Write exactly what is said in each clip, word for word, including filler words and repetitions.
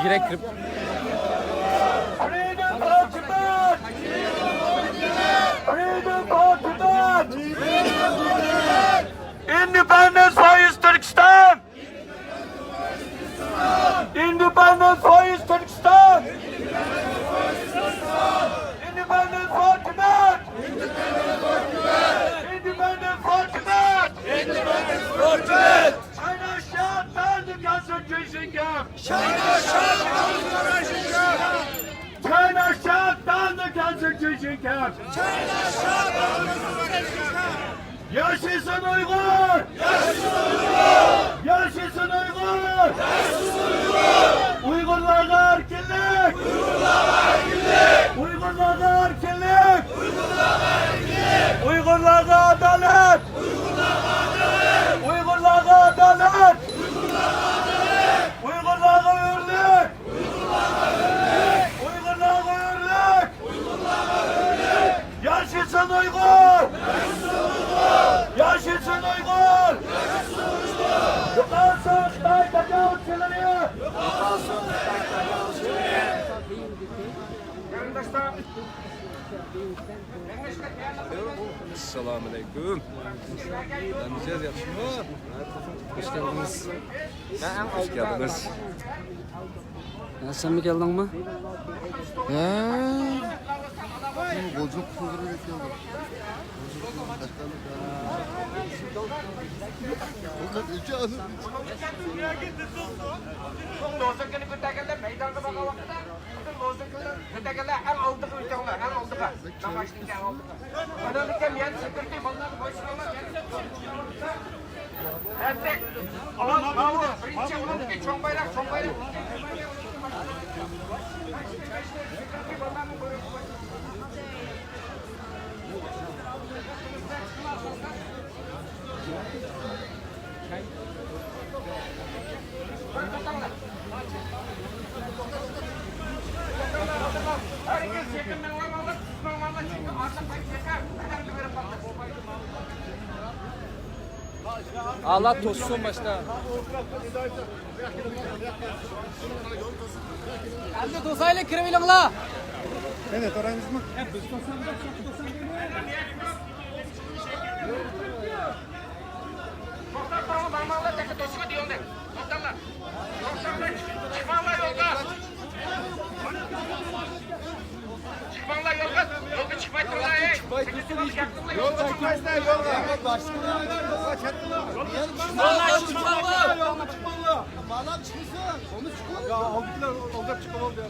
كىرىپ. Freedom for Tibet! Freedom for Tibet! Independence for East Turkestan! Independence for East Turkestan! Independence for Tibet! Independence for Tibet! Independence for Tibet! China shut down the concentration camp! China shut down the concentration camp! China shut down the concentration camp! China shut down the concentration camp! Yaşasın Uygur! Yaşasın Uygur! Yaşasın Uygur! Uygurlarga erkinlik! Uygurlarga erkinlik! Uygurlarga erkinlik! Uygurlarga erkinlik! Uygurlarga adalet! Uygurlarga adalet! Uygurlarga adalet! Uygurlarga hürlik! Uygurlarga hürlik! Yaşasın Uygur! Yaşasın Uygur! Yo'qolsin Xitoy tajovuzchiligi! Yo'qolsin Xitoy tajovuzchiligi! Qarindoshlar, Assalomu alaykum. Hamza, yaxshimi? Xush keldiňiz. Xush keldiňiz. Ya, senmi keldiňmi? Ha. G'uljuq qildirib keldim. Lozungini ko'targanlar maydonga borgan vaqtida, lozungini ko'targanlar eng oldiga o'tanglar, eng oldiga. Namoyishning eng oldiga. Ana, yana security bolalarni qo'yishinglar, yana. Erkek, birinchi o'ringa cho'ng bayroq, cho'ng bayroq. ئالا توسسۇن باشتا. ئەمدى توسايلى، كىرىۋېلىڭلار. قېنى، تورايمىزمۇ؟ توختاپ تۇرۇڭ، ماڭماڭلار، تېخى توسۇۋېتىڭلار. توختاڭلار. توختاڭلار، چىقماڭلار يولغا. چىقماڭلار يولغا. يولغا چىقماي تۇرۇڭلار، ئەي. يولغا چىقمايسىلەر، يولغا. يولغا چىقماڭلار. يولغا چىقماڭلار. بالام چىقمىسۇن. يا، ئالدىكىلەر ئالداپ چىقىپ ئالدى.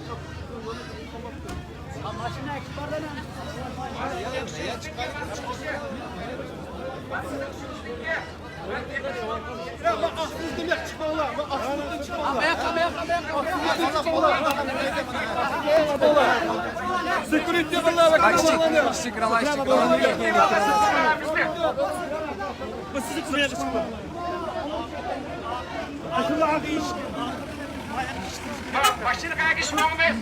باشلىق ئەگىش ماڭىمىز.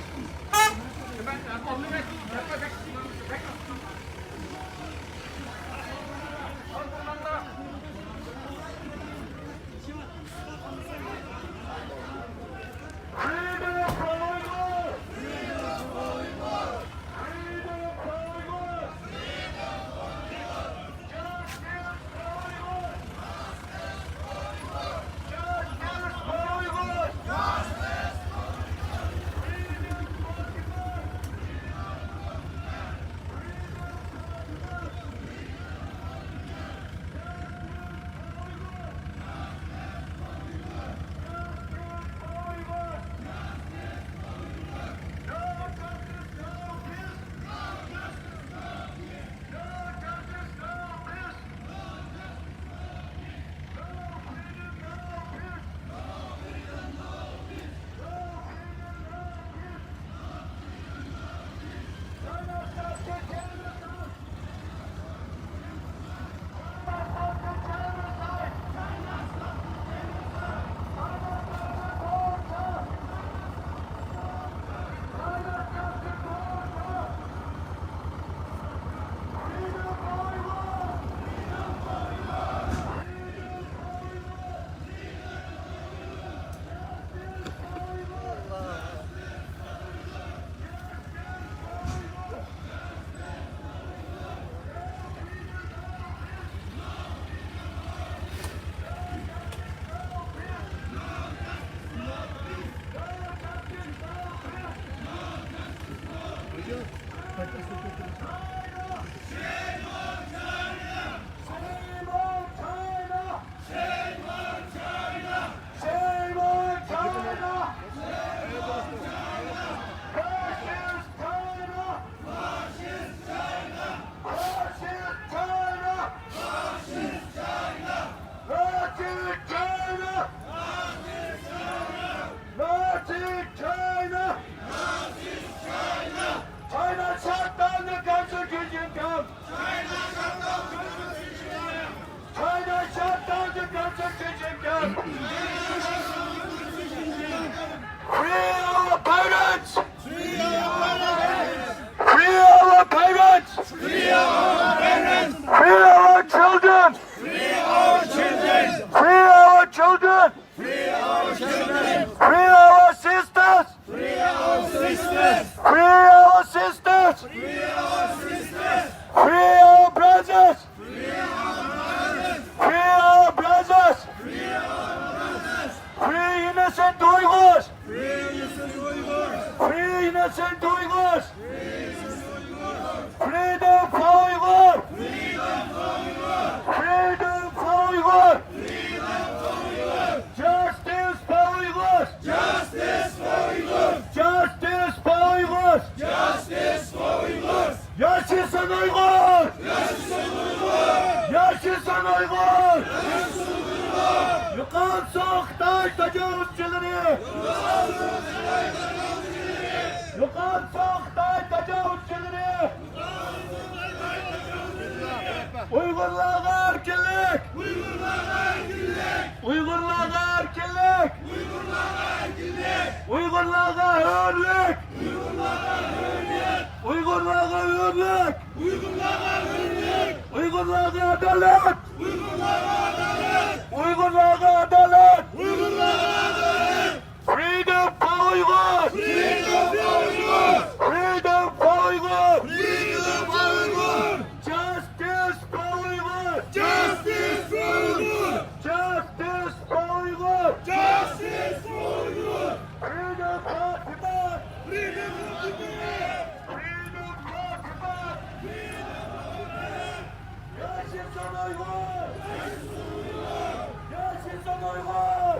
Shame on China! Shame on China! Shame on China! Fascist China! Fascist China! Fascist China! Fascist China! Fascist China! Fascist China! Fascist China! Nazi China! China shut down the concentration camp! China shut down the concentration camp! China shut down the concentration camp! Free our parents! Free our parents! Free our parents! Free our parents! Free our children! Free our children! Free our children! Free our children! Free our sisters! Free our sisters! Free our sisters! Free our sisters! Free our brothers! Free our brothers! Free our brothers! Free our brothers! Free innocent Uyghurs! Free innocent Uyghurs! Free innocent Uyghurs! Free innocent Uyghurs! Freedom for Uyghur! Freedom for Uyghur! Freedom for Uyghur! Justice for Uyghur! Justice for Uyghur! Justice for Uyghur! Justice for Uyghur! Yaşasın Uyghur! Yaşasın Uyghur! Yaşasın Uyghur! Yaşasın Uyghur! Yo'qolsin Xitoy tajovuzchilari! Yo'qolsin Xitoy tajovuzchilari! Yo'qolsin Xitoy tajovuzchilari! Uyg'urlarga erkinlik! Uyg'urlarga erkinlik! Uyg'urlarga erkinlik! Uyg'urlarga erkinlik! Uyg'urlarga hurriyat! Uyg'urlarga hurriyat! Uyg'urlarga hurriyat! Uyg'urlarga adolat! Uyg'urlarga adolat! Uyg'urlarga adolat! Uyg'urlarga adolat! Freedom for Uyghur! Freedom for Uyghur! Freedom for Uyghur! Freedom for Uyghur! Justice for Uyghur! Justice for Uyghur! Justice for Uyghur! Justice for Uyghur! Freedom for Tibet! Freedom for Tibet! Freedom for Tibet! Freedom for Tibet! Yaşasın Uygur! Yaşasın Uygur!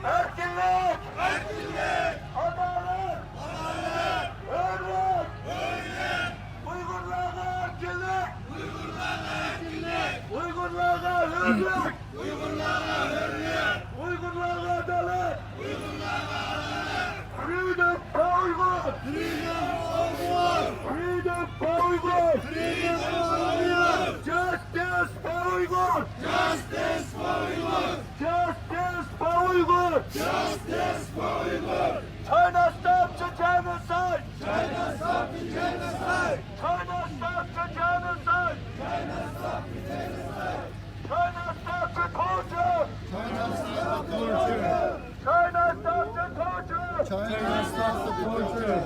Erkinlik! Erkinlik! Adalet! Adalet! Hürriyet! Hürriyet! Uygurlarga erkinlik! Uygurlarga erkinlik! Uygurlarga hürriyet! Uygurlarga hürriyet! Uygurlarga adalet! Uygurlarga adalet! Freedom for Uyghur! Freedom for Uyghur! Freedom for Uyghur! Freedom for Uyghur! Justice for Uyghur! Justice for Uyghur! Justice for Uyghur! Justice for Uyghur! China stop the genocide! China stop the genocide! China stop the genocide! China stop the genocide! China stop the torture! China stop the torture! China stop the torture! China stop the torture!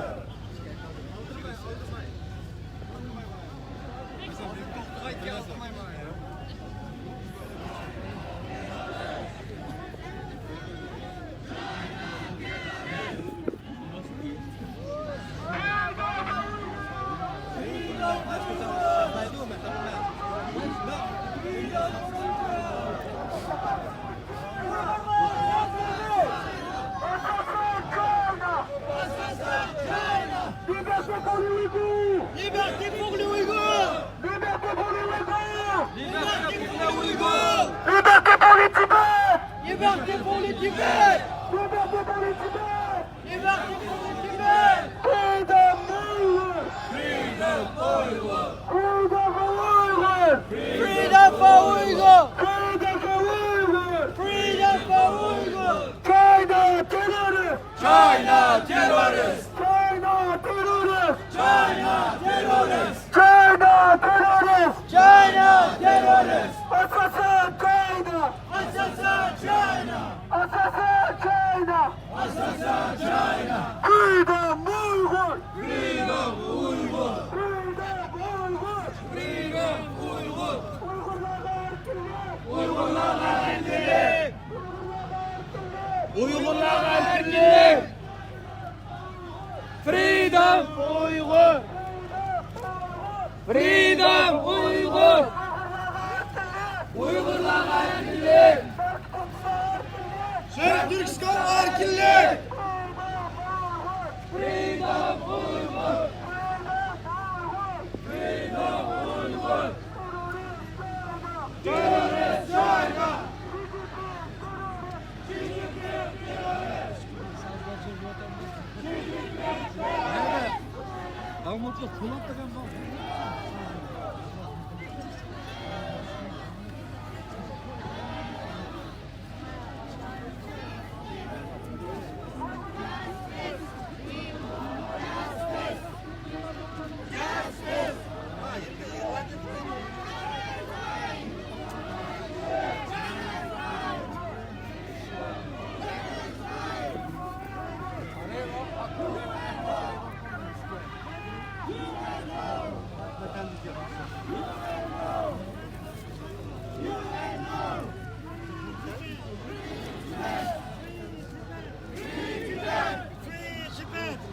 Liberté pour les Ouïghours! Liberté pour les Ouïghours! Liberté pour les Ouïghours! Liberté pour les Ouïghours! Liberté pour les Tibétains! Liberté pour les Tibétains! Liberté pour les Tibétains! Liberté pour les Tibétains! Freedom for Uyghur! Freedom for Uyghur! Freedom for Uyghur! Freedom for Uyghur! Freedom for Uyghur! China terrorist! China terrorist! China terrorist! China terrorist! China terrorist! China terrorist! Assassin China! Assassin China! Assassin China! Assassin China! Freedom Uyghur! Freedom Uyghur! Freedom Uyghur! Freedom Uyghur! Uyg'urlarga erkinlik! Uyg'urlarga erkinlik! Uyg'urlarga erkinlik! Freedom Uyghur! Freedom Uyghur! Uyg'urlarga erkinlik! Sharq Turkiston erkinlik! Freedom Uyghur! Freedom Uyghur! Terrorist China! Free Tibet!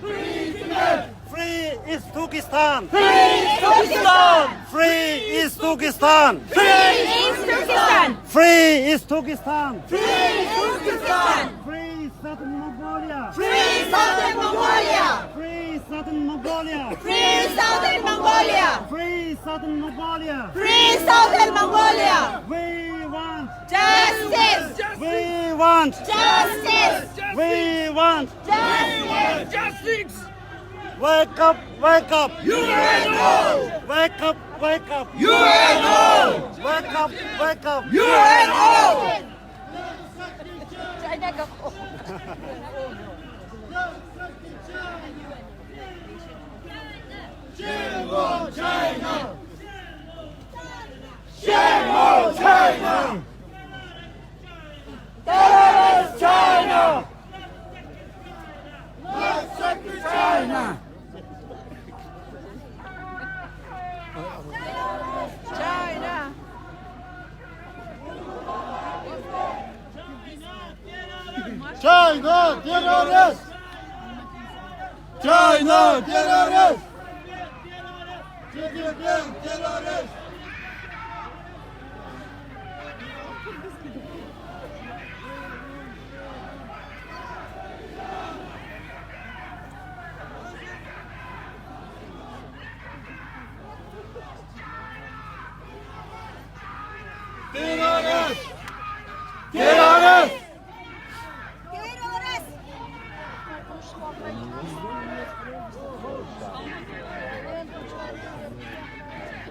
Free Tibet! Free is Turkestan! Free is Turkestan! Free is Turkestan! Free is Turkestan! Free is Turkestan! Free is Turkestan! Free Southern Mongolia! Free Southern Mongolia! Free Southern Mongolia! Free Southern Mongolia! Free Southern Mongolia! Free Southern Mongolia! We want justice! We want justice! We want justice! Justice! Wake up, wake up! U N O! Wake up, wake up! U N O! Wake up, wake up! U N O! China go! Shame on China! Shame on China! Terrorist China! Let's take China! China! China terrorist! China terrorist! Xi Jinping terrorist! Terrorist! Terrorist!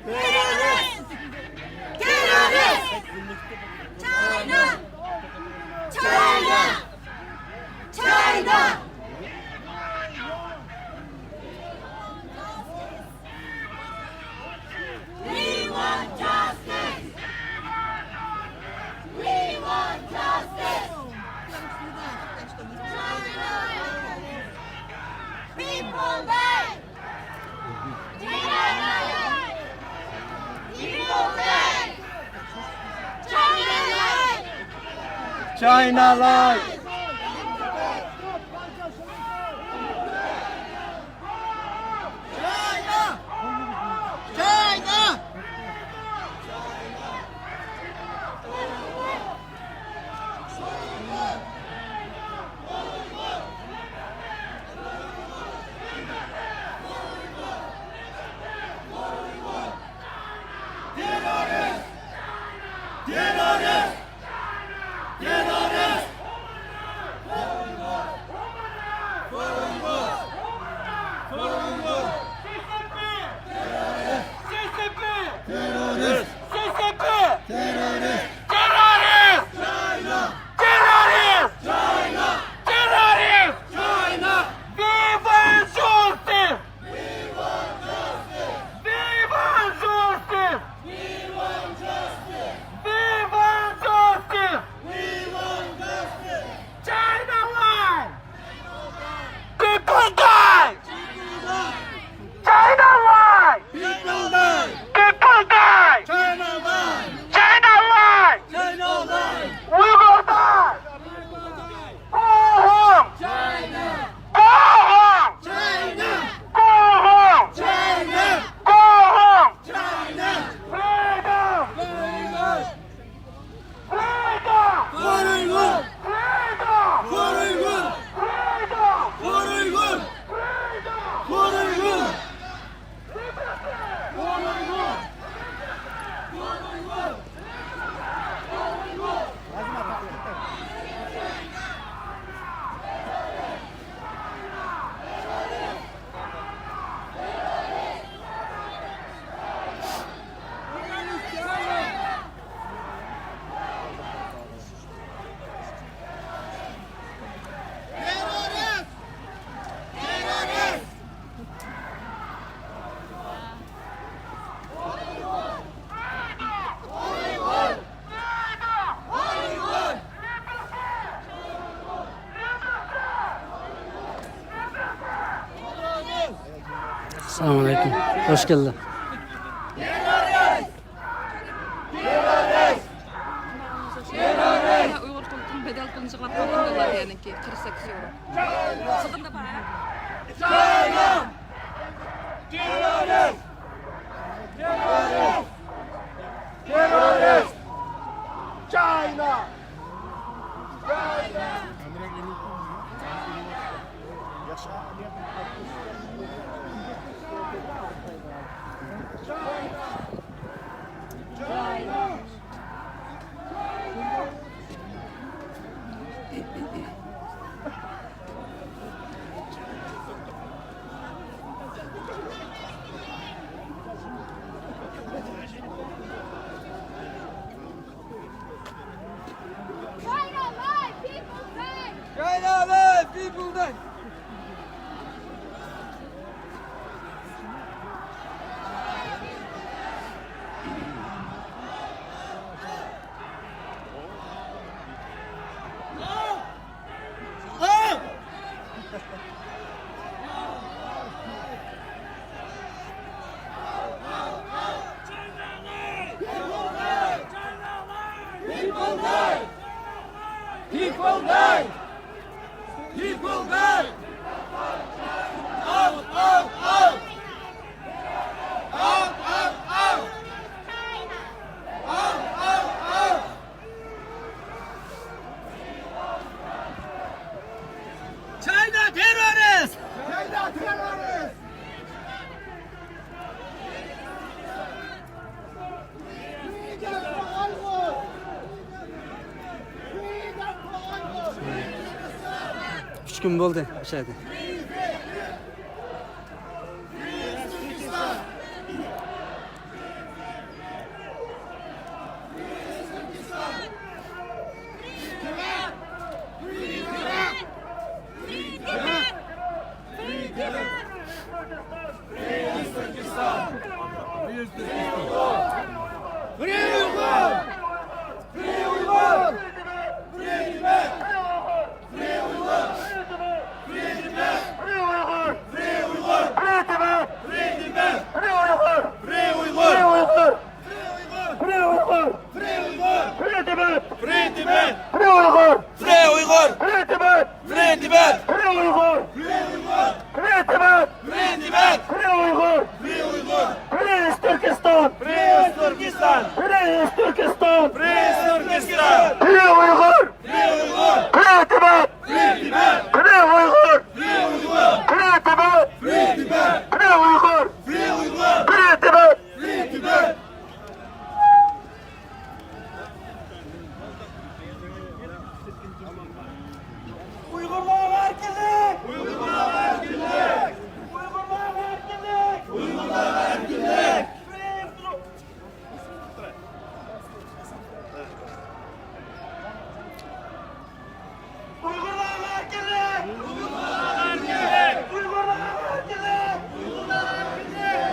Terrorist! Terrorist! Terrorist! China! China! China! We want justice! We want justice! People die! China die! People die! China die! China lies! Terrorist! Terrorist! Terrorist! ئەسسالامۇ ئەلەيكۇم. خوش كەلدى. ئۇيغۇر خەلقىنىڭ بەدەل قىلىنىشىغا قاتنىشىۋاتقان ئۇيغۇرلار دېگەنكى قىرىق سەككىز ئۇيغۇر. سىغىندا بار. China! China! China Life People Day! China Life People Day! People die! People die! People die! Out, out, out! Out, out, out! Out, out, out! China terrorist! China terrorist! ئۈچ كۈن بولدى ئاشۇ يەردە. Free Uyghur! Free Uyghur! Free Tibet! Free Uyghur! Free Tibet! Free Uyghur! Free Uyghur! Free Tibet! Free Tibet! Free Uyghur! Free Uyghur! Free Uyghur! Free Uyghur! Free Uyghur! Free Tibet! Free Tibet! Free Uyghur! Free Uyghur! Free Tibet! Free Tibet! Free Uyghur! Free Uyghur! Free Tibet! Free Tibet! Free Uyghur! Free Uyghur! Free East Turkestan! Free East Turkestan! Free East Turkestan! Free East Turkestan! Free Uyghur! Free Uyghur! Free Tibet! Free Tibet! Free Uyghur! Free Uyghur! Free Tibet! Free Tibet! Free Uyghur! Free Uyghur! Free Tibet! Free Tibet! Uyg'urlarga erkinlik! Uyg'urlarga erkinlik! Uyg'urlarga erkinlik! Uyg'urlarga erkinlik! Uyg'urlarga erkinlik! Uyg'urlarga erkinlik! Uyg'urlarga erkinlik!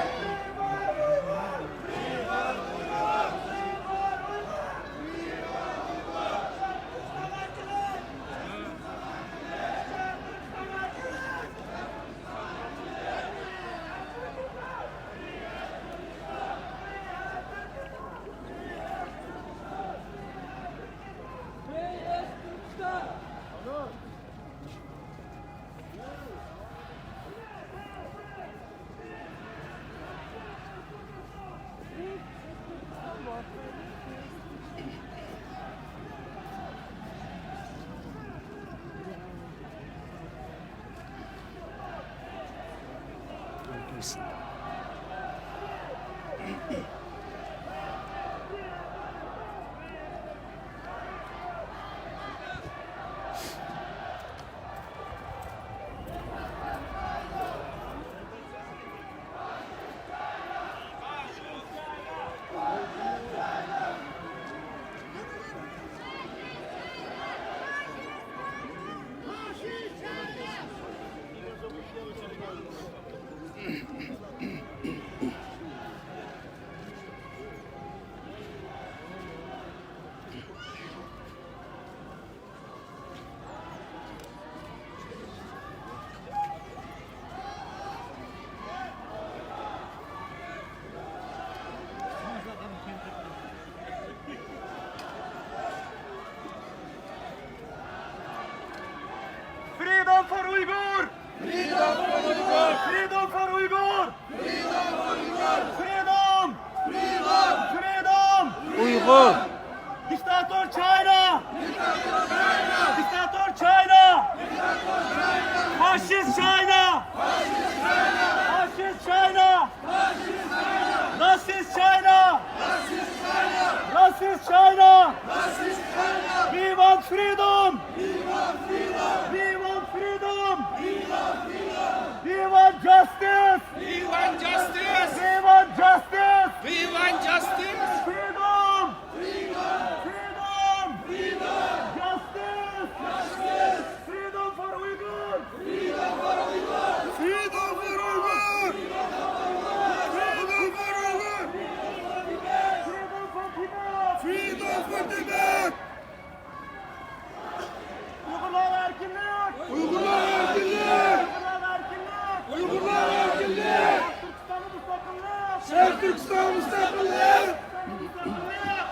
تۈركىستانغا مۇستەقىللىق!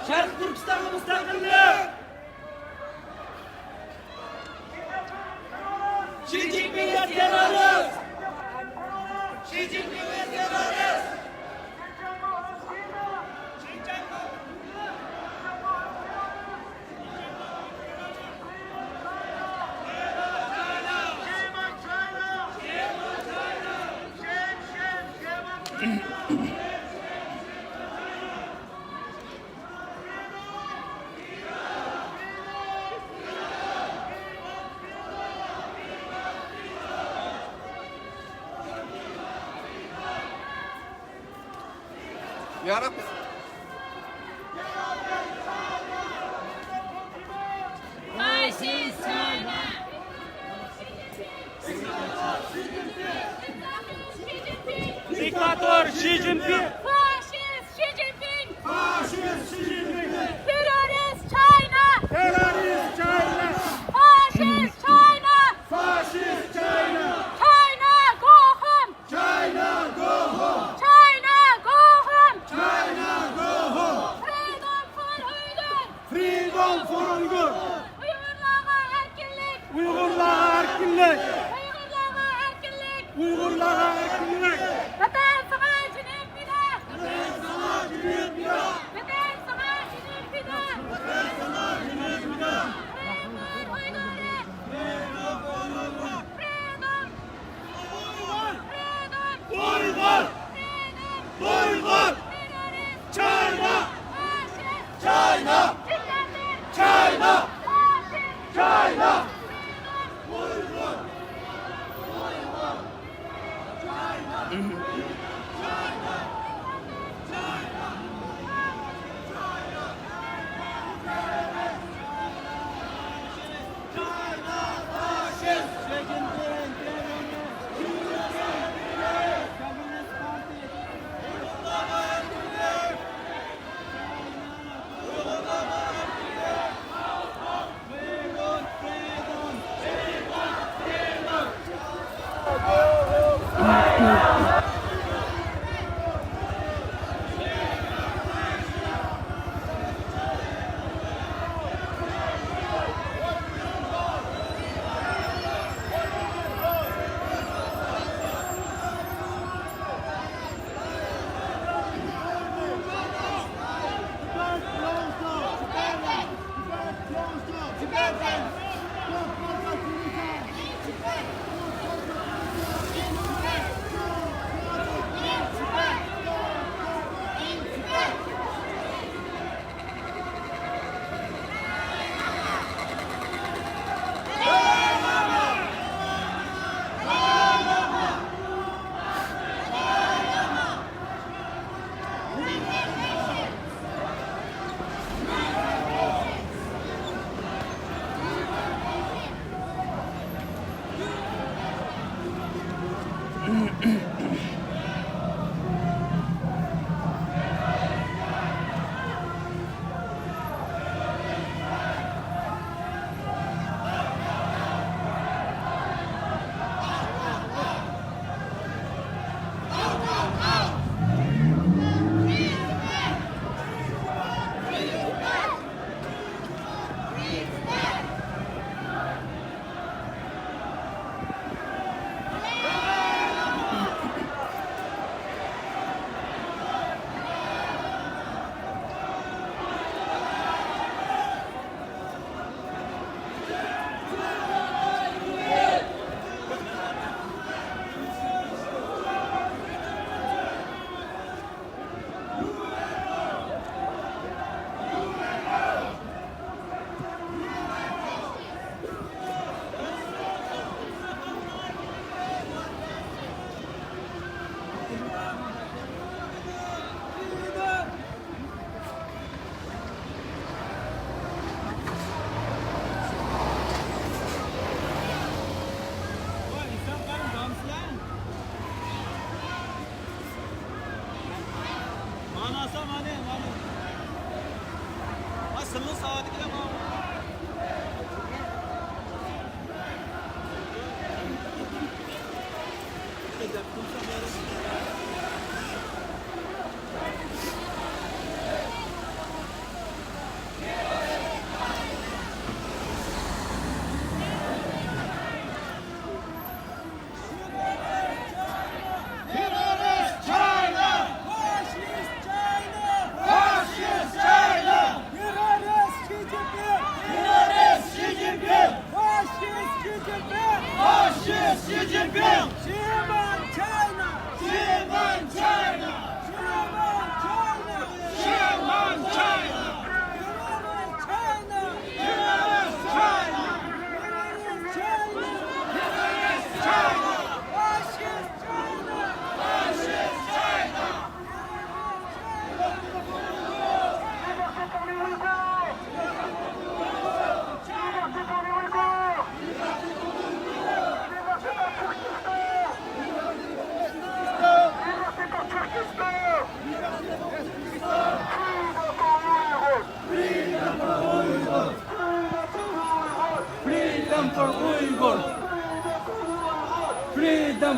شەرقىي تۈركىستانغا مۇستەقىللىق! شى جىنپىڭ تېررورىست! شى جىنپىڭ تېررورىست! يا رب. Fascist China! Diktator Xi Jinping! Fascist Xi Jinping! Fascist Xi Jinping! Terrorist China! Terrorist China! Fascist China! Fascist China! China, go home! China, go home! China, go home! China, go home! Freedom for Uyghur! Freedom for Uyghur! ئۇيغۇرلارغا ئەركىنلىك! ئۇيغۇرلارغا ئەركىنلىك! ئۇيغۇرلارغا ئەركىنلىك! ئۇيغۇرلارغا ئەركىنلىك! ۋەتەن ساڭا جېنىم پىدا! ۋەتەن ساڭا جېنىم پىدا! ۋەتەن ساڭا جېنىم پىدا! ۋەتەن ساڭا جېنىم پىدا! ئۇيغۇر، ئۇيغۇر! ئۇيغۇر! ئۇيغۇر! ئۇيغۇر! چاينا! چاينا! چاينا! چاينا!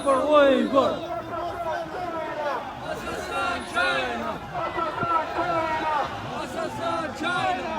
for Uyghur. Assassin China. Assassin China.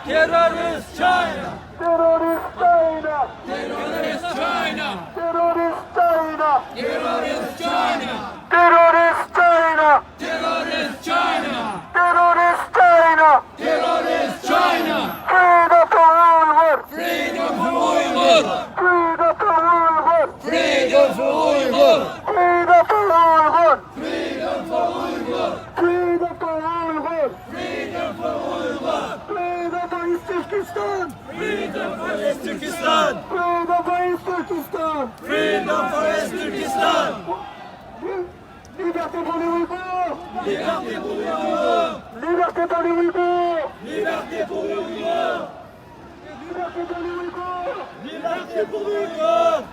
Terrorist China. Terrorist China. Terrorist China. Terrorist China. Terrorist China. Terrorist China. Terrorist China. Terrorist China. Terrorist China. Freedom for Uyghur. Freedom for Uyghur. Freedom for Uyghur. Freedom for Uyghur. Freedom for Uyghur. Freedom for Uyghur. Freedom for Uyghur. Freedom for Uyghur. Freedom for East Turkestan. Freedom for East Turkestan. Freedom for East Turkestan. Freedom for East Turkestan. Liberté pour les Ouïghours. Liberté pour les Ouïghours. Liberté pour les Ouïghours. Liberté pour les Ouïghours. Liberté pour les Ouïghours. Liberté pour les Ouïghours.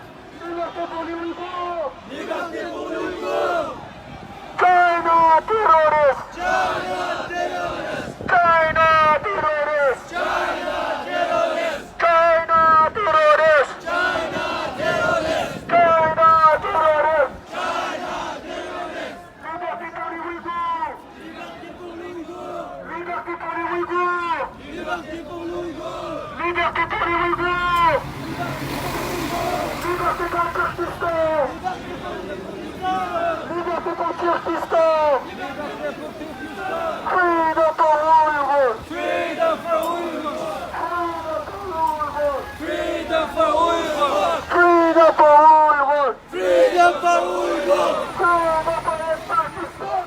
Liberté pour les Ouïghours. Liberté pour les Ouïghours. China terrorist. China terrorist. China terrorist. China terrorist. China terrorist. China terrorist. Liberté pour les Ouïghours. Liberté pour les Ouïghours. Liberté pour les Ouïghours. Liberté pour les Ouïghours. Liberté pour Turkestan. Liberté pour Turkestan. Freedom for Uyghur. Freedom for Uyghur. Freedom for Uyghur. Freedom for Uyghur. Freedom for Uyghur. Freedom for Turkestan.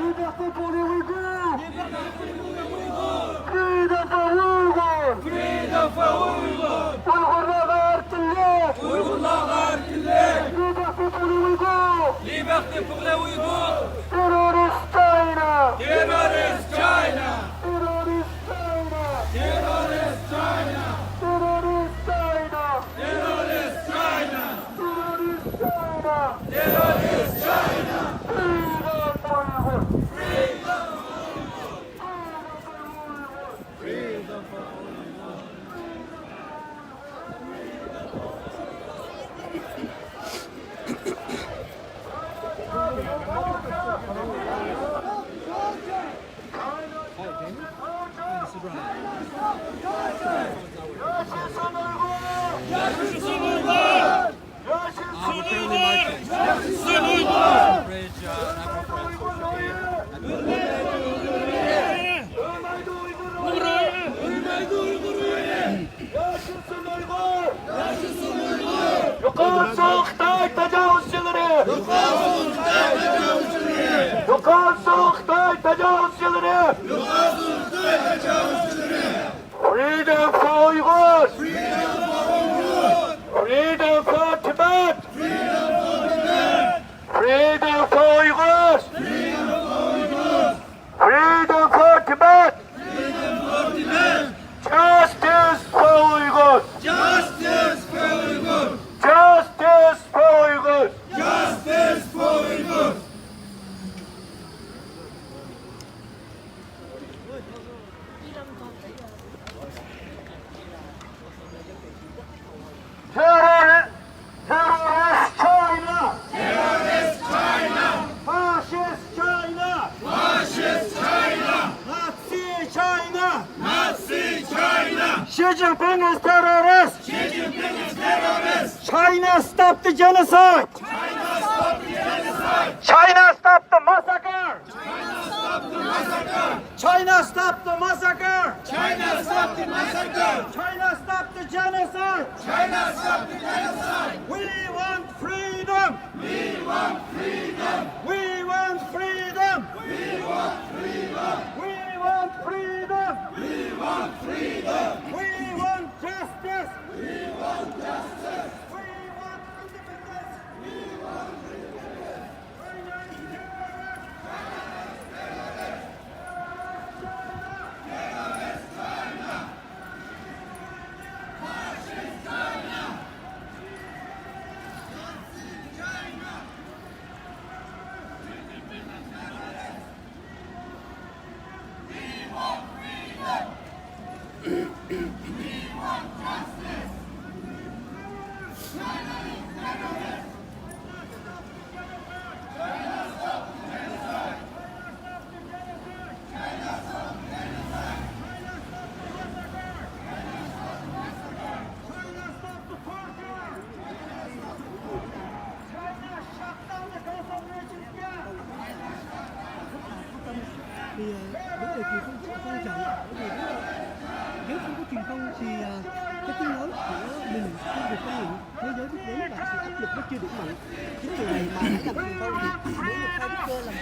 Liberté pour les Ouïghours. Freedom for Uyghur. Freedom for Uyghur. Uyg'urlarga erkinlik. Uyg'urlarga erkinlik. Liberté pour les Ouïghours. Liberté pour les Ouïghours. Terrorist China. Terrorist China. Terrorist China. Terrorist China. Terrorist China. Terrorist China. Terrorist China. Terrorist China. Freedom for Uyghur. Freedom for Uyghur. Freedom for Uyghur. يوقالسۇن خىتاي تاجاۋۇزچىلىرى! يوقالسۇن خىتاي تاجاۋۇزچىلىرى! يوقالسۇن خىتاي تاجاۋۇزچىلىرى! يوقالسۇن خىتاي تاجاۋۇزچىلىرى! Freedom for Uyghurs! Freedom for Uyghurs! Freedom for Tibet! Freedom for Tibet! Freedom for Uyghurs! Freedom for Uyghurs! Freedom for Tibet! Freedom for Tibet! Justice for Uyghurs! Justice for Uyghurs! Justice for Uyghurs! Justice for Uyghurs! Terrorist, terrorist China! Terrorist China! Fascist China! Fascist China! Nazi China! Nazi China! Xi Jinping is terrorist! Xi Jinping is terrorist! China stop the genocide! China stop the genocide! China stop the massacre! China stop the massacre! China stop the massacre! China stop the massacre! China stop the genocide! China stop the genocide! We want freedom! We want freedom! We want freedom! We want freedom! We want freedom! We want freedom! We want Thì, ờ, vấn đề truyền thông sẽ quan trọng. Bởi vì nếu, nếu không có truyền thông thì, ờ, cái tiếng nói của mình không được lan truyền. Thế giới biết đến là sự áp lực nó chưa đủ mạnh. Chính vì vậy mà phải làm truyền thông thì muốn được hai Đức Cơ làm gì?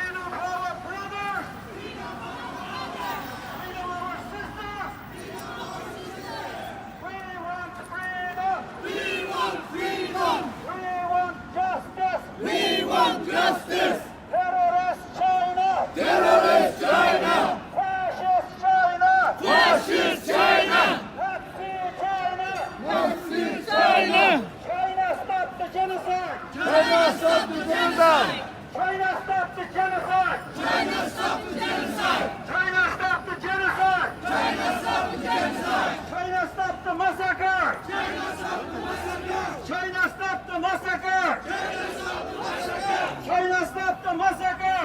Freedom for our brothers! Freedom our sisters! We want freedom! We want freedom! We want justice! We want justice! Terrorist China! Terrorist China! Fascist China! Fascist China! Nazi China! Nazi China! China, stop the genocide! China, stop the genocide! China, stop the genocide! China, stop the genocide! China, stop the genocide! China, stop the genocide! China, stop the massacre! China, stop the massacre! China, stop the massacre! China, stop the massacre!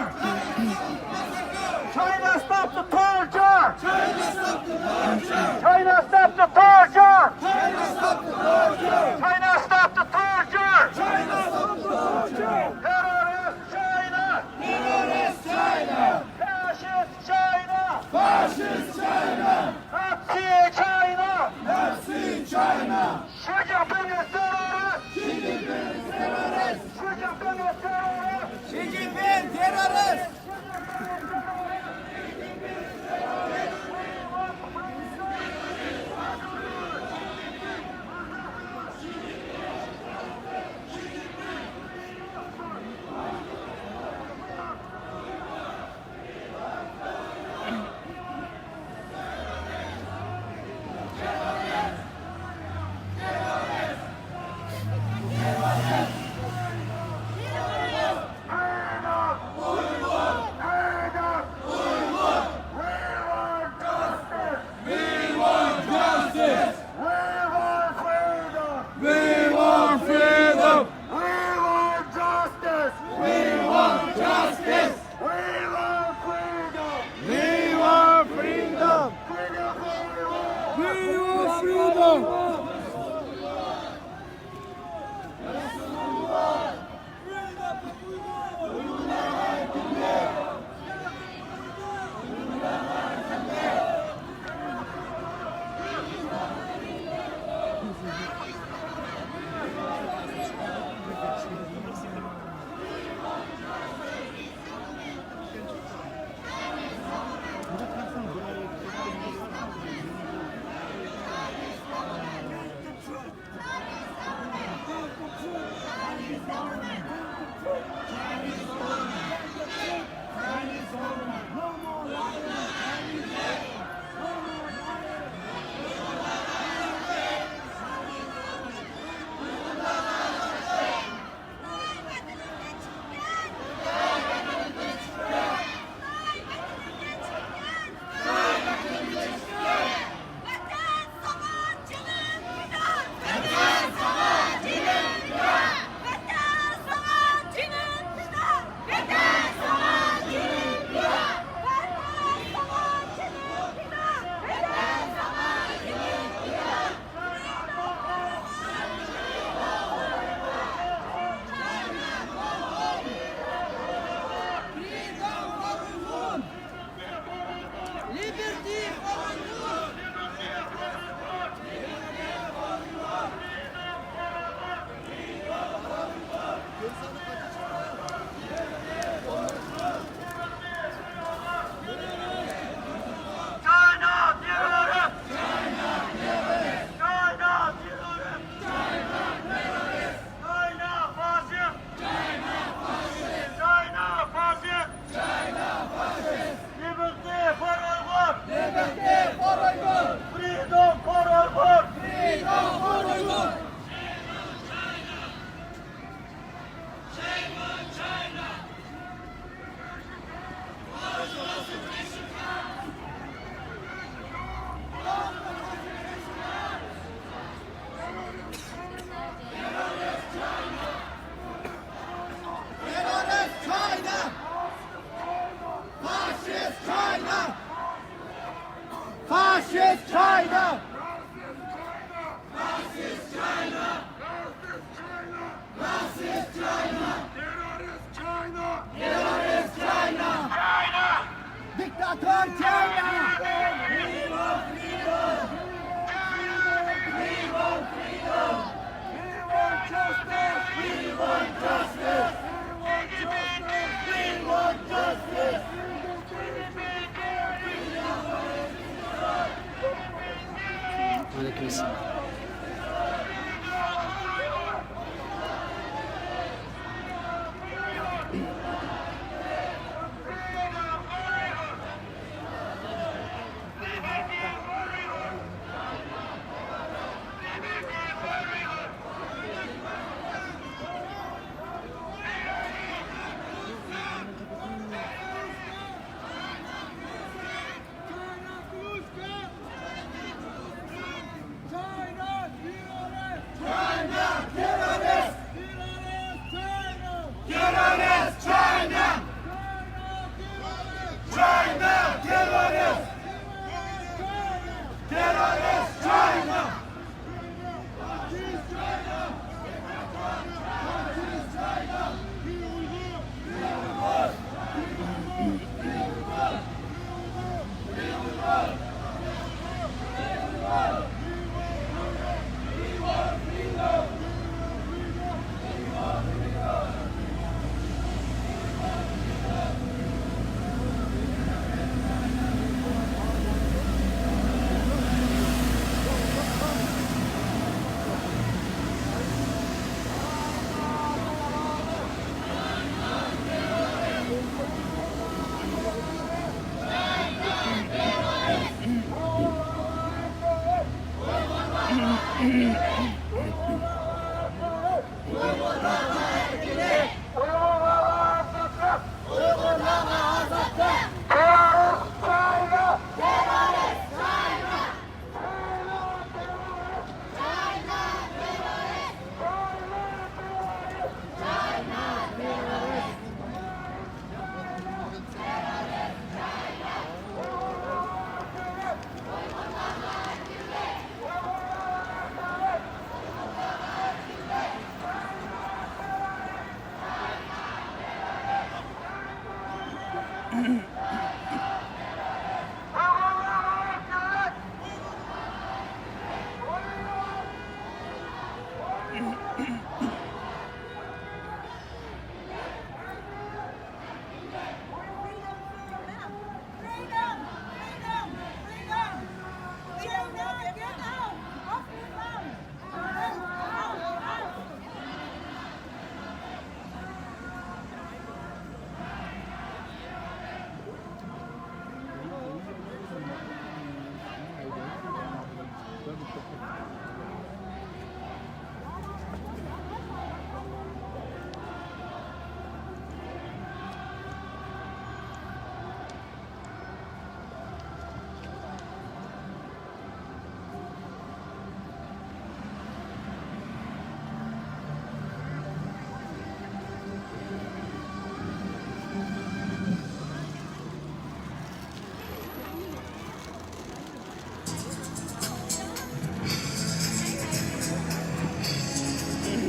China, stop the torture! China, stop the torture! China, stop the torture! China, stop the torture! China, stop the torture! China, stop the torture! Terrorist China! Terrorist China! Fascist China! Fascist China! Nazi China! Nazi China! Xi Jinping is terrorist! Xi Jinping is terrorist!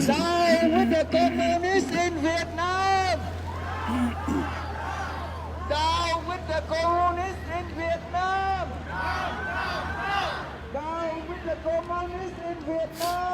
Down with the communists in Vietnam! Down with the communists in Vietnam! Down with the communists in Vietnam!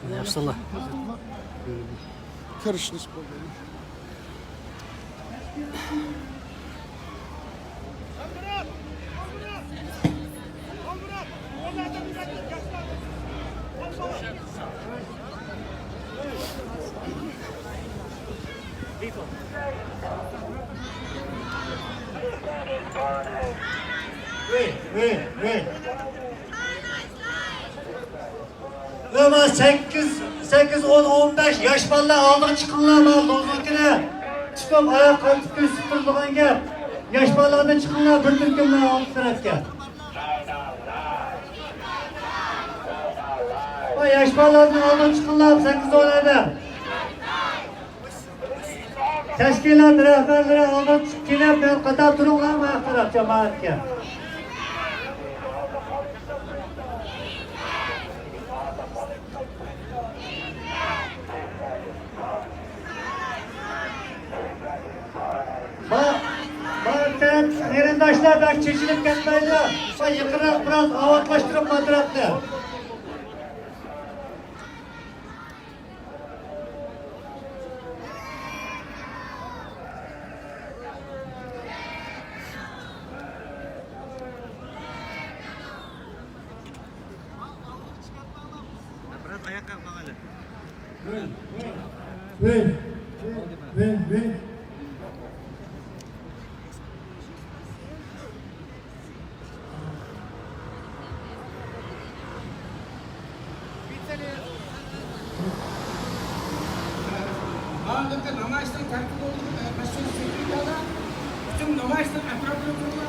ياخشىسىلا. كىرىشىمىز بولدى. ۋەي، ۋەي، ۋەي. ئەمما سەككىز، سەككىز، ئون، ئون بەش ياش بالىلار ئالدىغا چىقىڭلار، مانا لوزۇنكىنى تۇتۇپ، ئاياق قاتتىق كۆرسىتىپ تۇرىدىغان گەپ. ياش بالىلارنى چىقىڭلار، بىر تۈركۈملەر ئالدى تەرەپكە. ۋاي، ياش بالىلارنى ئالدىغا چىقىڭلار، سەككىز، ئون ئادەم. تەشكىلات رەھبەرلىرى ئالدىغا چىقىپ كېلىپ، بىر قاتار تۇرۇڭلار، مانا قاراپ جامائەتكە. ما-، مانا قېرىنداشلار بەك چېچىلىپ كەتمەيلى. ما يېقىنراق بىراز ئاۋاتلاشتۇرۇپ ماتراقنى. بىراز ئاياققا قالغانلار. ۋەي، ۋەي، ۋەي، ۋەي. ھازىرقى نامايىشنىڭ تەرتىپى بولۇشى مەشھۇر سېكرېتاردا پۈتۈن نامايىشنىڭ ئەتراپىدا تۇرۇڭلار،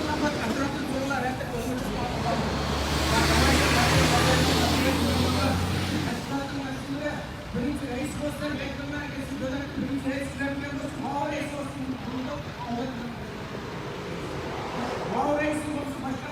پەقەت ئەتراپىدا تۇرۇڭلار، ھەتتا ئۆڭگە چىقماڭلار. بىرىنچى رەئىس بولسا، مەيداندا ئەگەر سىز دۆلەتنىڭ بىرىنچى رەئىسى بىلەن بولسا، ماۋۇ رەئىس بولسۇن. ماۋۇ رەئىس بولسا باشقا.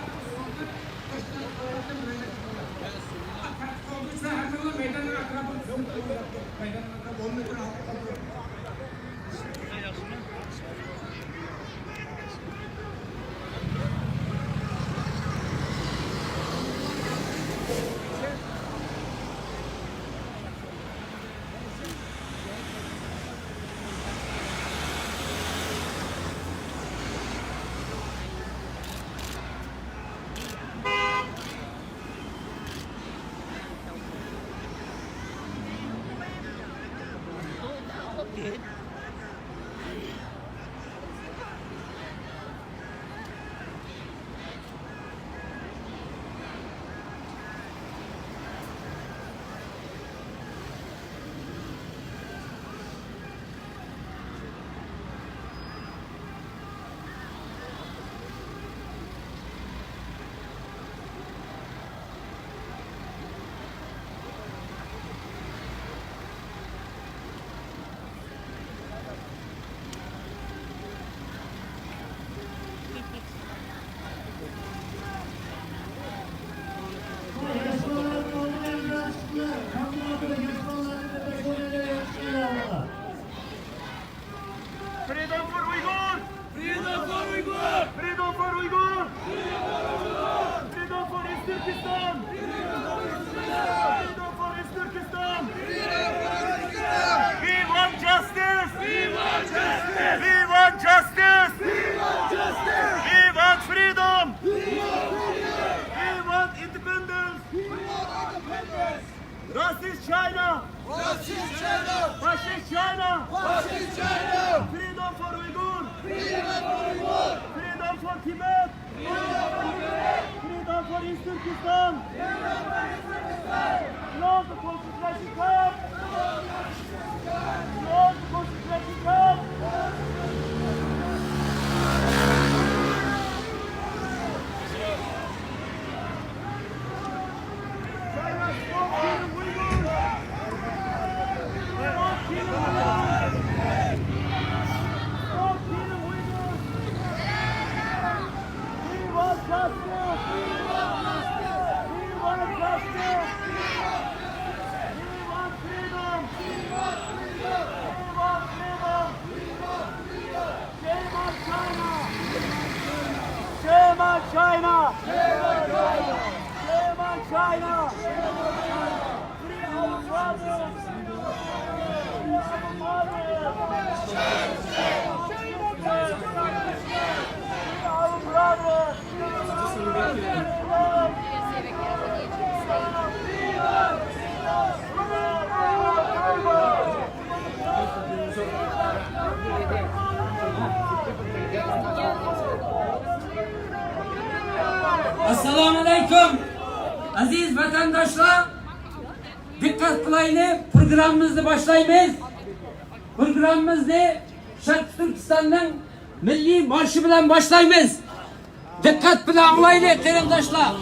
Freedom for Uyghur! Freedom for Uyghur! Freedom for Uyghur! Freedom for East Turkestan! Freedom for East Turkestan! We want justice! We want justice! We want justice! We want justice! We want freedom! We want freedom! We want independence! We want independence! Racist China! Racist China! Fascist China! Fascist China! Freedom for Uyghur! Freedom for Uyghur! Freedom for Tibet! Freedom for Tibet! Freedom for East Turkestan! Freedom for East Turkestan! Close the concentration camp! Close the concentration camp! ئەزىز ۋەتەنداشلار، دىققەت قىلايلى، پروگراممىمىزنى باشلايمىز. پروگراممىمىزنى شەرقىي تۈركىستاننىڭ مىللىي مارشى بىلەن باشلايمىز. دىققەت بىلەن ئاڭلايلى، قېرىنداشلار.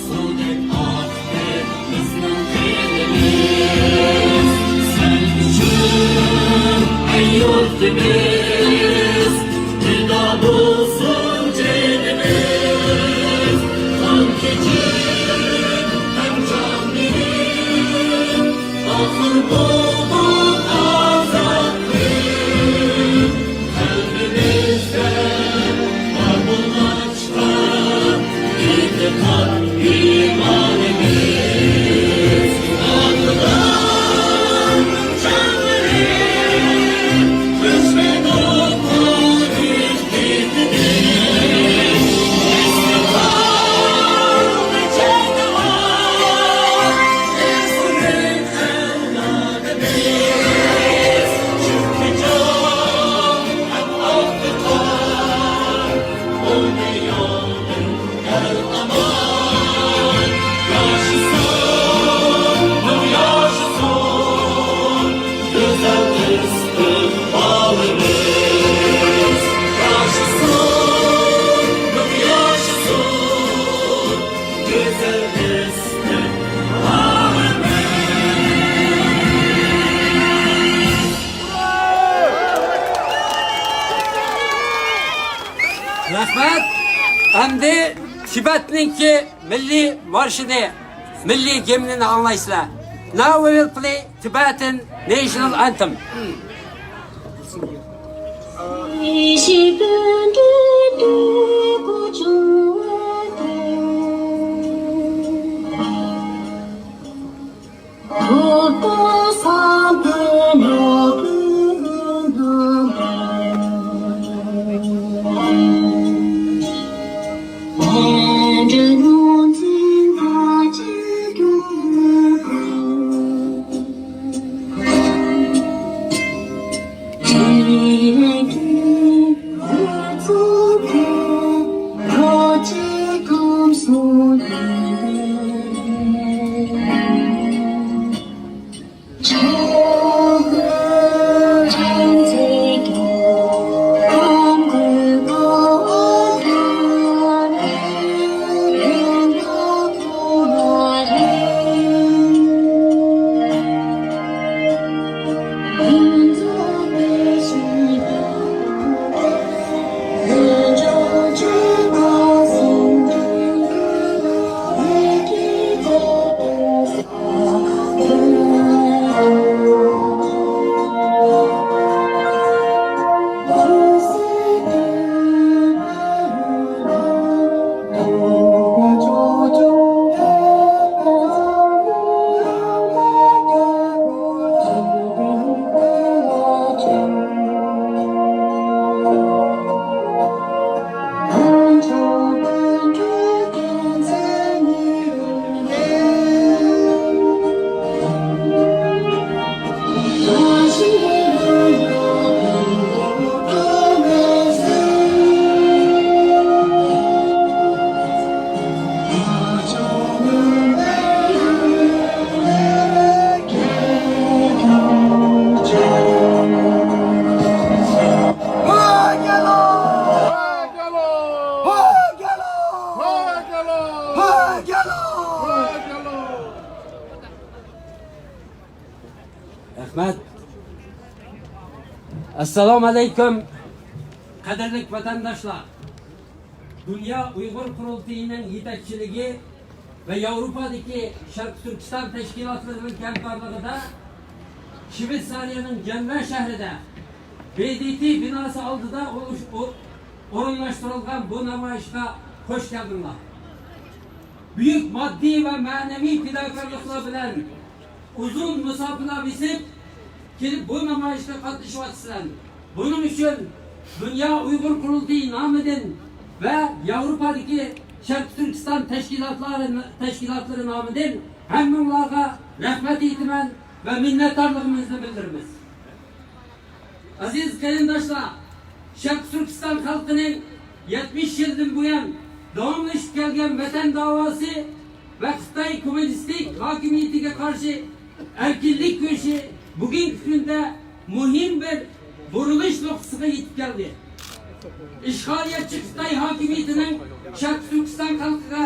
سۇدەك ئاقتى بىزنىڭ قېنىمىز، سەن ئۈچۈن، ئەي يۇرتىمىز، پىدا بولسۇن جېنىمىز. غەم كېچىپ ھەم جان بېرىپ، ئاخىر بولدۇق ئازادلىق. قەلبىمىزدە بار بولغاچقا، ئېتىقاد، ئىمانىمىز. ئاتىلار جانلىرى ئۆچمەيدۇ قۇرۇق ئېتىدىن. ئەسلى قالدى جەڭگىۋار، ئەسلى رەھمەت. ئەمدى تىبەتنىڭكى مىللىي مارشىنى، مىللىي گىمنىنى ئاڭلايسىلەر. Now we will play Tibetan national anthem. رەھمەت. ئەسسالامۇ ئەلەيكۇم، قەدىرلىك ۋەتەنداشلار! دۇنيا ئۇيغۇر قۇرۇلتىيىنىڭ يېتەكچىلىكى ۋە ياۋروپادىكى شەرقىي تۈركىستان تەشكىلاتلىرىنىڭ ھەمكارلىقىدا شىۋېتسارىيەنىڭ جەنۋە شەھىرىدە ب د ت بىناسى ئالدىدا ئولۇش-، ئو-، ئورۇنلاشتۇرۇلغان بۇ نامايىشقا خوش كەلدىڭلار. بۈيۈك ماددىي ۋە مەنىۋى پىداكارلىقلار بىلەن ئۇزۇن مۇساپىلەر بېسىپ كېلىپ، بۇ نامايىشقا قاتنىشىۋاتىسىلەر. بۇنىڭ ئۈچۈن دۇنيا ئۇيغۇر قۇرۇلتىيى نامىدىن ۋە ياۋروپادىكى شەرقىي تۈركىستان تەشكىلاتلارى، تەشكىلاتلىرى نامىدىن ھەممىڭلارغا رەھمەت ئېيتىمەن ۋە مىننەتدارلىقىمىزنى بىلدۈرىمىز. ئەزىز قېرىنداشلار، شەرقىي تۈركىستان خەلقىنىڭ يەتمىش يىلدىن بۇيان داۋاملىشىپ كەلگەن ۋەتەن داۋاسى ۋە خىتاي كوممۇنىستىك ھاكىمىيىتىگە قارشى ئەركىنلىك كۈرىشى بۈگۈنكى كۈندە مۇھىم بىر بۇرۇلۇش نۇقتىسىغا يېتىپ كەلدى. ئىشغالىيەتچى خىتاي ھاكىمىيىتىنىڭ شەرقىي تۈركىستان خەلقىگە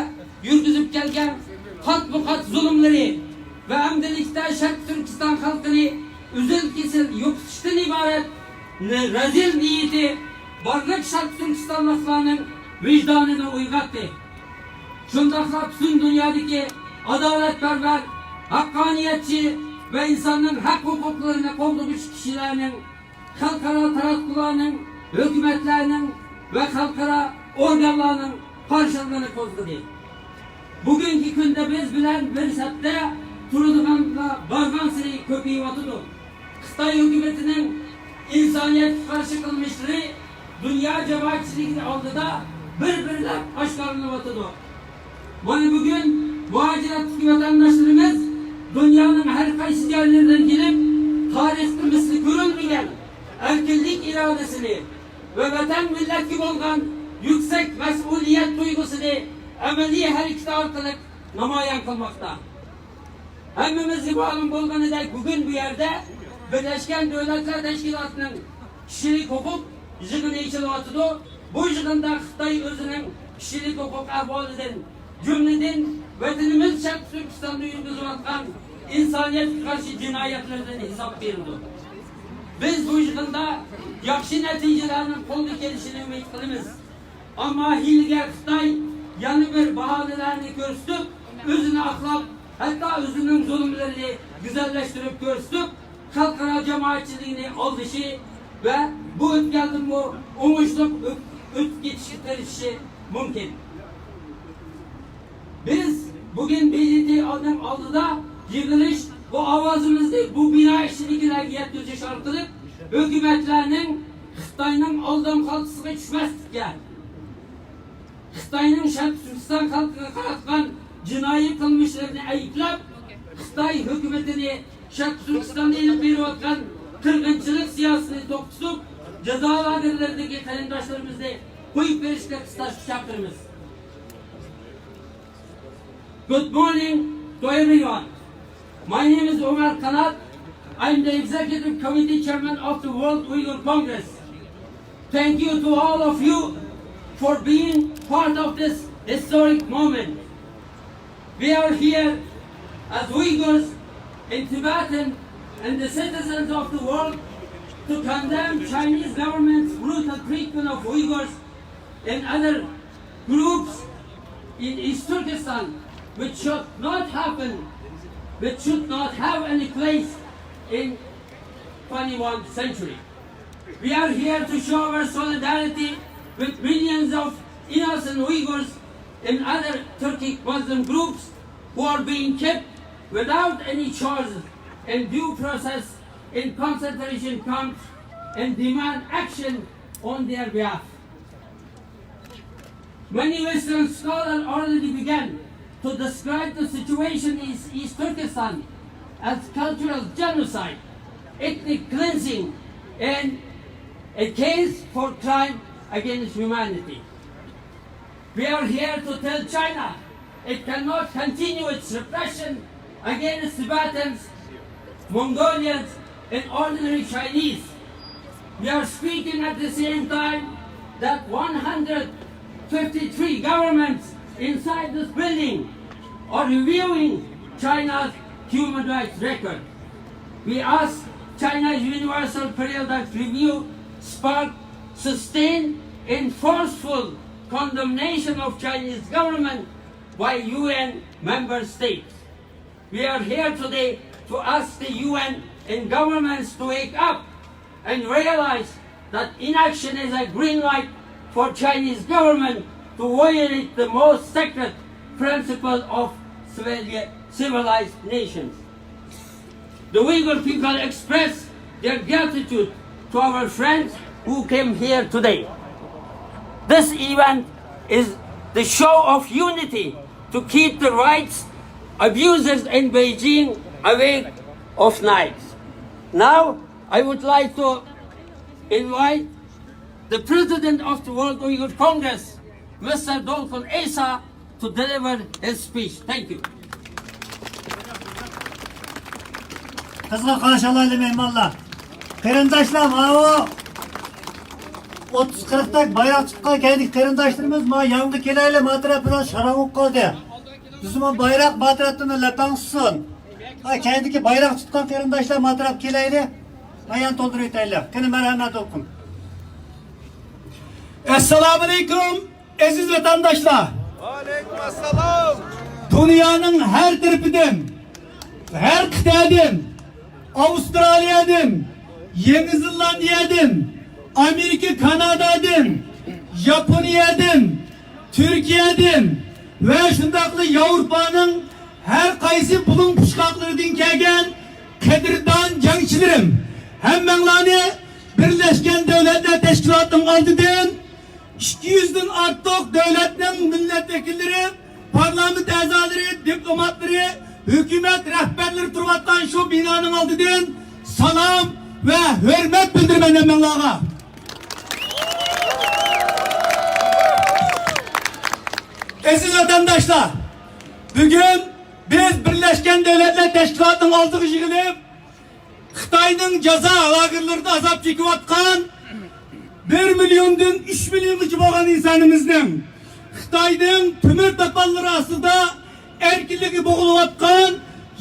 يۈرگۈزۈپ كەلگەن قاتمۇ قات زۇلۇملىرى ۋە ئەمدىلىكتە شەرقىي تۈركىستان خەلقىنى ئۈزۈل-كېسىل يوقىتىشتىن ئىبارەت رەزىل نىيىتى بارلىق شەرقىي تۈركىستانلىقلارنىڭ ۋىجدانىنى ئويغاتتى. شۇنداقلا پۈتۈن دۇنيادىكى ئادالەتپەرۋەر، ھەققانىيەتچى ۋە ئىنساننىڭ ھەق ھوقۇقلىرىنى قوغدىغۇچى كىشىلەرنىڭ خەلقئارا تاراتقۇلارنىڭ، ھۆكۈمەتلەرنىڭ ۋە خەلقئارا ئورگانلارنىڭ قارشىلىقىنى قوزغىدى. بۈگۈنكى كۈندە بىز بىلەن بىر سەپتە تۇرىدىغانلار بارغانسېرى كۆپىيىۋاتىدۇ. خىتاي ھۆكۈمىتىنىڭ ئىنسانىيەتكە قارشى قىلمىشلىرى دۇنيا جامائەتچىلىكى ئالدىدا بىر-بىرلەپ ئاشكارىلىنىۋاتىدۇ. مانا بۈگۈن مۇھاجىرەتتىكى ۋەتەنداشلىرىمىز دۇنيانىڭ ھەر قايسى يەرلىرىدىن كېلىپ، تارىختا مىسلى كۆرۈلمىگەن ئەركىنلىك ئىرادىسىنى ۋە ۋەتەن مىللەتكە بولغان يۈكسەك مەسئۇلىيەت تۇيغۇسىنى ئەمەلىي ھەرىكىتى ئارقىلىق نامايان قىلماقتا. ھەممىمىزگە مەلۇم بولغىنىدەك، بۈگۈن بۇ يەردە بىرلەشكەن دۆلەتلەر تەشكىلاتىنىڭ كىشىلىك ھوقۇق يىغىنى ئېچىلىۋاتىدۇ. بۇ يىغىندا خىتاي ئۆزىنىڭ كىشىلىك ھوقۇق ئەھۋالىدىن، جۈملىدىن ۋەتىنىمىز شەرقىي تۈركىستاندا يۈرگۈزۈۋاتقان ئىنسانىيەتكە قارشى جىنايەتلىرىدىن ھېساب بېرىدۇ. بىز بۇ يىغىندا ياخشى نەتىجىلەرنىڭ قولغا كېلىشىنى ئۈمىد قىلىمىز. ئەمما ھىيلىگەر خىتاي يەنە بىر باھانىلەرنى كۆرسىتىپ، ئۆزىنى ئاقلاپ، ھەتتا ئۆزىنىڭ زۇلۇملىرىنى گۈزەللەشتۈرۈپ كۆرسىتىپ، خەلقئارا جامائەتچىلىكنى ئالدىشى ۋە بۇ ئۆتكەلدىنمۇ ئوڭۇشلۇق ئۆت-، ئۆتۈپ كېتىشكە تىرىشىشى مۇمكىن. بىز بۈگۈن بى دى تې ئېنىڭ ئالدىدا يىغىلىش، بۇ ئاۋازىمىزنى بۇ بىنا ئىچىدىكىلەرگە يەتكۈزۈش ئارقىلىق ھۆكۈمەتلەرنىڭ خىتاينىڭ ئالدام خالتىسىغا چۈشمەسلىككە، خىتاينىڭ شەرقىي تۈركىستان خەلقىگە قاراتقان جىنايى قىلمىشلىرىنى ئەيىبلەپ، خىتاي ھۆكۈمىتىنى شەرقىي تۈركىستاندا ئېلىپ بېرىۋاتقان قىرغىنچىلىق سىياسىتىنى توختىتىپ، جازا لاگېرلىرىدىكى قېرىنداشلىرىمىزنى قويۇپ بېرىشكە قىستاشقا چاقىرىمىز. Good morning to everyone. My name is Omar Kanat. I'm the Executive Committee Chairman of the World Uyghur Congress. Thank you to all of you for being part of this historic moment. We are here as Uyghurs in Tibetan and the citizens of the world to condemn Chinese government's brutal treatment of Uyghurs and other groups in East Turkestan, which should not happen, which should not have any place in twenty-first century. We are here to show our solidarity with millions of innocent Uyghurs and other Turkic Muslim groups who are being kept without any charges and due process in concentration camps and demand action on their behalf. Many Western scholars already began to describe the situation in East Turkestan as cultural genocide, ethnic cleansing, and a case for crime against humanity. We are here to tell China it cannot continue its repression against Tibetans, Mongolians, and ordinary Chinese. We are speaking at the same time that one hundred fifty-three governments inside this building are reviewing China's human rights record. We ask China's Universal Periodic Review spark sustained and forceful condemnation of Chinese government by U N member states. We are here today to ask the U N and governments to wake up and realize that inaction is a green light for Chinese government to violate the most sacred principle of civili-, civilized nations. The Uyghur people express their gratitude to our friends who came here today. This event is the show of unity to keep the rights abusers in Beijing awake of night. Now, I would like to invite the president of the World Uyghur Congress, Mister Dolkun Isa to deliver his speech. Thank you. قىزغىن قارشى ئالايلى مېھمانلار. قېرىنداشلار، ماۋۇ ئوتتۇز قىرىقتەك بايراق تۇتقان كەينىدىكى قېرىنداشلىرىمىز ما يانغا كېلەيلى، ما تەرەپ بىراز شاراڭ بولۇپ قالدى. بىزمۇ بايراق ما تەرەپتىن لەپەڭ تۇتسۇن. ھە، كەينىدىكى بايراق تۇتقان قېرىنداشلار ما تەرەپ كېلەيلى. مايان تولدۇرۇۋېتەيلى. قېنى، مەرھەمەت ئوقۇڭ. ئەسسالامۇئەلەيكۇم، ئەزىز ۋەتەنداشلار! ۋەئەلەيكۇم ئەسسالام! دۇنيانىڭ ھەر تەرىپىدىن، ھەر قىتئەدىن، ئاۋسترالىيەدىن، يېڭى زېلاندىيەدىن، ئامېرىكا، كانادادىن، ياپونىيەدىن، تۈركىيەدىن ۋە شۇنداقلا ياۋروپانىڭ ھەر قايسى بۇلۇڭ پۇچقاقلىرىدىن كەلگەن قەدىردان جەڭچىلىرىم، ھەممەڭلارنى بىرلەشكەن دۆلەتلەر تەشكىلاتىنىڭ ئالدىدىن ئىككى يۈزدىن ئارتۇق دۆلەتنىڭ مىللەت ۋەكىللىرى، پارلامېنت ئەزالىرى، دىپلوماتلىرى، ھۆكۈمەت رەھبەرلىرى تۇرۇۋاتقان شۇ بىنانىڭ ئالدىدىن سالام ۋە ھۆرمەت بىلدۈرىمەن ھەممەڭلارغا. ئەزىز ۋەتەنداشلار، بۈگۈن بىز بىرلەشكەن دۆلەتلەر تەشكىلاتىنىڭ ئالدىغا يىغىلىپ، خىتاينىڭ جازا لاگېرلىرىدا ئازاب چېكىۋاتقان بىر مىليوندىن ئۈچ مىليونغىچە بولغان ئىنسانىمىزنىڭ، خىتاينىڭ تۆمۈر تاپانلىرى ئاستىدا ئەركىنلىكى بوغۇلۇۋاتقان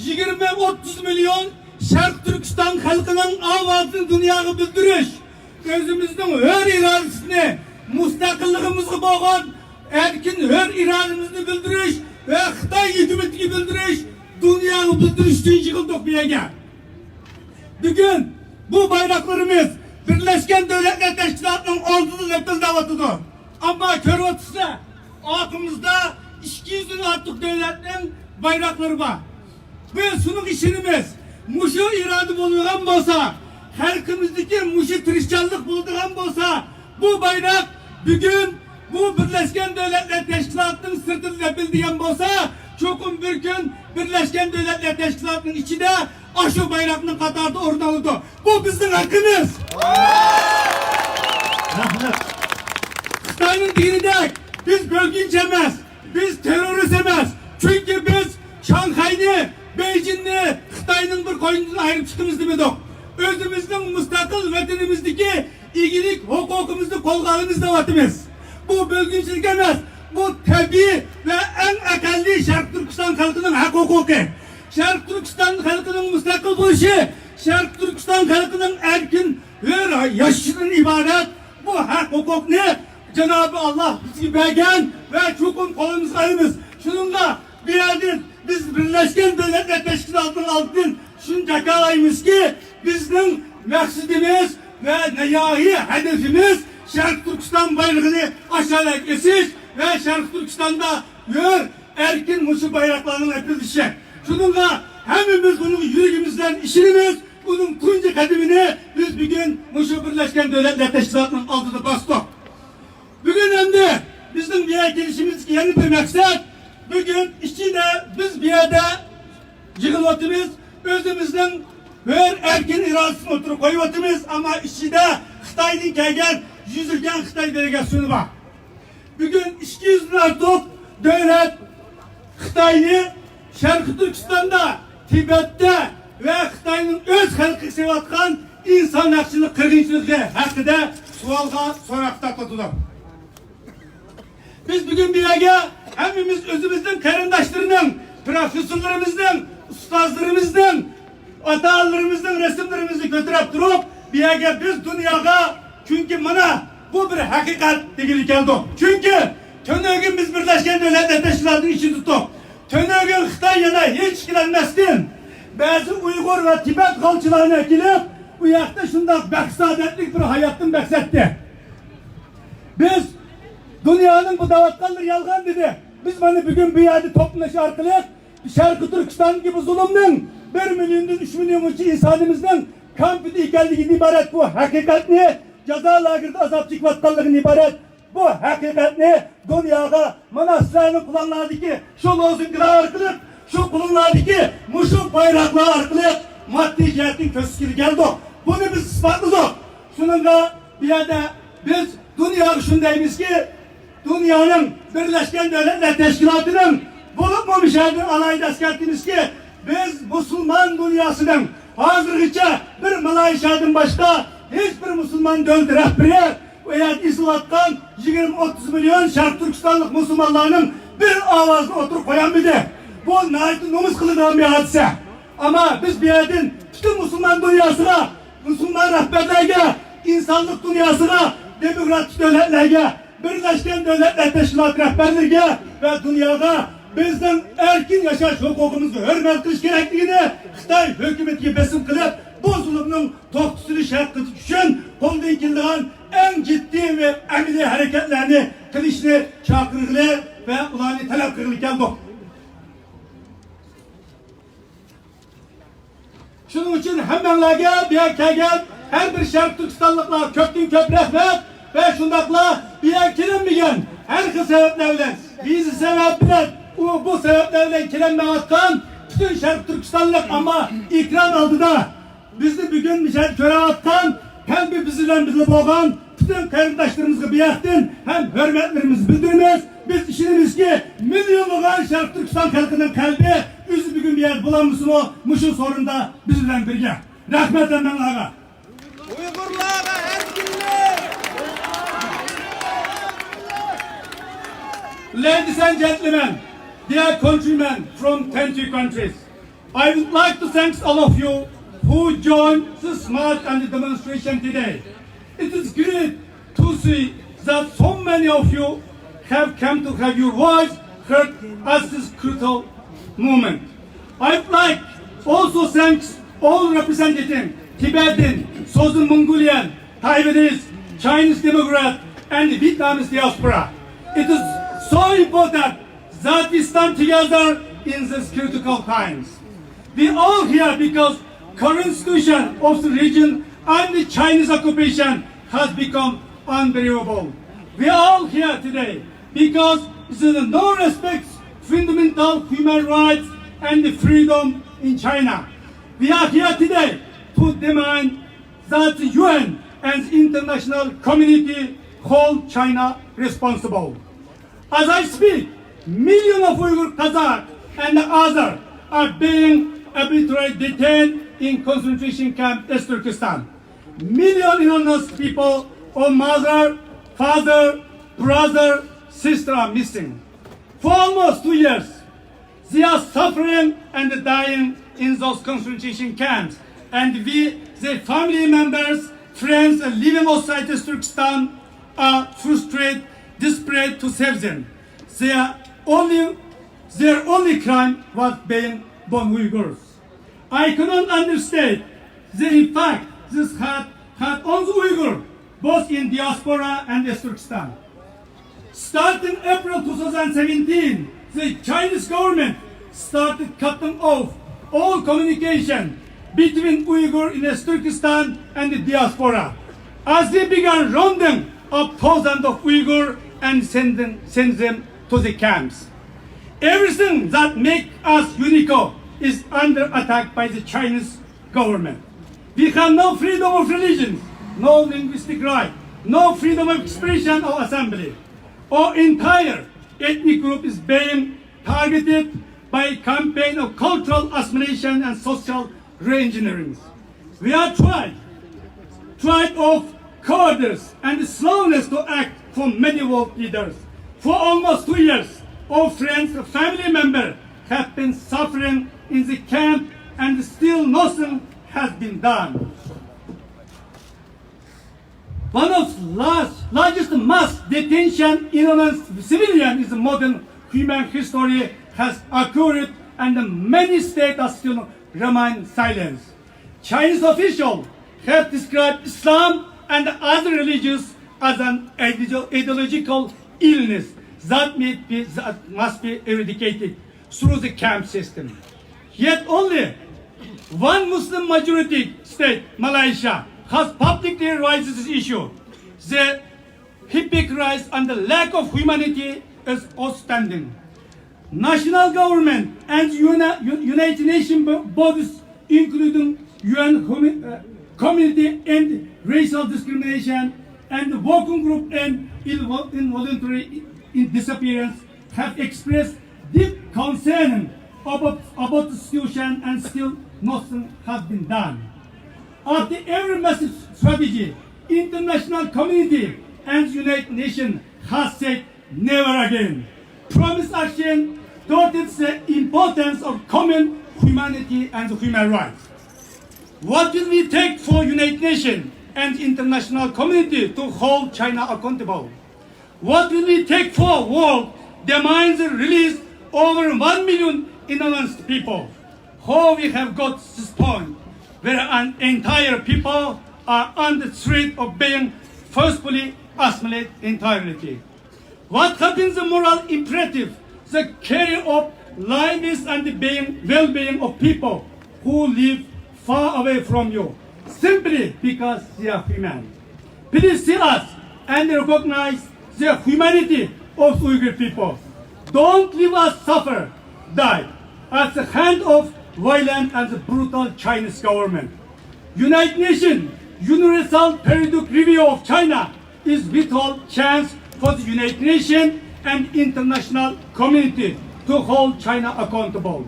يىگىرمە، ئوتتۇز مىليون شەرقىي تۈركىستان خەلقىنىڭ ئاۋازىنى دۇنياغا بىلدۈرۈش، ئۆزىمىزنىڭ ھۆر ئىرادىسىنى، مۇستەقىللىقىمىزغا بولغان ئەركىن ھۆر ئىرادىمىزنى بىلدۈرۈش ۋە خىتاي ھۆكۈمىتىگە بىلدۈرۈش، دۇنياغا بىلدۈرۈش ئۈچۈن يىغىلدۇق بۇ يەرگە. بۈگۈن بۇ بايراقلىرىمىز بىرلەشكەن دۆلەتلەر تەشكىلاتىنىڭ ئالدىدا لەپىلدەۋاتىدۇ. ئەمما كۆرۈۋاتىسىلەر، ئارقىمىزدا ئىككى يۈزدىن ئارتۇق دۆلەتنىڭ بايراقلىرى بار. بىز شۇنىڭغا ئىشىنىمىز. مۇشۇ ئىرادە بولىدىغان بولسا، خەلقىمىزدىكى مۇشۇ تىرىشچانلىق بولىدىغان بولسا، بۇ بايراق بۈگۈن بۇ بىرلەشكەن دۆلەتلەر تەشكىلاتىنىڭ سىرتىدا لەپىلدىگەن بولسا، چوقۇم بىر كۈن بىرلەشكەن دۆلەتلەر تەشكىلاتىنىڭ ئىچىدە ئاشۇ بايراقنىڭ قاتارىدا ئورۇن ئالىدۇ. بۇ بىزنىڭ ھەققىمىز. رەھمەت. خىتاينىڭ دېگىنىدەك، بىز بۆلگۈنچى ئەمەس، بىز تېررورىست ئەمەس. چۈنكى بىز شاڭخەينى، بېيجىڭنى خىتاينىڭ بىر قوينىدىن ئايرىپ چىقىمىز دېمىدۇق. ئۆزىمىزنىڭ مۇستەقىل ۋەتىنىمىزدىكى ئىگىلىك ھوقۇقىمىزنى قولغا ئالىمىز دەۋاتىمىز. بۇ بۆلگۈنچىلىك ئەمەس، بۇ تەبىئىي ۋە ئەڭ ئەقەللىي شەرقىي تۈركىستان خەلقىنىڭ ھەق ھوقۇقى. شەرقىي تۈركىستان خەلقىنىڭ مۇستەقىل بولۇشى، شەرقىي تۈركىستان خەلقىنىڭ ئەركىن ھۆر ياشىشىدىن ئىبارەت بۇ ھەق ھوقۇقنى جانابى ئاللا بىزگە بەرگەن ۋە چوقۇم قولىمىزغا ئالىمىز. شۇنىڭغا بۇ يەردىن بىز بىرلەشكەن دۆلەتلەر تەشكىلاتىنىڭ ئالدىدىن شۇنى جاكارلايمىزكى، بىزنىڭ مەقسىتىمىز ۋە نىھايىي ھەدىپىمىز شەرقىي تۈركىستان بايرىقىنى ئاشۇ يەرلەرگە ئېسىش ۋە شەرقىي تۈركىستاندا ھۆر، ئەركىن مۇشۇ بايراقلارنىڭ ئېتىلىشى. شۇنىڭغا ھەممىمىز بۇنىڭ يۈرىكىمىزدىن ئىشىنىمىز. ئۇنىڭ تۇنجى قەدىمىنى بىز بۈگۈن مۇشۇ بىرلەشكەن دۆلەتلەر تەشكىلاتىنىڭ ئالدىدا باستۇق. بۈگۈن ئەمدى بىزنىڭ بۇ يەرگە كېلىشىمىزدىكى يەنە بىر مەقسەت، بۈگۈن ئىچىدە بىز بۇ يەردە يىغىلىۋاتىمىز، ئۆزىمىزنىڭ ھۆر ئەركىن ئىرادىسىنى ئوتتۇرىغا قويۇۋاتىمىز، ئەمما ئىچىدە خىتايدىن كەلگەن يۈزلىگەن خىتاي دېلېگاتسىيونى بار. بۈگۈن ئىككى يۈزدىن ئارتۇق دۆلەت خىتاينى شەرقىي تۈركىستاندا، تىبەتتە ۋە خىتاينىڭ ئۆز خەلقىگە قىلىۋاتقان ئىنسان ھەقچىلىك قىرغىنچىلىقى ھەققىدە سوئالغا، سوراققا تارتىۋاتىدۇ. بىز بۈگۈن بۇ يەرگە ھەممىمىز ئۆزىمىزنىڭ قېرىنداشلىرىنىڭ، پروفېسسورلىرىمىزنىڭ، ئۇستازلىرىمىزنىڭ، ئاتا-ئانىلىرىمىزنىڭ رەسىملىرىمىزنى كۆتۈرۈپ تۇرۇپ، بۇ يەرگە بىز دۇنياغا، چۈنكى مانا بۇ بىر ھەقىقەت دېگىلى كەلدۇق. چۈنكى تۈنۈگۈن بىز بىرلەشكەن دۆلەتلەر تەشكىلاتىنىڭ ئىچىدە تۇتتۇق. تۈنۈگۈن خىتاي يەنە ھېچ ئىككىلەنمەستىن، بەزى ئۇيغۇر ۋە تىبەت غالچىلارنى ئەكېلىپ، ئۇ ياقتا شۇنداق بەخت-سائادەتلىك بىر ھاياتتىن بەھس ئەتتى. بىز دۇنيانىڭ بۇ دەۋاتقانلىرى يالغان دېدى. بىز مانا بۈگۈن بۇ يەردە توپلىنىش ئارقىلىق شەرقىي تۈركىستاندىكى بۇ زۇلۇمنىڭ بىر مىليوندىن ئۈچ مىليونغىچە ئىنسانىمىزنىڭ كان پىدا ئىكەنلىكىدىن ئىبارەت بۇ ھەقىقەتنى، جازا لاگېرىدا ئازاب چېكىۋاتقانلىقىدىن ئىبارەت بۇ ھەقىقەتنى دۇنياغا مانا سىلەرنىڭ قولۇڭلاردىكى شۇ لوزۇنكىلار ئارقىلىق، شۇ قولۇڭلاردىكى مۇشۇ بايراقلار ئارقىلىق ماددىي جەھەتتىن كۆرسىتكىلى كەلدۇق. بۇنى بىز ئىسپاتلىدۇق. شۇنىڭغا بۇ يەردە بىز دۇنياغا شۇنى دەيمىزكى، دۇنيانىڭ بىرلەشكەن دۆلەتلەر تەشكىلاتىنىڭ، بولۇپمۇ مۇشۇ يەردىن ئالاھىدە ئەسكەرتكىنىمىزكى، بىز مۇسۇلمان دۇنياسىنىڭ ھازىرغىچە بىر مالايشيادىن باشقا ھېچ بىر مۇسۇلمان دۆلىتى رەھبىرى ئۇ يەردە ئېزىلىۋاتقان يىگىرمە ئوتتۇز مىليون شەرقىي تۈركىستانلىق مۇسۇلمانلارنىڭ بىر ئاۋازىنى ئوتتۇرىغا قويالمىدى. بۇ ناھايىتى نومۇس قىلىدىغان بىر ھادىسە. ئەمما بىز بۇ يەردىن پۈتۈن مۇسۇلمان دۇنياسىغا، مۇسۇلمان رەھبەرلەرگە، ئىنسانلىق دۇنياسىغا، دېموكراتىك دۆلەتلەرگە، بىرلەشكەن دۆلەتلەر تەشكىلاتى رەھبەرلىرىگە ۋە دۇنياغا بىزنىڭ ئەركىن ياشاش ھوقۇقىمىزغا ھۆرمەت قىلىش كېرەكلىكىنى، خىتاي ھۆكۈمىتىگە بېسىم قىلىپ، بۇ زۇلۇمنىڭ توختىتىلىشى ھەققىدە ئۈچۈن قولدىن كېلىدىغان ئەڭ جىددىي ۋە ئەمەلىي ھەرىكەتلەرنى قىلىشنى چاقىرغىلى ۋە ئۇلارنى تەلەپ قىلغىلى كەلدۇق. شۇنىڭ ئۈچۈن ھەممەڭلارگە بۇ يەرگە كەلگەن ھەر بىر شەرقىي تۈركىستانلىقلارغا كۆپتىن كۆپ رەھمەت ۋە شۇنداقلا بۇ يەرگە كېلەلمىگەن، ھەر خىل سەۋەبلەر بىلەن، ۋىزا سەۋەبى بىلەن، ئۇ بۇ سەۋەبلەر بىلەن كېلەلمەيۋاتقان پۈتۈن شەرقىي تۈركىستانلىق، ئەمما ئېكران ئالدىدا بىزنى بۈگۈن مۇشۇ يەردە كۆرۈۋاتقان، قەلبى بىز بىلەن بىللە بولغان پۈتۈن قېرىنداشلىرىمىزغا بۇ يەردىن ھەم ھۆرمەتلىرىمىزنى بىلدۈرىمىز. بىز ئىشىنىمىزكى، مىليونلىغان شەرقىي تۈركىستان خەلقىنىڭ قەلبى ئۆزى بۈگۈن بۇ يەردە بولالمىسىمۇ، مۇشۇ سورۇندا بىز بىلەن بىرگە. رەھمەت ھەممەڭلارغا. ئۇيغۇرلارغا ئەركىنلىك! Ladies and gentlemen, dear countrymen from twenty countries, I would like to thank all of you who joined this march and the demonstration today. It is great to see that so many of you have come to have your voice heard at this crucial moment. I would like also thank all representing Tibetan, Southern Mongolian, Taiwanese, Chinese democrat, and Vietnamese diaspora. It is so important that we stand together in these critical times. We are here because current situation of the region and the Chinese occupation has become unbearable. We are here today because there is no respect for fundamental human rights and the freedom in China. We are here today to demand that the U N and the international community hold China responsible. As I speak, millions of Uyghur, Kazakh, and Azar are being arbitrarily detained in concentration camp East Turkestan. Million innocent people of mother, father, brother, sister are missing. For almost two years, they are suffering and dying in those concentration camps, and we, their family members, friends, and living outside East Turkestan are frustrated, desperate to save them. They are only, their only crime was being born Uyghurs. I cannot understand the impact this had, had on the Uyghur, both in diaspora and East Turkestan. Starting April two thousand seventeen, the Chinese government started cutting off all communication between Uyghur in East Turkestan and the diaspora, as they began rounding up thousands of Uyghur and sending, send them to the camps. Everything that makes us unique is under attack by the Chinese government. We have no freedom of religion, no linguistic right, no freedom of expression or assembly. Our entire ethnic group is being targeted by a campaign of cultural assimilation and social reengineering. We are tried, tried of cowardice and slowness to act for medieval leaders. For almost two years, our friends, family members have been suffering in the camp and still nothing has been done. One of large, largest mass detention in a civilian is modern human history has occurred, and many states are still remain silent. Chinese officials have described Islam and other religions as an ideolo-, ideological illness that may be, that must be eradicated through the camp system. Yet only one Muslim majority state, Malaysia, has publicly raised this issue. The hypocrisy and the lack of humanity is outstanding. National government and uni-, U-, United Nations bo-, bodies, including U N humi-, uh, Committee on Racial Discrimination and the Working Group on Invo-, Involuntary in disappearance have expressed deep concern about, about the situation and still nothing has been done. After every massive strategy, international community and United Nations has said never again. Promise action taught us the importance of common humanity and human rights. What will we take for United Nations and international community to hold China accountable? What will we take for world demands the release over one million innocent people? How we have got this point where an entire people are on the threat of being forcibly assimilated entirely? What happens the moral imperative, the care of lives and the being, well-being of people who live far away from you simply because they are human? Please see us and recognize the humanity of Uyghur people. Don't leave us suffer, die at the hand of violent and brutal Chinese government. United Nations Universal Periodic Review of China is vital chance for the United Nations and international community to hold China accountable.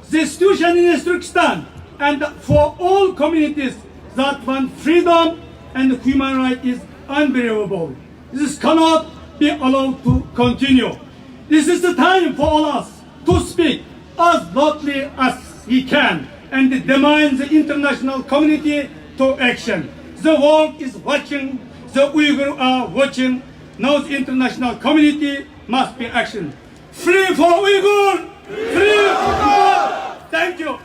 The situation in Turkestan and for all communities that want freedom and human right is unbearable. This cannot be allowed to continue. This is the time for all us to speak as loudly as he can and demand the international community to action. The world is watching, the Uyghur are watching. Now the international community must be action. Free for Uyghur! Free for Uyghur! Thank you.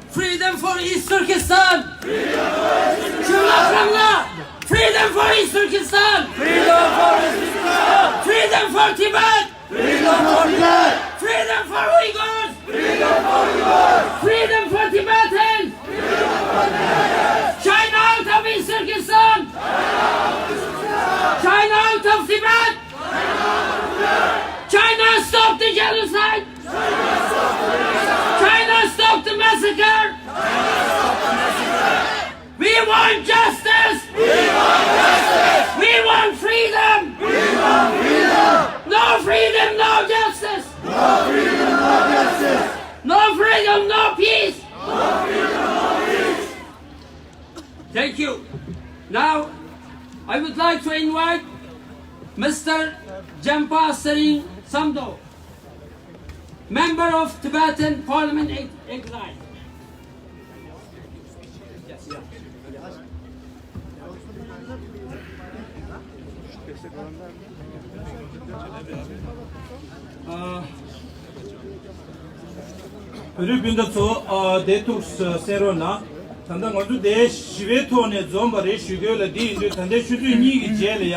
Freedom for East Turkestan! Freedom for East Turkestan! Freedom for East Turkestan! Freedom for East Turkestan! Freedom for Tibet! Freedom for Tibet! Freedom for Uyghurs! Freedom for Uyghurs! Freedom for Tibetans! Freedom for Tibetans! China out of East Turkestan! China out of Tibet! China, stop the genocide! China, stop the massacre! We want justice! We want justice! We want freedom! We want freedom! No freedom, no justice! No freedom, no justice! No freedom, no peace! No freedom, no peace! Thank you. Now, I would like to invite Mister Jampa Sering Samdo, member of Tibetan Parliament ex-, exile. ཨ། བོད་རིགས་སྤུན་ཟླ་ཚོ། ཨ། དེ་ཐུགས་སེར་རོ་ན། ད་ལྟ་ང་ཚོ་དེ་ཞི་བའི་ཐོག་ནས་འཛོམས་པ་རེད་ཞུ་དགོས་ལ། དེ་ཡིན་དུས་ད་ལྟའི་ཆུ་ཚོད་གཉིས་ཀྱི་རྗེས་ལ་ཡ་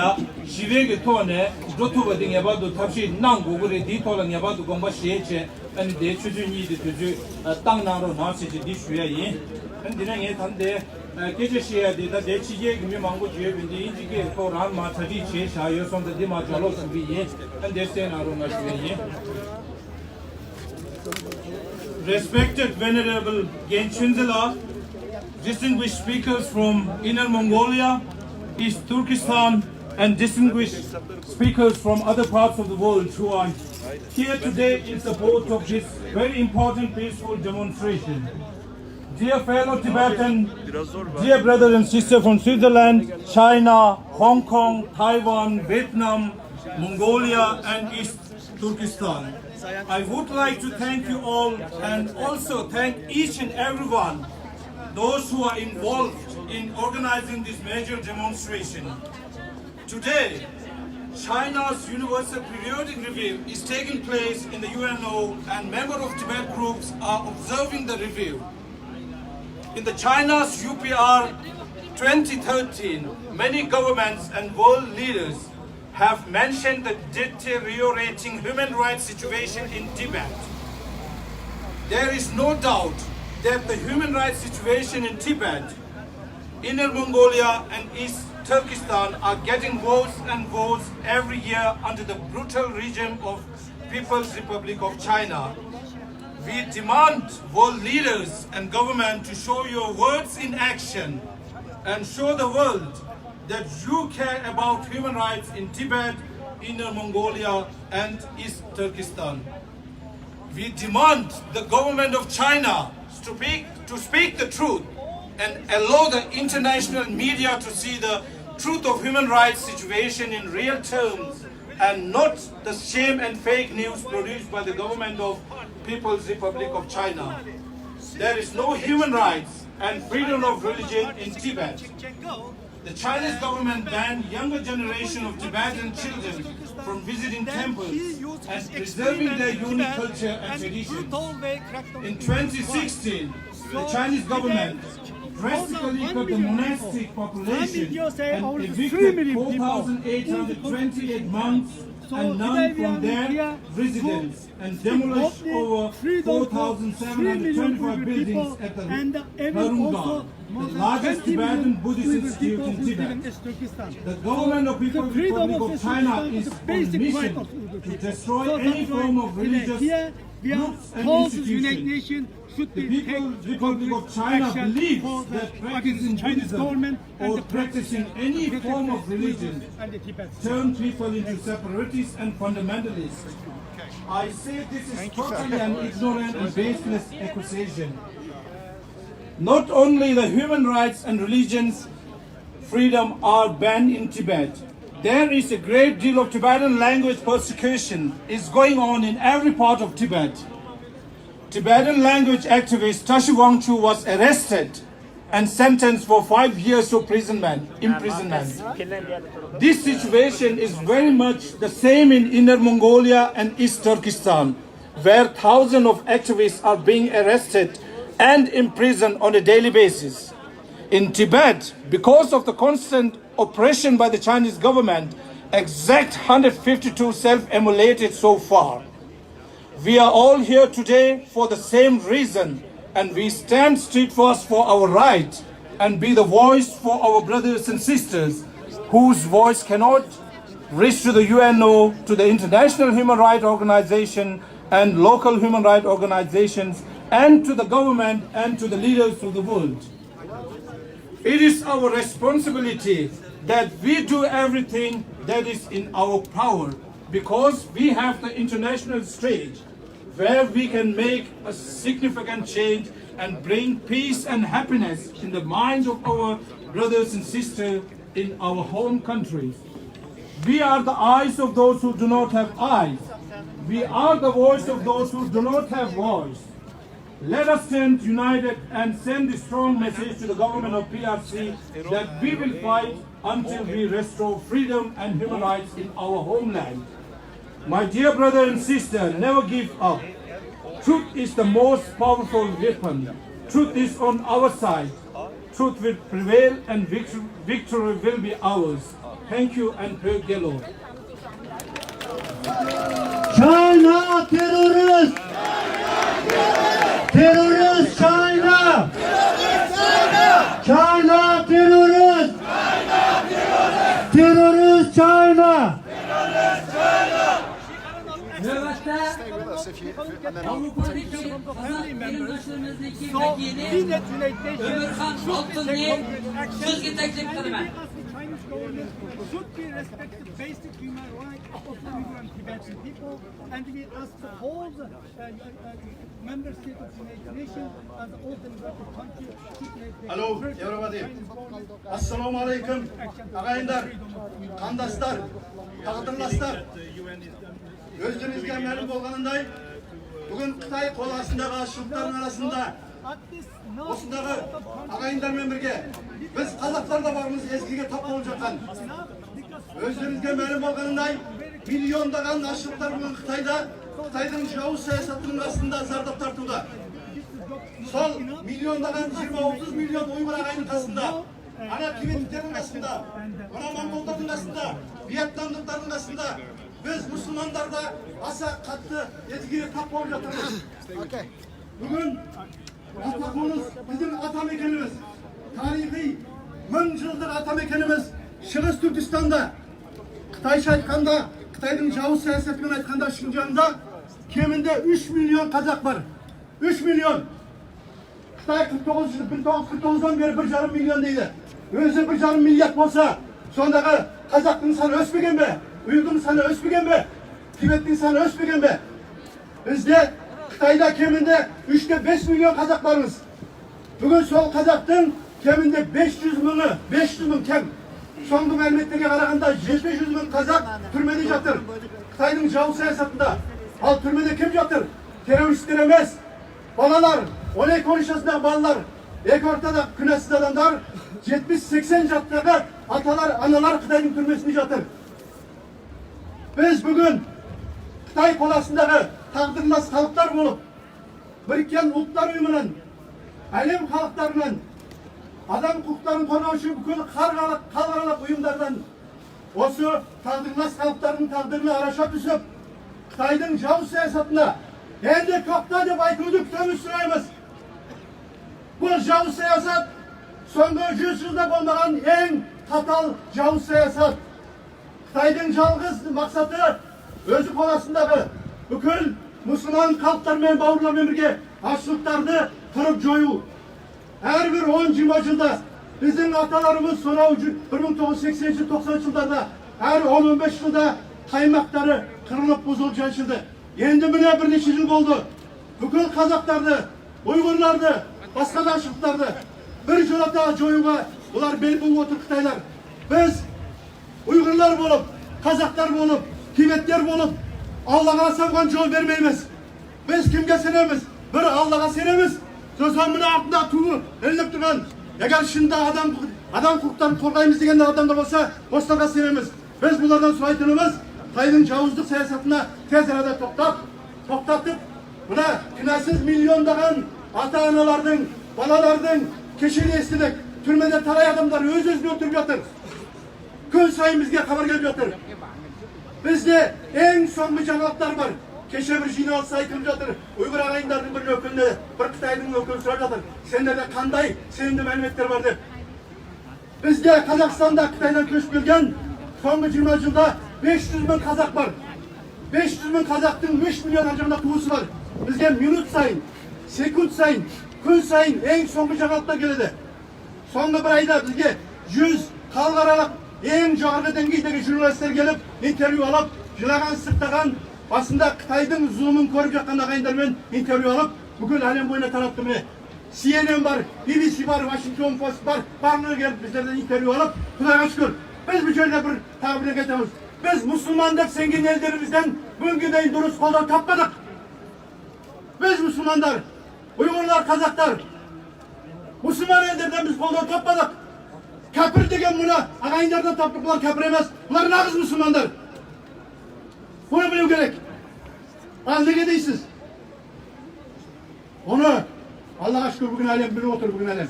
ཞི་བའི་གི་ཐོག་ནས་འགྲོ་ཐུབ་པ་དེ་ངེས་པར་དུ་ཐབས་ཤེས་གནང་དགོས་ཀྱི་རེད། དེའི་ཐོག་ལ་ངེས་པར་དུ་དགོངས་པ་བཞེས་བྱས། ཨ་ནི་དེ་ཆུ་ཚོད་གཉིས་དེ་དུས་ཚོད་བཏང་གནང་རོགས་གནང་ཟེར་གྱི་འདི་ཞུ་ཡ་ཡིན། ཨ་ནི་འདི་ནས་ངས་ད་ལྟའི་སྐད་ཆ་བཤད་ཡ་དེ་ད་དེ་ཕྱི་རྒྱལ་གྱི་མི་མང་པོ་ཡོད་པ་འདི་དབྱིན་ཇི་སྐད་ཐོག་རང་མ་གྲ་སྒྲིག་བྱས་བཞག་ཡོད་སོང་། ད་འདི་མ་ལྗགས་ཀློག་ཞུ་གི་ཡིན། ཨ་ནི་དེ་གསན་གནང་རོགས་གནང་ཞུ་ཡ་ཡིན། Respected Venerable Gen Chunzela, distinguished speakers from Inner Mongolia, East Turkestan, and distinguished speakers from other parts of the world who are here today in support of this very important peaceful demonstration. Dear fellow Tibetan, dear brothers and sisters from Switzerland, China, Hong Kong, Taiwan, Vietnam, Mongolia, and East Turkestan. I would like to thank you all and also thank each and everyone, those who are involved in organizing this major demonstration. Today, China's Universal Periodic Review is taking place in the U N O, and member of Tibet groups are observing the review. In the China's U P R twenty thirteen, many governments and world leaders have mentioned the deteriorating human rights situation in Tibet. There is no doubt that the human rights situation in Tibet, Inner Mongolia, and East Turkestan are getting worse and worse every year under the brutal regime of People's Republic of China. We demand world leaders and government to show your words in action and show the world that you care about human rights in Tibet Inner Mongolia and East Turkestan. We demand the government of China to speak, to speak the truth and allow the international media to see the truth of human rights situation in real terms and not the sham and fake news produced by the government of People's Republic of China. There is no human rights and freedom of religion in Tibet. The Chinese government banned younger generation of Tibetan children from visiting temples and preserving their unique culture and traditions. In twenty sixteen, the Chinese government drastically cut the monastic population and evicted four thousand eight hundred twenty-eight monks and nuns from their residence and demolished over four thousand seven hundred twenty-five buildings at the Hurungan, the largest Tibetan Buddhist institute in Tibet. The government of People's Republic of China is on mission to destroy any form of religious groups and institutions. The People's Republic of China believes that practicing Buddhism or practicing any form of religion turn people into separatists and fundamentalists. I say this is totally an ignorant and baseless accusation. Not only the human rights and religions freedom are banned in Tibet, there is a great deal of Tibetan language persecution is going on in every part of Tibet. Tibetan language activist Tashi Wangchuk was arrested and sentenced for five years of imprisonment, imprisonment. This situation is very much the same in Inner Mongolia and East Turkestan, where thousands of activists are being arrested and imprisoned on a daily basis. In Tibet, because of the constant oppression by the Chinese government, exact one hundred fifty-two self-immolated so far. We are all here today for the same reason, and we stand steadfast for our right and be the voice for our brothers and sisters whose voice cannot reach to the U N O, to the International Human Rights Organization, and local human rights organizations, and to the government and to the leaders of the world. It is our responsibility that we do everything that is in our power, because we have the international stage where we can make a significant change and bring peace and happiness in the minds of our brothers and sisters in our home countries. We are the eyes of those who do not have eyes. We are the voice of those who do not have voice. Let us stand united and send a strong message to the government of P R C that we will fight until we restore freedom and human rights in our homeland. My dear brother and sister, never give up. Truth is the most powerful weapon. Truth is on our side. Truth will prevail and victory, victory will be ours. Thank you and Högg Gelor. China terrorist! Terrorist China! China terrorist! Terrorist China! نۆۋەتتە ئاۋروپادىكى قازاق قېرىنداشلىرىمىزنىڭكى ۋەكىلى ئۆمۈرخان ئالتۇننى سۆزگە تەكلىپ قىلىمەن. Should be respected basic human rights of the Uyghur and Tibetan people, and we ask the whole, uh, uh, member state of the United Nations as the open country. ئالو، ياۋروپادىكى. ئەسسالامۇ ئەلەيكۇم، ئاغايىنلار، قانداشلار، تەقدىرلاشلار. ئۆزلىرىڭىزگە مەلۇم بولغىنىدەك، بۈگۈن خىتاي قول ئاستىدىكى ئاشۇلۇقلارنىڭ ئارىسىدا مۇشۇنداق ئاغىنىلەر بىلەن بىرگە بىز قازاقلار دا بارمىز، ئەزگىگە تاپ بولۇپ چىققان. ئۆزلىرىڭىزگە مەلۇم بولغىنىدەك، مىليوندىغان ئاشۇلۇقلار بۈگۈن خىتايدا، خىتاينىڭ جاۋۇز سىياسىتىنىڭ ئاستىدا زەرداب تارتىۋاتىدۇ. شۇ مىليوندىغان يىگىرمە، ئوتتۇز مىليون ئۇيغۇر ئاغىنىنىڭ قاسىدا، مانا تىبەتلىكلەرنىڭ قاسىدا، مانا موڭغۇللارنىڭ قاسىدا، ۋيېتناملىقلارنىڭ قاسىدا بىز مۇسۇلمانلاردا ئاسا قاتتىق ئەزگىگە تاپ بولۇپ ياتىمىز. بۈگۈن ئاتا قونۇس بىزنىڭ ئاتا مېكىنىمىز، تارىخىي مىڭ يىللىق ئاتا مېكىنىمىز شىغىس تۈركىستاندا، خىتايچە ئېيتقاندا، خىتاينىڭ جاۋۇز سىياسىتى بىلەن ئېيتقاندا شىنجاڭدا كېمىدە ئۈچ مىليون قازاق بار. ئۈچ مىليون. خىتاي قىرىق توققۇزىنچى يىلى، بىر توققۇز يۈز قىرىق توققۇزدىن بېرى بىر يېرىم مىليون دەيدۇ. ئۆزى بىر يېرىم مىليارد بولسا، شۇنداقلا قازاقنىڭ سانى ئۆسمىگەنمۇ؟ ئۇيغۇرنىڭ سانى ئۆسمىگەنمۇ؟ تىبەتنىڭ سانى ئۆسمىگەنمۇ؟ بىزدە خىتايدا كەمىندە ئۈچتە بەش مىليون قازاق بارمىز. بۈگۈن شۇ قازاقنىڭ كەمىندە بەش يۈز مىڭى، بەش يۈز مىڭ كەم. سوڭقى مەلۇماتلارغا قارىغاندا يەتتە يۈز مىڭ قازاق تۈرمىدە ياتىر. خىتاينىڭ جاۋۇز سىياسىتىدە. ئال تۈرمىدە كىم ياتىر؟ تېررورىستلار ئەمەس. بالىلار، ئون ئىككى ئون ئۈچ ياشتىكى بالىلار، ئەكى ئورتىدا گۇناھسىز ئادەملەر، يەتمىش سەكسەن ياشتىكى ئاتىلار، ئانىلار خىتاينىڭ تۈرمىسىدە ياتىر. بىز بۈگۈن خىتاي قول ئاستىدىكى تەقدىرناس خەلقلەر بولۇپ، بىرىككەن ئۇلۇغلار ئۇيۇمى بىلەن، ئالەم خەلقلەر بىلەن، ئادەم ھوقۇقلىرىنى قورغاۋچى پۈتكۈل خەلقئارالىق، خەلقئارالىق ئۇيۇملار بىلەن ئوسۇ تەقدىرناس خەلقلەرنىڭ تەقدىرىنى ئاراشا تۈزۈپ، خىتاينىڭ جاۋۇز سىياسىتىنى ئەمدى توختا دەپ ئېيتىۋاتىدۇ، كۈتۈۋاتىمىز. بۇ جاۋۇز سىياسەت سوڭقى يۈز يىلدا بولمىغان ئەڭ تاتال جاۋۇز سىياسەت. خىتاينىڭ يالغۇز مەقسىتى ئۆزى قول ئاستىدىكى پۈتكۈل مۇسۇلمان خەلقلەر بىلەن باۋرۇلار بىلەن بىرگە ئاچلىقلارنى قىرىپ جويۇش. ھەر بىر ئون يىگىرمە يىلدا بىزنىڭ ئاتىلىرىمىز سوراۋ بىر مىڭ توققۇز يۈز سەكسىنىنچى، توقسانىنچى يىللاردا ھەر ئون ئون بەش يىلدا قايماقلىرى قىرىلىپ بۇزۇلۇپ چانچىلدى. ئەمدى مانا بىر نەچچە يىل بولدى. پۈتكۈل قازاقلارنى، ئۇيغۇرلارنى، باشقا داشلىقلارنى بىر جوراتا جويۇشقا بۇلار بېل بوغۇپ ئولتۇرۇپ خىتايلار. بىز ئۇيغۇرلار بولۇپ، قازاقلار بولۇپ، تىبەتلەر بولۇپ، ئاللاغا سالغان جوۋ بەرمەيمىز. بىز كىمگە سېلىمىز؟ بىر ئاللاغا سېلىمىز. سوزغان مۇناپىقلار تۇغۇ ئېلىپ تۇرغان. ئەگەر شۇنداق ئادەم، ئادەم ھوقۇقلىرىنى قورغايمىز دېگەن ئادەملەر بولسا، بوستانغا سېلىمىز. بىز بۇلاردىن سورايتىنىمىز، خىتاينىڭ جاۋۇزلۇق سىياسىتىنى تېز ئارىدا توختات، توختاتىپ، مانا گۇناھسىز مىليوندىغان ئاتا-ئانىلارنىڭ، بالىلارنىڭ كېچىنى ئېسىتىدۇق. تۈرمىدە تالاي ئادەملەر ئۆز-ئۆزىنى ئۆلتۈرۈپ ياتىدۇ. كۈن سايىن بىزگە خەۋەر كېلىپ ياتىدۇ. بىزدە ئەڭ سوڭقى جاڭلىقلار بار. كېچە بىر ژۇرنالىست سايىت كېلىپ ياتىدۇ. ئۇيغۇر ئاغىنىلەرنىڭ بىر ۋەكىلى، بىر خىتاينىڭ ۋەكىلى سوراپ ياتىدۇ. سەندە قانداق، سەندە مەلۇماتلار بار دەپ. بىزدە قازاقىستاندا خىتايدىن كۆچۈپ كەلگەن سوڭقى يىگىرمە يىلدا بەش يۈز مىڭ قازاق بار. بەش يۈز مىڭ قازاقنىڭ ئۈچ مىليون ئارجىغىنە تۇغۇسى بار. بىزگە مىنۇت سايىن، سېكۇنت سايىن، كۈن سايىن ئەڭ سوڭقى جاڭلىقلار كېلىدۇ. سوڭقى بىر ئايدا بىزگە يۈز خەلقئارالىق ئەڭ يۇقىرى دەڭگىدىكى ژۇرنالىستلار كېلىپ ئىنتېرۋيۇ ئېلىپ، يىغلىغان، سىقتىغان، ئاستىدا خىتاينىڭ زۇلۇمىنى كۆرۈپ ياتقان ئاغىنىلەر بىلەن ئىنتېرۋيۇ ئېلىپ، پۈتكۈل ئالەم بويىچە تاراتتى بۇنى. سى ئېن ئېن بار، بى بى سى بار، ۋاشىنگتون پوست بار، بارلىرى كېلىپ بىزلەردىن ئىنتېرۋيۇ ئېلىپ، خۇداغا شۈكۈر، بىز بۇ يەردە بىر تەبرىك ئېيتىمىز. بىز مۇسۇلمان دەپ سەڭگىن ئەللىرىمىزدىن بۈگۈنگە دەيىن دۇرۇس قولداۋ تاپمىدۇق. بىز مۇسۇلمانلار، ئۇيغۇرلار، قازاقلار، مۇسۇلمان ئەللىرىدىن بىز قولداۋ تاپمىدۇق. كاپىر دېگەن مۇنۇ ئاغىنىلەردىن تاپتۇق، بۇلار كاپىر ئەمەس، بۇلار ناغىز مۇسۇلمانلار. بۇنى بىلىش كېرەك. ئا، نېمە دەيسىز؟ ئۇنى، ئاللاغا شۈكۈر، بۈگۈن ئالەم بىلىپ ئولتۇر، بۈگۈن ئالەم.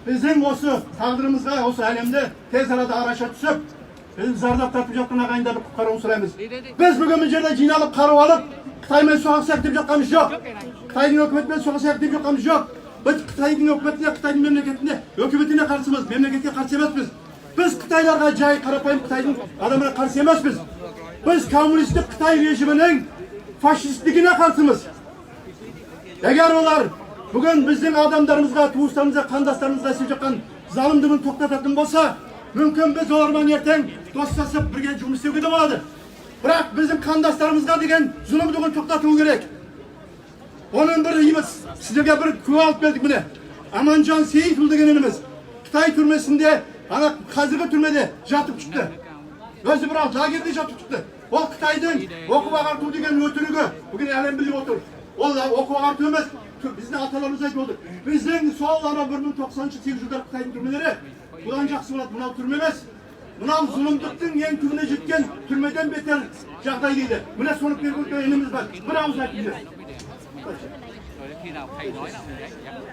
بىزنىڭ ئوسۇ تەقدىرىمىزگە، ئوسۇ ئالەمدە تېز ئارىدا ئاراشا چۈشۈپ، بىز زارداب تارتىپ ياتقان ئاغىنىلەرنى قۇتقۇزۇشنى سورايمىز. بىز بۈگۈن بۇ يەردە يىغىلىپ قارىۋېلىپ، خىتاي بىلەن سوغۇشايلى دەپ ياتقىنىمىز يوق. خىتاينىڭ ھۆكۈمىتى بىلەن سوغۇشايلى دەپ ياتقىنىمىز يوق. بىز خىتاينىڭ ھۆكۈمىتىنى، خىتاينىڭ مەملىكىتىنى، ھۆكۈمىتىنى قارشى ئەمەس، مەملىكەتكە قارشى ئەمەس بىز. بىز خىتايلارغا جاي قاراپ قويۇپ، خىتاينىڭ ئادەملىرىگە قارشى ئەمەس بىز. بىز كوممۇنىستىك خىتاي رېژىمىنىڭ فاشىستلىكىگە قارشىمىز. ئەگەر ئۇلار بۈگۈن بىزنىڭ ئادەملىرىمىزگە، تۇغۇشلىرىمىزغا، قانداشلىرىمىزغا ئىشلەۋاتقان زۇلۇمنى توختاتمىغان بولسا، مۇمكىن بىز ئۇلار بىلەن ئەتەڭ دوستلىشىپ بىرگە جۇمۇ ئىشلىگىلى بولىدۇ. بىراق بىزنىڭ قانداشلىرىمىزغا دېگەن زۇلۇمنى توختىتىش كېرەك. ئۇنىڭ بىر سىزگە بىر گۇۋاھ ئېلىپ كەلدۇق بۇنى. ئامانجان سېيىتئۇلى دېگىنىمىز خىتاي تۈرمىسىدە، ئانا قازىغى تۈرمىدە ياتىپ چىقتى. ئۆزى بىر لاگېردا ياتىپ چىقتى. ئۇ خىتايدىن ئوقۇپ ئاغارتۇ دېگەن ئۆتۈرۈكى بۈگۈن ئالەم بىلىپ ئولتۇر. ئۇ ئوقۇپ ئاغارتۇ ئەمەس. بىزنىڭ ئاتىلىرىمىز ئېيتىپ ئولتۇر. بىزنىڭ سوئاللارغا بىر مىڭ توقسان يىلدا خىتاينىڭ تۈرمىلىرى. بۇلار ياخشى بولۇپ، بۇلار تۈرمە ئەمەس. مانا زۇلۇملۇقنىڭ يەنە تۈۋىگە يەتكەن تۈرمىدىن بەتتەر جاغداي دەيدۇ. مانا سورىغان ئىنىمىز بار. بىر ئاۋۇز ئېيتىپ بېرىڭ.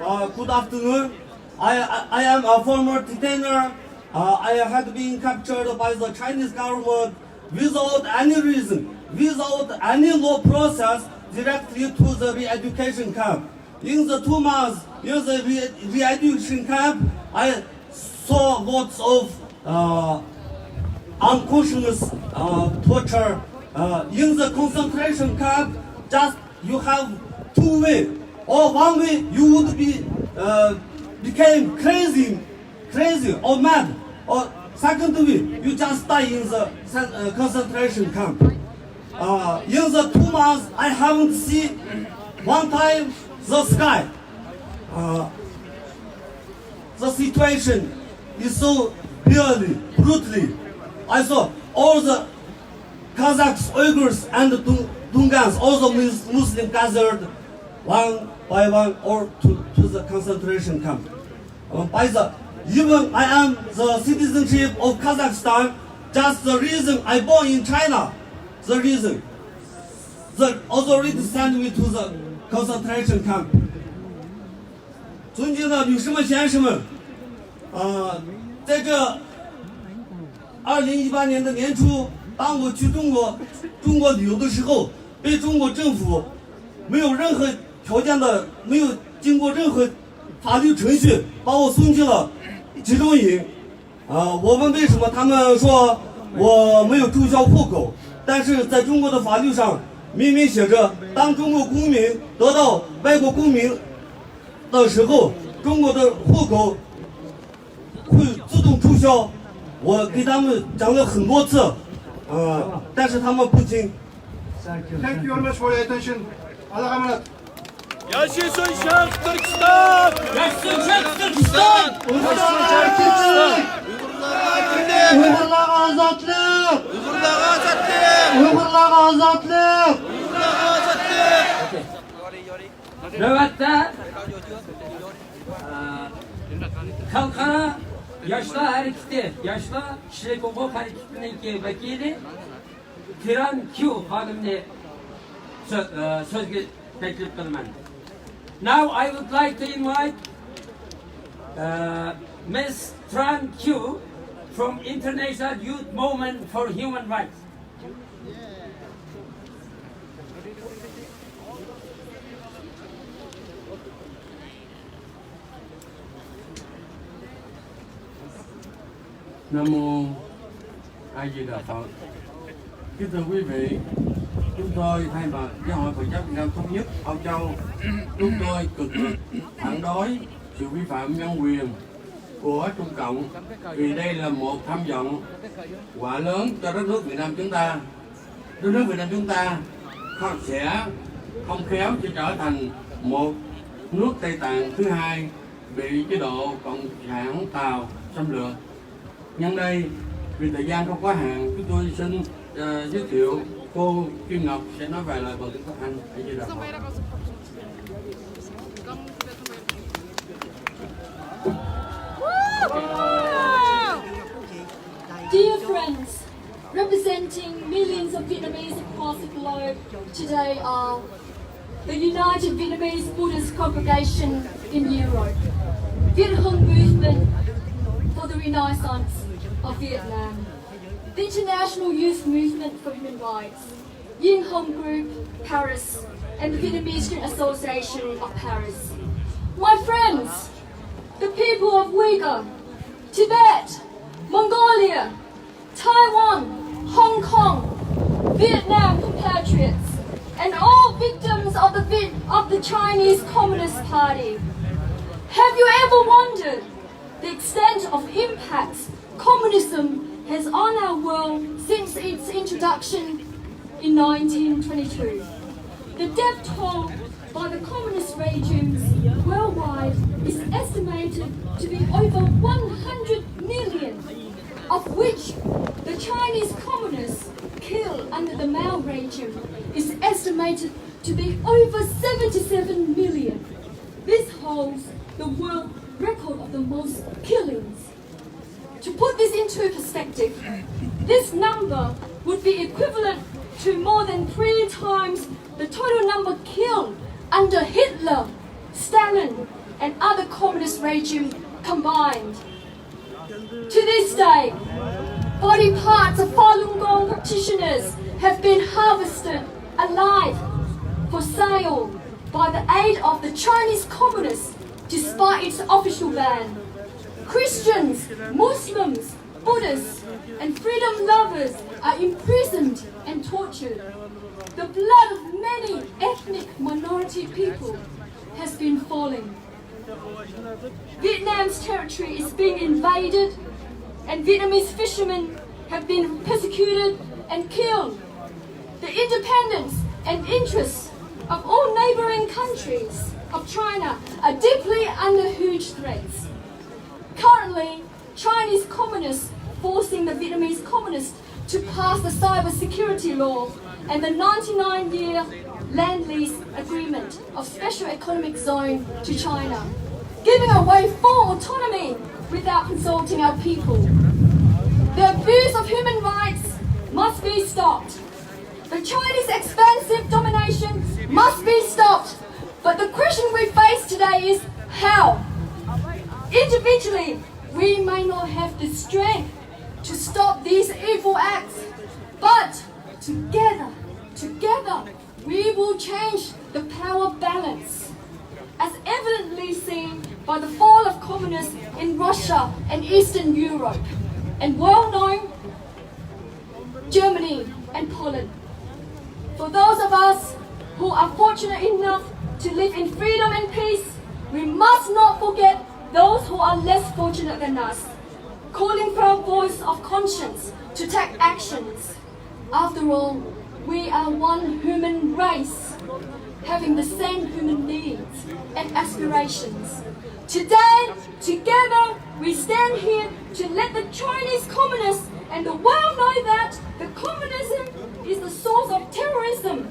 Uh, good afternoon. I, I, I am a former detainer. Uh, I had been captured by the Chinese government without any reason, without any law process, directly to the re-education camp. In the two months in the re- re-education camp, I saw lots of uh, unconscious uh, torture. Uh, in the concentration camp, just you have two way. Or one way you would be uh, became crazy, crazy or mad. Or Second week, you just die in the cen- uh, concentration camp. Uh, in the two months, I haven't seen one time the sky. Uh, the situation is so barely, brutally. I saw all the Kazakhs, Uyghurs, and Dun- Dungans, all the Mus- Muslim gathered one by one or to, to the concentration camp. Uh, by the, even I am the citizenship of Kazakhstan, just the reason I born in China, the reason the authority sent me to the concentration camp. 尊敬的女士们、先生们，啊，在这二零一八年的年初，当我去中国中国旅游的时候，被中国政府没有任何条件的、没有经过任何法律程序，把我送去了集中营。啊，我问为什么，他们说我没有注销户口，但是在中国的法律上明明写着，当中国公民得到外国公民的时候，中国的户口会自动注销。我给他们讲了很多次，呃，但是他们不听。Thank you very much for your attention. Allah'a emanet. Yaşasın Şarkı Türkistan! Yaşasın Şarkı Türkistan! Uyg'urlarga erkinlik! Uyg'urlarga ozodlik! Uyg'urlarga ozodlik! Uyg'urlarga ozodlik! Uyg'urlarga ozodlik! Navbatda, e, Xalqaro yoshlar harakati, yoshlar kishilik huquq harakatininki vakili Tran Kyu xonimni sö- e, so'zga taklif qilaman. Now I would like to invite, uh, Miss Tran Kyu from International Youth Movement for Human Rights. 南无阿依陀佛。 Kính thưa quý vị, chúng tôi thay mặt Giáo hội Phật giáo Việt Nam Thống nhất Âu Châu, chúng tôi cực lực phản đối sự vi phạm nhân quyền của Trung Cộng, vì đây là một tham vọng quá lớn cho đất nước Việt Nam chúng ta. Đất nước Việt Nam chúng ta không sẽ không khéo sẽ trở thành một nước Tây Tạng thứ hai bị chế độ Cộng sản Tàu xâm lược. Nhân đây, vì thời gian không có hạn, chúng tôi xin, ờ, giới thiệu cô Kim Ngọc sẽ nói vài lời bằng tiếng Anh. Hãy chia sẻ. Dear friends, representing millions of Vietnamese across the globe, today are the United Vietnamese Buddhist Congregation in Europe, Viet Hong Movement for the Renaissance of Vietnam, the International Youth Movement for Human Rights, Yin Home Group, Paris, and the Vietnamese Student Association of Paris. My friends, the people of Uyghur, Tibet, Mongolia, Taiwan, Hong Kong, Vietnam compatriots, and all victims of the, Viet- of the Chinese Communist Party. Have you ever wondered the extent of impacts communism has on our world since its introduction in nineteen twenty-two? The death toll by the communist regimes worldwide is estimated to be over one hundred million, of which the Chinese communists kill under the Mao regime is estimated to be over seventy-seven million. This holds the world record of the most killings. To put this into perspective, this number would be equivalent to more than three times the total number killed under Hitler, Stalin, and other communist regimes combined. To this day, body parts of Falun Gong practitioners have been harvested alive for sale by the aid of the Chinese communists despite its official ban. Christians, Muslims, Buddhists, and freedom lovers are imprisoned and tortured. The blood of many ethnic minority people has been falling. Vietnam's territory is being invaded and Vietnamese fishermen have been persecuted and killed. The independence and interests of all neighboring countries of China are deeply under huge threats. Currently, Chinese communists forcing the Vietnamese communists to pass the cyber security law and the ninety-nine-year land lease agreement of special economic zone to China, giving away full autonomy without consulting our people. The abuse of human rights must be stopped. The Chinese expansive domination must be stopped. But the question we face today is how? Individually, we may not have the strength to stop these evil acts, but together, together, we will change the power balance, as evidently seen by the fall of communists in Russia and Eastern Europe, and well known Germany and Poland. For those of us who are fortunate enough to live in freedom and peace, we must not forget those who are less fortunate than us, calling for a voice of conscience to take actions. After all, we are one human race, having the same human needs and aspirations. Today, together, we stand here to let the Chinese communists and the world know that the communism is the source of terrorism,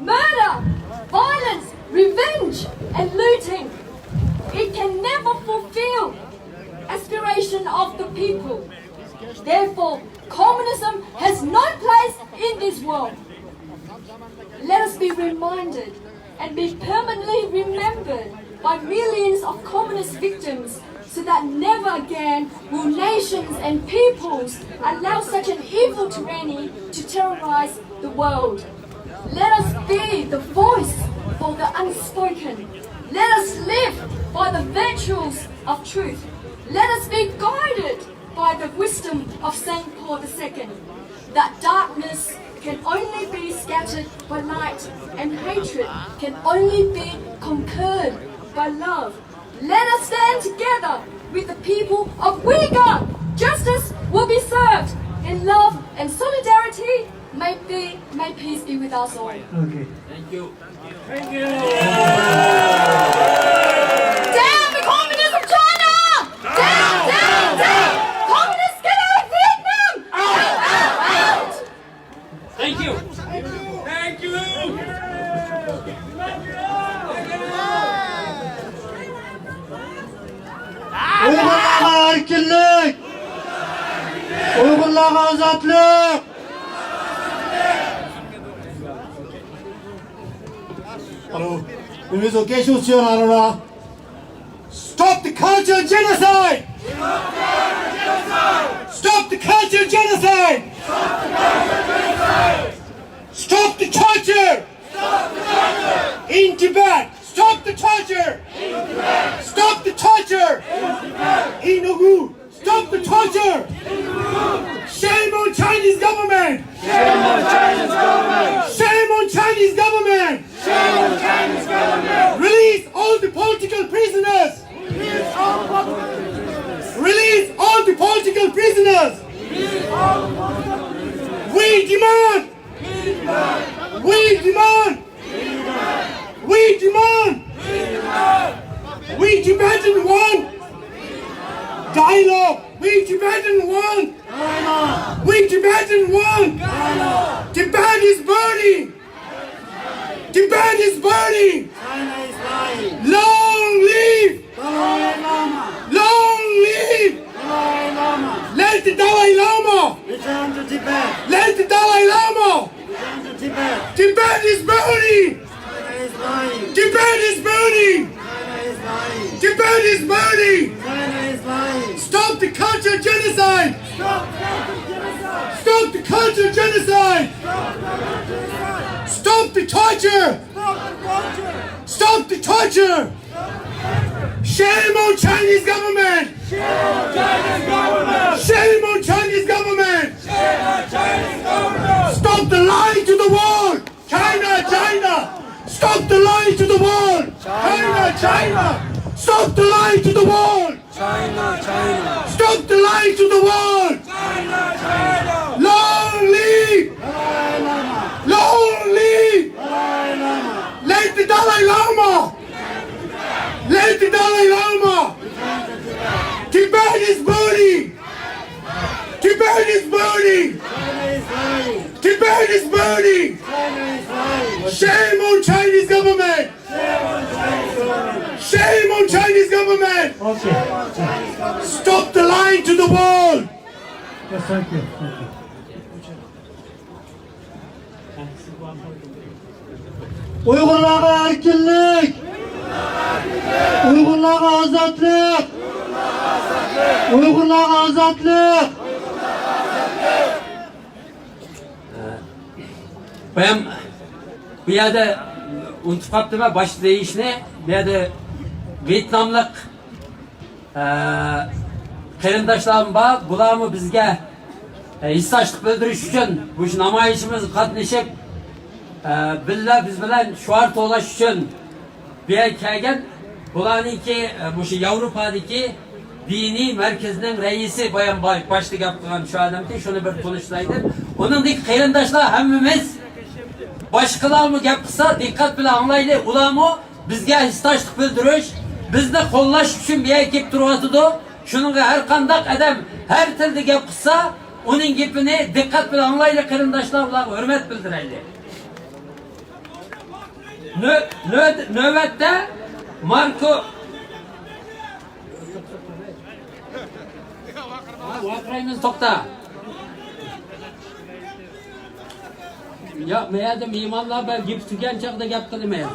murder, violence, revenge, and looting. It can never fulfill aspiration of the people. Therefore, communism has no place in this world. Let us be reminded and be permanently remembered by millions of communist victims, so that never again will nations and peoples allow such an evil tyranny to terrorize the world. Let us be the voice for the unspoken. Let us live by the virtues of truth. Let us be guided by the wisdom of Saint Paul the Second, that darkness can only be scattered by light, and hatred can only be conquered by love. Let us stand together with the people of Uyghur. Justice will be served in love and solidarity. May be, may peace be with us all. Okay. Thank you. Thank you. Down the communism of China! Down, down, down! Communists get out of Vietnam! Out, out, out! Thank you. Thank you. ئۇيغۇرلارغا ئەركىنلىك! ئۇيغۇرلارغا ئازادلىق! Allô, une mise en question sur Arora. Stop the culture genocide! Stop the culture genocide! Stop the torture! In Tibet! Stop the torture! Stop the torture! In Uyghur! Stop the torture! Shame on Chinese government! Shame on Chinese government! Shame on Chinese government! Shame on Chinese government! Release all the political prisoners! Release all the political prisoners! Release all the political prisoners! Release all the political prisoners! We demand! We demand! We demand! We demand! We Tibetan want dialogue! We Tibetan want dialogue! We Tibetan want dialogue! Tibet is burning! Tibet is burning! China is lying! Long live! Dalai Lama! Long live! Dalai Lama! Let the Dalai Lama! Return to Tibet! Let the Dalai Lama! Return to Tibet! Tibet is burning! China is lying! Tibet is burning! China is lying! Tibet is burning! China is lying! Stop the culture genocide! Stop the culture genocide! Stop the culture genocide! Stop the culture genocide! Stop the torture! Stop the torture! Shame on Chinese government! Shame on Chinese government! Shame on Chinese government! Shame on Chinese government! Stop the lie to the world! China, China! Stop the lie to the world! China, China! Stop the lie to the world! China, China! Stop the lie to the World! Long live! Long live! Late the Dalai Lama! Late the Dalai Lama! Tibet is burning! Tibet is burning! Tibet is burning! Shame on Chinese government! Shame on Chinese government! Okay. Stop the lying to the world! Yes, thank you. Thank you. ئۇيغۇرلارغا ئەركىنلىك! ئۇيغۇرلارغا ئازادلىق! ئۇيغۇرلارغا ئازادلىق! بايام بۇ يەردە ئۇنتۇپ قاپتىمەن باشتا دېيىشنى. بۇ يەردە ۋيېتناملىق، ئە، قېرىنداشلارمۇ بار. بۇلارمۇ بىزگە، ئە، ھېسداشلىق بىلدۈرۈش ئۈچۈن مۇشۇ نامايىشىمىزغا قاتنىشىپ، ئە، بىللە بىز بىلەن شوئار توۋلاش ئۈچۈن بۇ يەرگە كەلگەن. بۇلارنىڭكى، ئە، مۇشۇ ياۋروپادىكى دىنىي مەركىزىنىڭ رەئىسى بايام باي، باشتا گەپ قىلغان شۇ ئادەمكەن، شۇنى بىر تونۇشتۇرايلى. ئۇنىڭدىكى قېرىنداشلار ھەممىمىز باشقىلارمۇ گەپ قىلسا دىققەت بىلەن ئاڭلايلى. ئۇلارمۇ بىزگە ھېسداشلىق بىلدۈرۈش، بىزنى قوللاش ئۈچۈن بۇ يەرگە كېلىپ تۇرۇۋاتىدۇ. شۇنىڭغا ھەر قانداق ئادەم، ھەر تىلدا گەپ قىلسا، ئۇنىڭ گېپىنى دىققەت بىلەن ئاڭلايلى قېرىنداشلار، ئۇلارغا ھۆرمەت بىلدۈرەيلى. نۆ-، نۆ-، نۆۋەتتە ماركو. ۋارقىرايمىز، توختا. ياق، مەيەردە مېھمانلار بار، گېپى تۈگىگەن چاغدا گەپ قىلىمەن.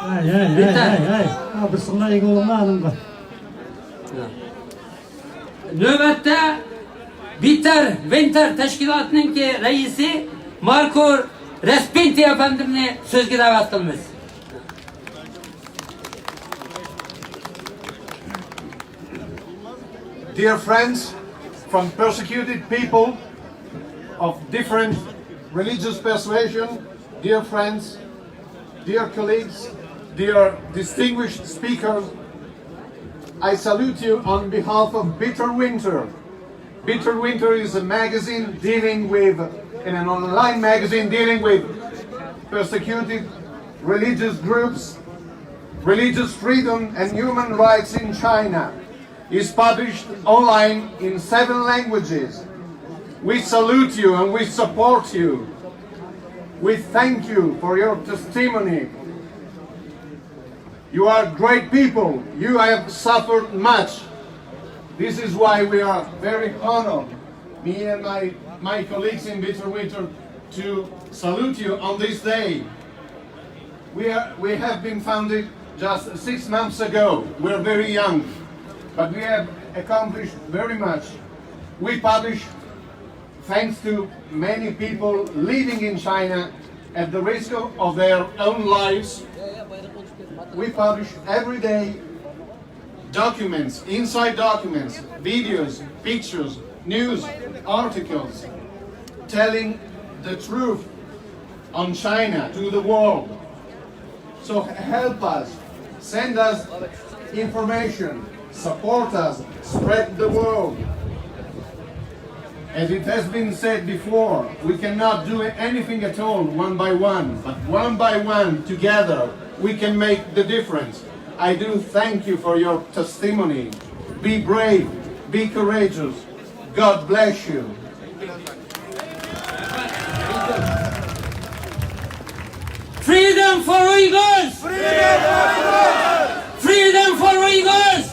ھەي، ھەي، ھەي، بىتەر. ھەي، ھەي. ھا، بىر سىڭلار ئىگە بولما ئانىڭغا. نۆۋەتتە بىتەر ۋىنتەر تەشكىلاتىنىڭكى رەئىسى ماركو رەسپىنتى ئەپەندىمنى سۆزگە دەۋەت قىلىمىز. Dear friends from persecuted people of different religious persuasion, dear friends, dear colleagues, dear distinguished speakers, I salute you on behalf of Bitter Winter. Bitter Winter is a magazine dealing with, in an online magazine dealing with persecuted religious groups, religious freedom and human rights in China. Is published online in seven languages. We salute you and we support you. We thank you for your testimony. You are great people. You have suffered much. This is why we are very honored, me and my, my colleagues in Bitter Winter, to salute you on this day. We are, we have been founded just six months ago. We're very young, but we have accomplished very much. We publish, thanks to many people living in China at the risk of, of their own lives, we publish every day documents, inside documents, videos, pictures, news articles, telling the truth on China to the world. So help us, send us information, support us, spread the world. As it has been said before, we cannot do anything at all one by one, but one by one, together, we can make the difference. I do thank you for your testimony. Be brave, be courageous. God bless you. Freedom for Uyghurs! Freedom for Uyghurs!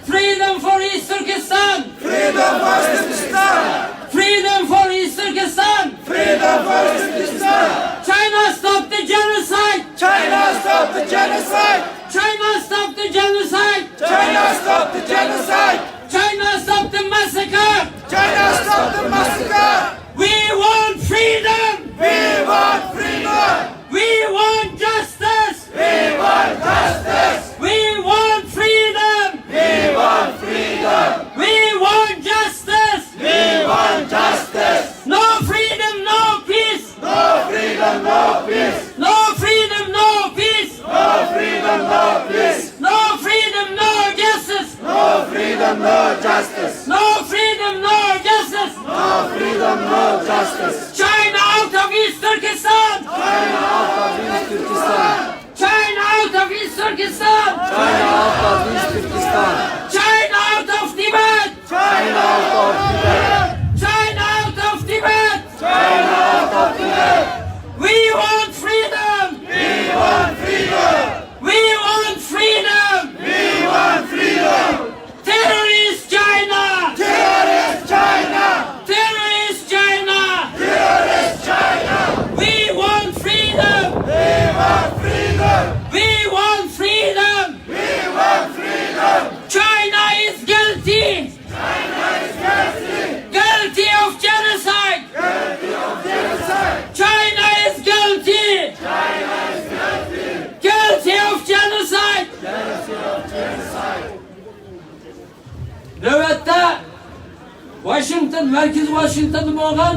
Freedom for East Turkestan! Freedom for East Turkestan! Freedom for East Turkestan! Freedom for East Turkestan! China, stop the genocide! China, stop the genocide! China, stop the genocide! China, stop the genocide! China, stop the massacre! China, stop the massacre! We want freedom! We want freedom! We want justice! We want justice! We want freedom! We want freedom! We want justice! We want justice! No freedom, no peace! No freedom, no peace! No freedom, no peace! No freedom, no peace! No freedom, no justice! No freedom, No justice. No freedom, no justice. No freedom, no justice. China out of East Turkestan. China out of East Turkestan. China out of East Turkestan. China out of East Turkestan. China out of Tibet. China out of Tibet. China out of Tibet. China out of Tibet. We want freedom. We want freedom. We want freedom. We want freedom. Terrorist China. Terrorist China. Terrorist China. Terrorist China. We want freedom. We want freedom. We want freedom. We want freedom. China is guilty. China is guilty. Guilty of genocide. Guilty of genocide. China is guilty. China is guilty. Guilty of genocide. Guilty of genocide. نۆۋەتتە ۋاشىنگتون، مەركىزى ۋاشىنگتوندا بولغان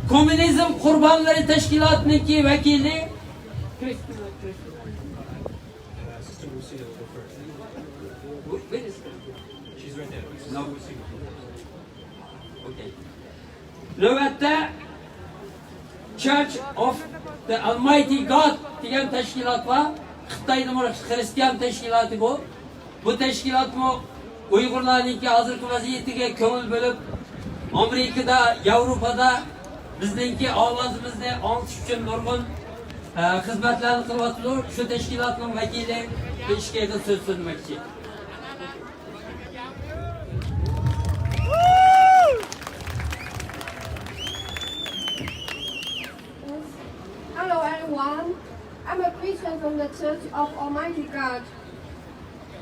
كوممۇنىزم قۇربانلىرى تەشكىلاتىنىڭكى ۋەكىلى. نۆۋەتتە Church of the Almighty God دېگەن تەشكىلات بار. خىتاينىڭ خىرىستىيان تەشكىلاتى بۇ. بۇ تەشكىلاتمۇ ئۇيغۇرلارنىڭكى ھازىرقى ۋەزىيىتىگە كۆڭۈل بۆلۈپ، ئامېرىكىدا، ياۋروپادا بىزنىڭكى ئاۋازىمىزنى ئاڭلىتىش ئۈچۈن نۇرغۇن، ئە، خىزمەتلەرنى قىلىۋاتىدۇ. شۇ تەشكىلاتنىڭ ۋەكىلى بىر ئىككى ئېغىز سۆز سۆزلىمەكچى. Hello everyone, I'm a Christian from the Church of Almighty God.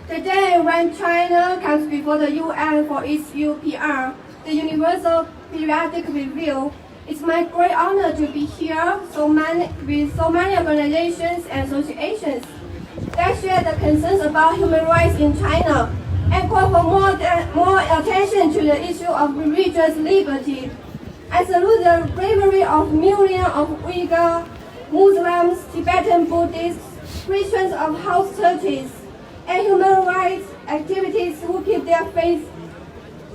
Today, when China comes before the U N for its U P R, the Universal Periodic Review, it's my great honor to be here so many, with so many organizations and associations that share the concerns about human rights in China and call for more, more attention to the issue of religious liberty. I salute the bravery of millions of Uyghur, Muslims, Tibetan Buddhists, Christians of house churches, and human rights activities who keep their faith,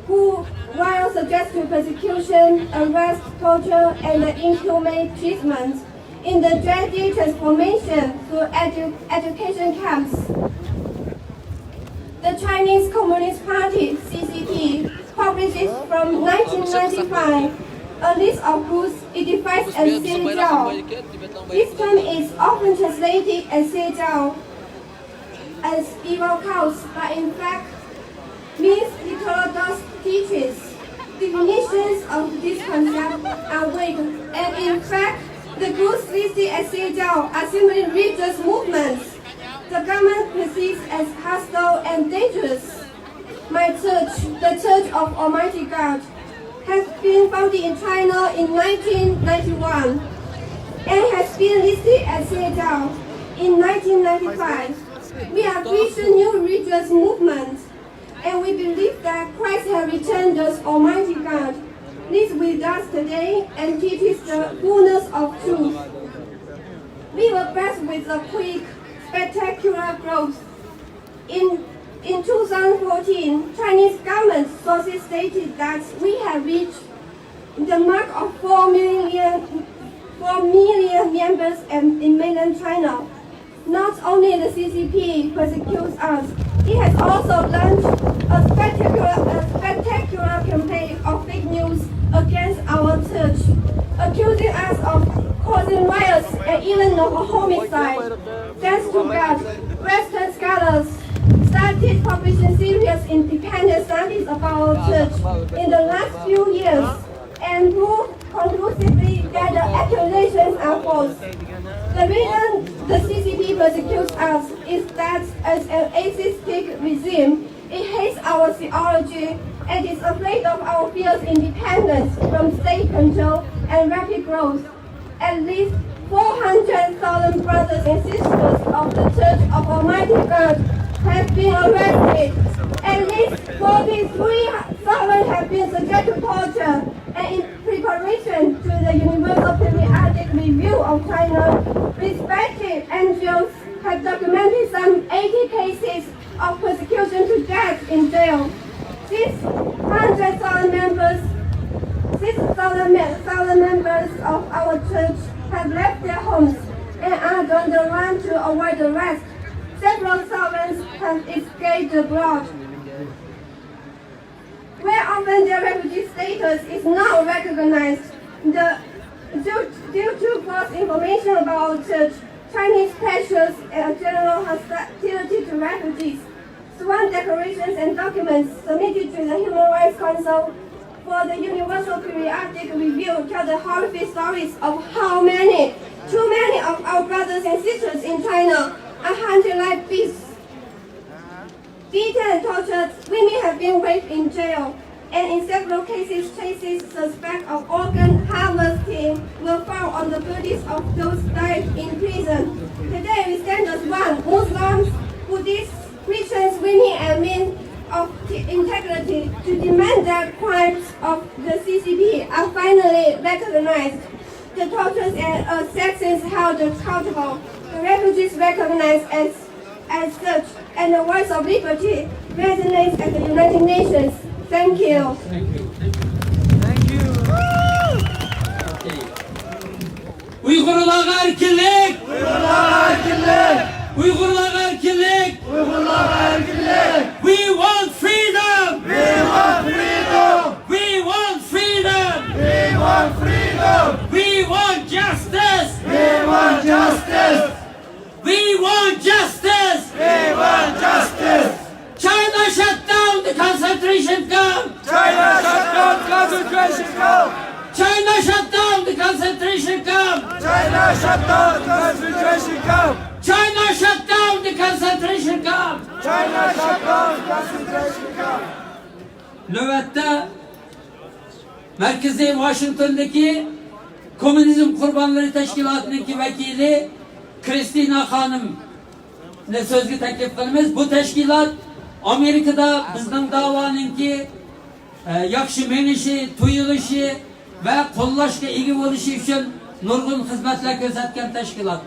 who, while subject to persecution, arrest, torture, and inhumane treatment, in the strategy transformation through edu- education camps. The Chinese Communist Party, C C P, publishes from nineteen ninety-five a list of goods it defines as 邪教. This term is often translated as 邪教, as evil cults, but in fact means heterodox teachings. Definitions of this concept are vague, and in fact, the goods listed as 邪教 are simply religious movements the government perceives as hostile and dangerous. My church, the Church of Almighty God, has been founded in China in nineteen ninety-one and has been listed as 邪教 in nineteen ninety-five. We are Christian new religious movement, and we believe that Christ has returned as Almighty God, lives with us today, and teaches the fullness of truth. We were blessed with a quick, spectacular growth. In, in two thousand fourteen, Chinese government sources stated that we have reached the mark of four million, four million members in, in mainland China. Not only the C C P persecutes us, it has also launched a spectacular, a spectacular campaign of fake news against our church, accusing us of causing riots and even a homicide. Thanks to God, Western scholars started publishing serious independent studies about our church in the last few years and proved conclusively that the accusations are false. The reason the C C P persecutes us is that as an atheistic regime, it hates our theology and is afraid of our fierce independence from state control and rapid growth. At least four hundred thousand brothers and sisters of the Church of Almighty God have been arrested. At least forty-three thousand have been subjected to torture. And in preparation to the Universal Periodic Review of China, respected N G Os have documented some eighty cases of persecution to death in jail. To avoid arrest, several thousands have escaped abroad, where often their refugee status is not recognized. The, due, due to false information about uh, Chinese pressures and general hostility to refugees, sworn declarations and documents submitted to the Human Rights Council for the Universal Periodic Review tell the horrific stories of how many, too many of our brothers and sisters in China are hunted like beasts, beaten, tortured, women have been raped in jail, and in several cases, traces suspect of organ harvesting were found on the bodies of those died in prison. Today, we stand as one, Muslims, Buddhists, Christians, women, and men of integrity to demand that crimes of the C C P are finally recognized, the tortures and assassins held accountable, the refugees recognized as, as such, and the voice of liberty resonates at the United Nations. Thank you. Thank you. Thank you. Okay. ئۇيغۇرلارغا ئەركىنلىك! ئۇيغۇرلارغا ئەركىنلىك! ئۇيغۇرلارغا ئەركىنلىك! ئۇيغۇرلارغا ئەركىنلىك! We want freedom! We want freedom! We want freedom! We want freedom! We want justice! We want justice! We want justice! We want justice! China shut down the concentration camp! China shut down concentration camp! China shut down the concentration camp! China shut down the concentration camp! China shut down the concentration camp! China shut down concentration camp! نۆۋەتتە مەركىزىي ۋاشىنگتوندىكى كوممۇنىزم قۇربانلىرى تەشكىلاتىنىڭكى ۋەكىلى كرىستىنا خانىمنى سۆزگە تەكلىپ قىلىمىز. بۇ تەشكىلات ئامېرىكىدا بىزنىڭ داۋانىڭكى، ئە، ياخشى مېڭىشى، تۇيۇلۇشى ۋە قوللاشقا ئىگە بولۇشى ئۈچۈن نۇرغۇن خىزمەتلەر كۆرسەتكەن تەشكىلات.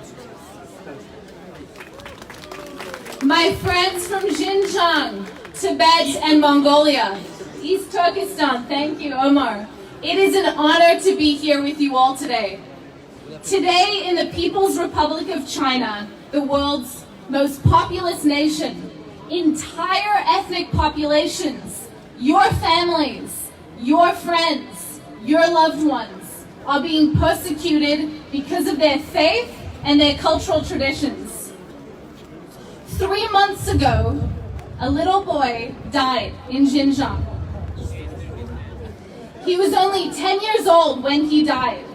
My friends from Xinjiang, Tibet, and Mongolia, East Turkestan, thank you, Omar. It is an honor to be here with you all today. Today, in the People's Republic of China, the world's most populous nation, entire ethnic populations, your families, your friends, your loved ones are being persecuted because of their faith and their cultural traditions. Three months ago, a little boy died in Xinjiang. He was only ten years old when he died.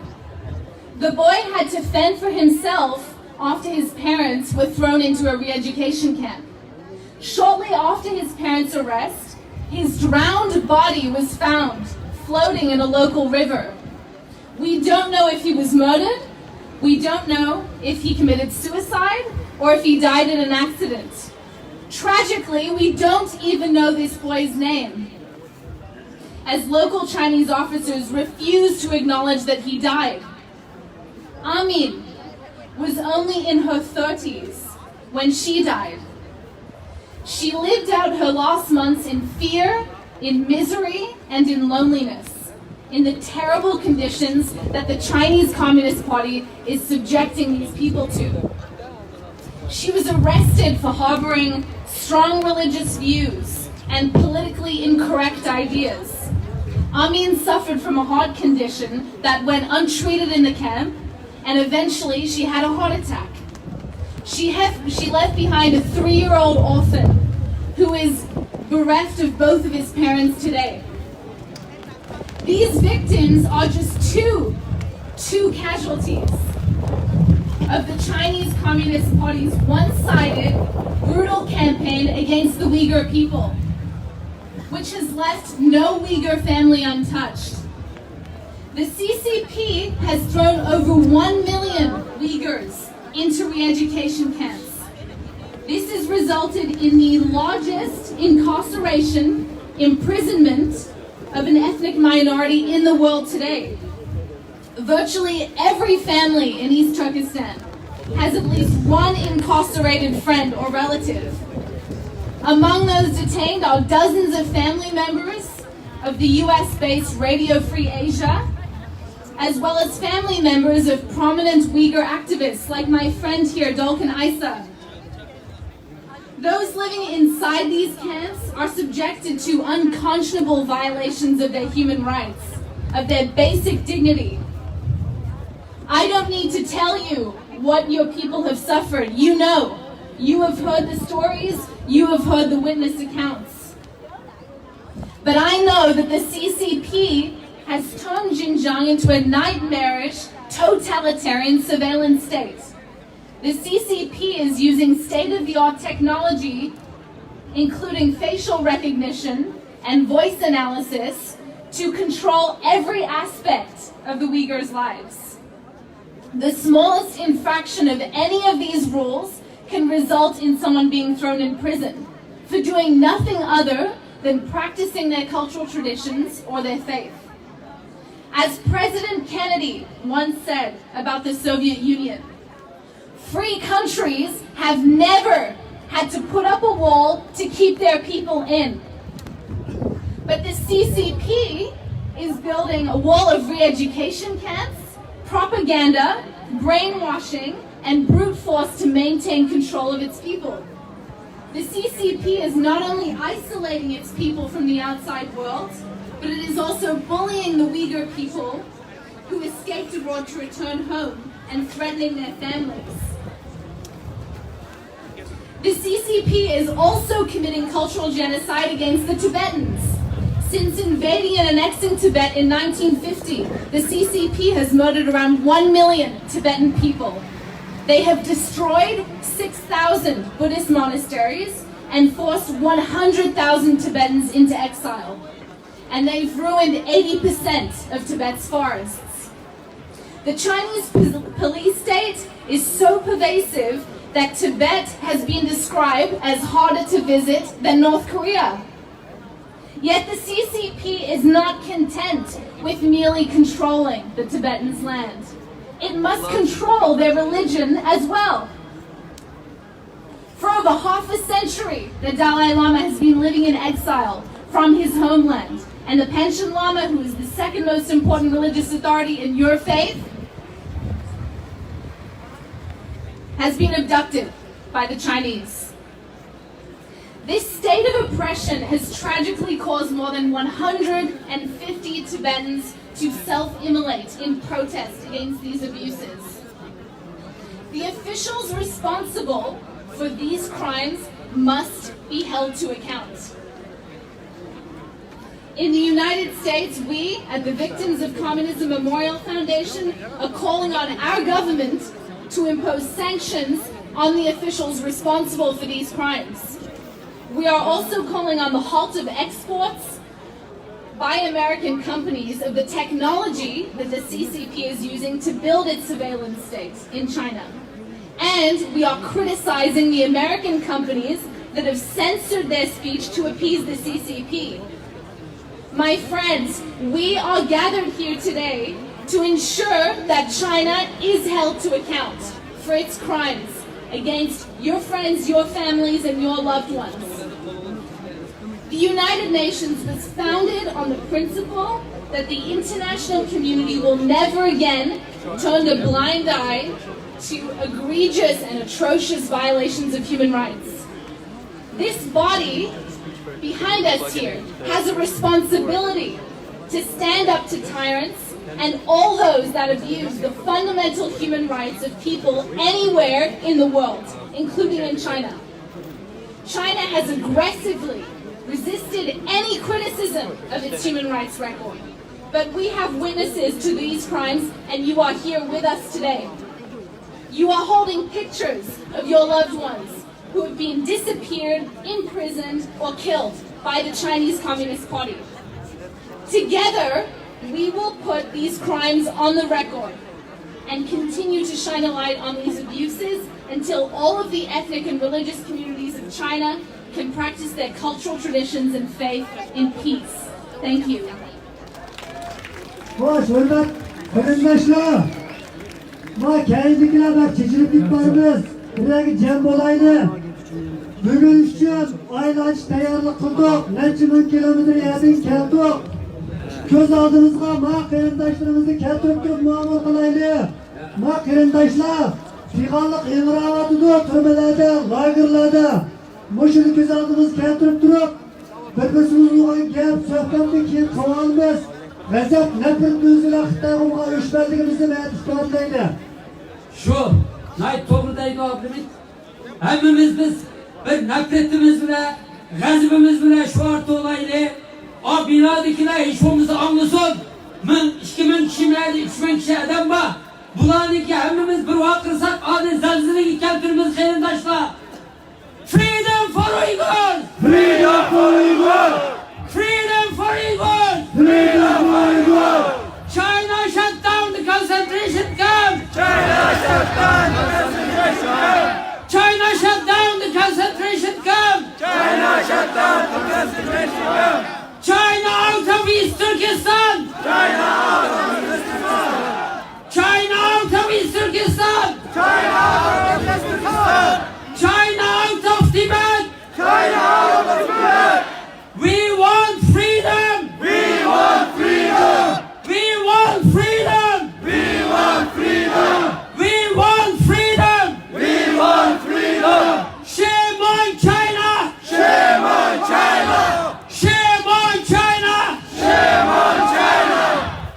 The boy had to fend for himself after his parents were thrown into a re-education camp. Shortly after his parents' arrest, his drowned body was found floating in a local river. We don't know if he was murdered. We don't know if he committed suicide or if he died in an accident. Tragically, we don't even know this boy's name, as local Chinese officers refuse to acknowledge that he died. Amin was only in her thirties when she died. She lived out her last months in fear, in misery, and in loneliness, in the terrible conditions that the Chinese Communist Party is subjecting these people to. She was arrested for harboring strong religious views and politically incorrect ideas. Amin suffered from a heart condition that went untreated in the camp, and eventually she had a heart attack. She, have, she left behind a three-year-old orphan who is bereft of both of his parents today. These victims are just two, two casualties of the Chinese Communist Party's one-sided, brutal campaign against the Uyghur people, which has left no Uyghur family untouched. The C C P has thrown over one million Uyghurs into re-education camps. This has resulted in the largest incarceration, imprisonment of an ethnic minority in the world today. Virtually every family in East Turkestan has at least one incarcerated friend or relative. Among those detained are dozens of family members of the U S-based Radio Free Asia, as well as family members of prominent Uyghur activists like my friend here, Dolkun Isa. Those living inside these camps are subjected to unconscionable violations of their human rights, of their basic dignity. I don't need to tell you what your people have suffered. You know. You have heard the stories, you have heard the witness accounts. But I know that the C C P has turned Xinjiang into a nightmarish, totalitarian surveillance state. The C C P is using state-of-the-art technology, including facial recognition and voice analysis, to control every aspect of the Uyghurs' lives. The smallest infraction of any of these rules can result in someone being thrown in prison for doing nothing other than practicing their cultural traditions or their faith. As President Kennedy once said about the Soviet Union, "Free countries have never had to put up a wall to keep their people in." But the C C P is building a wall of re-education camps, propaganda, brainwashing, and brute force to maintain control of its people. The C C P is not only isolating its people from the outside world, but it is also bullying the Uyghur people who escaped abroad to return home and threatening their families. The C C P is also committing cultural genocide against the Tibetans. Since invading and annexing Tibet in nineteen fifty, the C C P has murdered around one million Tibetan people. They have destroyed six thousand Buddhist monasteries and forced one hundred thousand Tibetans into exile. And they've ruined eighty percent of Tibet's forests. The Chinese pol-, police state is so pervasive that Tibet has been described as harder to visit than North Korea. Yet the C C P is not content with merely controlling the Tibetans' land. It must control their religion as well. For over half a century, the Dalai Lama has been living in exile from his homeland, and the Panchen Lama, who is the second most important religious authority in your faith, has been abducted by the Chinese. This state of oppression has tragically caused more than one hundred fifty Tibetans to self-immolate in protest against these abuses. The officials responsible for these crimes must be held to account. In the United States, we, at the Victims of Communism Memorial Foundation, are calling on our government to impose sanctions on the officials responsible for these crimes. We are also calling on the halt of exports by American companies of the technology that the C C P is using to build its surveillance state in China. And we are criticizing the American companies that have censored their speech to appease the C C P. My friends, we are gathered here today to ensure that China is held to account for its crimes against your friends, your families, and your loved ones. The United Nations was founded on the principle that the international community will never again turn a blind eye to egregious and atrocious violations of human rights. This body behind us here has a responsibility to stand up to tyrants and all those that abuse the fundamental human rights of people anywhere in the world, including in China. China has aggressively resisted any criticism of its human rights record. But we have witnesses to these crimes, and you are here with us today. You are holding pictures of your loved ones who have been disappeared, imprisoned, or killed by the Chinese Communist Party. Together, we will put these crimes on the record and continue to shine a light on these abuses until all of the ethnic and religious communities of China can practice their cultural traditions and faith in peace. Thank you. خوش، ھۆرمەت قېرىنداشلار! ما كەينىدىكىلەر بەك چېچىلىپ كېتىپ بارىمىز. بىر يەرگە جەم بولايلى. بۈگۈن ئۈچۈن ئايلانچ تەييارلىق قىلدۇق. نەچچە مىڭ كىلومېتىر يەردىن كەلدۇق. كۆز ئالدىمىزغا ما قېرىنداشلىرىمىزنى كەلتۈرۈپ تۇرۇپ مۇئامىلە قىلايلى. ما قېرىنداشلار پىغانلىق ئىڭراۋاتىدۇ، تۈرمىلەردە، لاگېرلاردا. مۇشۇنى كۆز ئالدىمىزغا كەلتۈرۈپ تۇرۇپ، بىر-بىرسىمىزگە بولغان گەپ سۆھبەتنى كېيىن قىلىۋالىمىز. غەزەپ، نەپرىتىمىزنى خىتايغا بولغان ئۆچمەنلىكىمىزنى مەن ئىپادىلەيلى. شۇ، ناھايىتى توغرا دەيدۇ ئابلىمىت. ھەممىمىز بىز بىر نەپرىتىمىز بىلەن، غەزىپىمىز بىلەن شوئار توۋلايلى. ئا بىنادىكىلەر ھېچ بولمىسا ئاڭلىسۇن. مىڭ، ئىككى مىڭ كىشى مەيلى، ئۈچ مىڭ كىشى ئادەم بار. بۇلارنىڭكى ھەممىمىز بىر ۋارقىرىساق، ئادىل زەلزىلىگە كەلتۈرىمىز، قېرىنداشلار. Freedom for Uyghurs! Freedom for Uyghurs! Freedom for Uyghurs! Freedom for Uyghurs! China shut down the concentration camp! China shut down the concentration camp! China shut down the concentration camp! China shut down the concentration camp! China out of East Turkestan! China out of East Turkestan! China out of East Turkestan! China out of East Turkestan! China out of Tibet! China out of Tibet! We want freedom! We want freedom! We want freedom! We want freedom! We want freedom! We want freedom! Shame on China! Shame on China! Shame on China! Shame on China!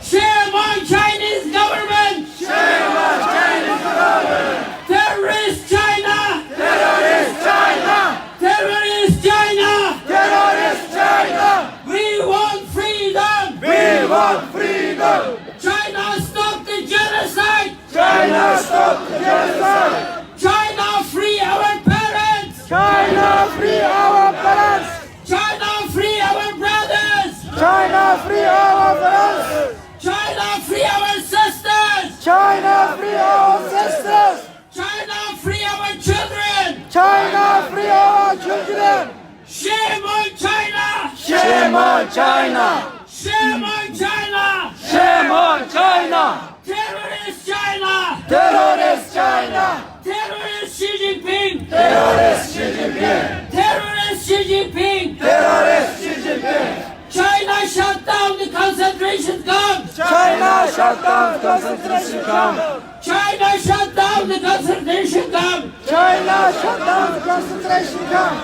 Shame on Chinese government! Shame on Chinese government! Terrorist China! Terrorist China! Terrorist China! Terrorist China! We want freedom! We want freedom! China, stop the genocide! China, stop the genocide! China, free our parents! China, free our parents! China, free our brothers! China, free our brothers! China, free our sisters! China, free our sisters! China, free our children! China, free our children! Shame on China! Shame on China! Shame on China! Shame on China! Terrorist China! Terrorist China! Terrorist Xi Jinping! Terrorist Xi Jinping! Terrorist Xi Jinping! Terrorist Xi Jinping! China shut down the concentration camp! China shut down the concentration camp! China shut down the concentration camp! China shut down the concentration camp!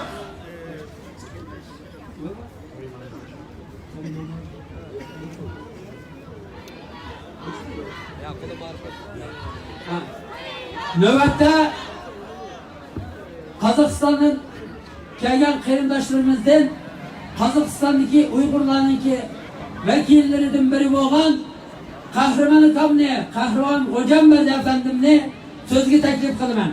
نۆۋەتتە قازاقىستاندىن كەلگەن قېرىنداشلىرىمىزدىن قازاقىستاندىكى ئۇيغۇرلارنىڭكى ۋەكىللىرىدىن بىرى بولغان قەھرىمان ئاكامنى، قەھرىمان غوجامبەردى ئەپەندىمنى سۆزگە تەكلىپ قىلىمەن.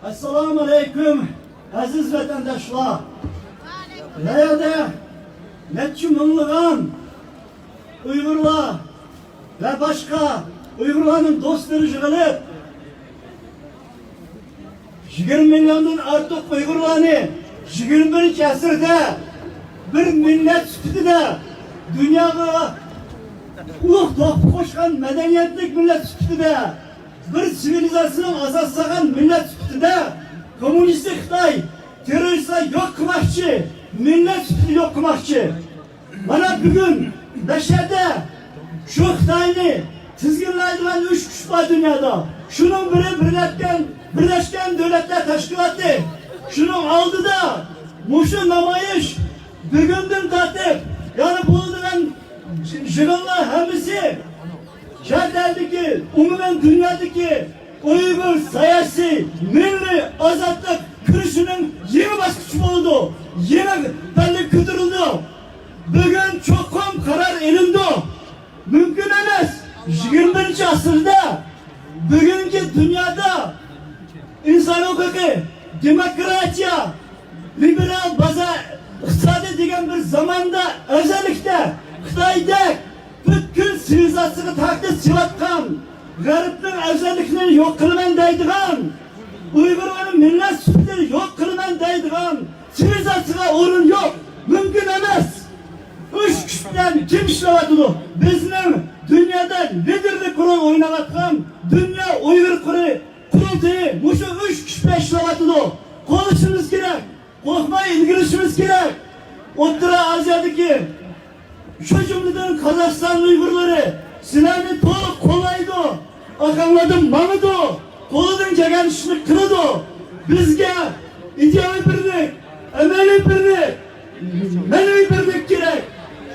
ئەسسالامۇ ئەلەيكۇم، ئەزىز ۋەتەنداشلار! بۇ يەردە نەچچە مىڭلىغان ئۇيغۇرلار ۋە باشقا ئۇيغۇرلارنىڭ دوستلىرى يىغىلىپ، يىگىرمە مىليوندىن ئارتۇق ئۇيغۇرلارنى يىگىرمە بىرىنچى ئەسىردە بىر مىللەت سۈپىتىدە دۇنياغا ئۇلۇغ تۆھپە قوشقان مەدەنىيەتلىك مىللەت سۈپىتىدە، بىر سىۋىلىزاتسىيىنىڭ ئاساس سالغان مىللەت سۈپىتىدە كوممۇنىستىك خىتاي تېررورىستلار يوق قىلماقچى، مىللەت سۈپىتىنى يوق قىلماقچى. مانا بۈگۈن مەشەدە شۇ خىتاينى تىزگىنلەيدىغان ئۈچ كۈچ بار دۇنيادا. شۇنىڭ بىرى بىرلەشكەن، بىرلەشكەن دۆلەتلەر تەشكىلاتى. شۇنىڭ ئالدىدا مۇشۇ نامايىش بۈگۈندىن تارتىپ، يەنى بولىدىغان يىغىنلار ھەممىسى چەت ئەلدىكى، ئومۇمەن دۇنيادىكى ئۇيغۇر سىياسىي مىللىي ئازادلىق كۈرىشىنىڭ يېڭى باسقۇچى بولىدۇ، يېڭى پەللىگە كۆتۈرۈلىدۇ. بۈگۈن چوقۇم قارار ئېلىنىدۇ. مۇمكىن ئەمەس، يىگىرمە بىرىنچى ئەسىردە بۈگۈنكى دۇنيادا ئىنسان ھوقۇقى، دېموكراتىيە، لىبېرال بازار ئىقتىسادى دېگەن بىر زاماندا ئەۋزەللىكتە خىتايدەك پۈتكۈل سىۋىلىزاتسىيىگە تەھدىت سېلىۋاتقان، غەربنىڭ ئەۋزەللىكلىرىنى يوق قىلىمەن دەيدىغان، ئۇيغۇرلارنىڭ مىللەت سۈپىتىنى يوق قىلىمەن دەيدىغان سىۋىلىزاتسىيىگە ئورۇن يوق، مۇمكىن ئەمەس. ئۈچ كۈچ بىلەن كىم ئىشلەۋاتىدۇ؟ بىزنىڭ دۇنيادا لىدېرلىك رول ئويناۋاتقان دۇنيا ئۇيغۇر قۇرۇ-، قۇرۇلتىيى مۇشۇ ئۈچ كۈچ باشلاۋاتىدۇ. قوللىشىمىز كېرەك. قورقماي ئىلگىرىلىشىمىز كېرەك. ئوتتۇرا ئازىيادىكى، شۇ جۈملىدىن قازاقىستان ئۇيغۇرلىرى سىلەرنى تولۇق قوللايدۇ. ئارقاڭلاردىن ماڭىدۇ. قولىدىن كەلگەن ئىشنى قىلىدۇ. بىزگە ئىدىيەۋى بىرلىك، ئەمەلىي بىرلىك، مەنىۋى بىرلىك كېرەك.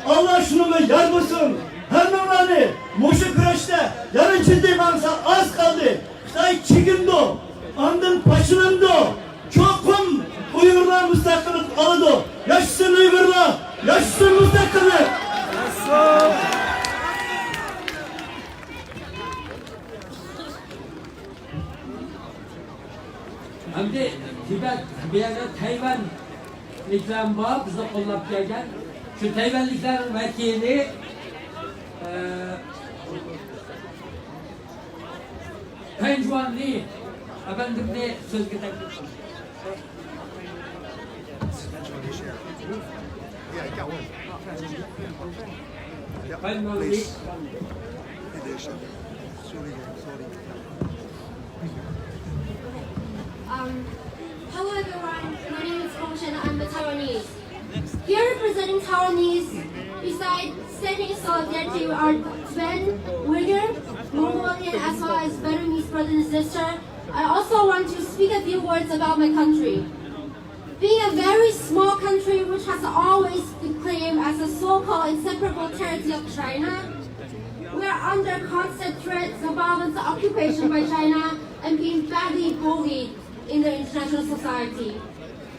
ئاللا شۇنىڭغا يار بولسۇن. ھەممىڭلارنى مۇشۇ كۈرەشتە يەنە جىددىي ماڭسا ئاز قالدى. خىتاي چېكىنىدۇ، ئاندىن پاچىلىنىدۇ. چوقۇم ئۇيغۇرلار مۇستەقىللىق ئالىدۇ. ياشىسۇن ئۇيغۇرلار، ياشىسۇن مۇستەقىللىق! ئەمدى تىبەت، بۇ يەردە تەيۋەنلىكلەرمۇ بار، بىزنى قوللاپ كەلگەن. شۇ تەيۋەنلىكلەرنىڭ ۋەكىلى، ئە، پەنجۇەنلى ئەپەندىمنى سۆزگە تەكلىپ قىلىمەن. پەنجۇەنلى. Um, hello everyone, my name is Gong Shen, I'm a Taiwanese. Here representing Taiwanese, besides standing in solidarity with our Tibetan, Uyghur, Mongolian, as well as Burmese brothers and sisters, I also want to speak a few words about my country. Being a very small country which has always been claimed as a so-called inseparable territory of China, we are under constant threats of violence and occupation by China and being badly bullied in the international society.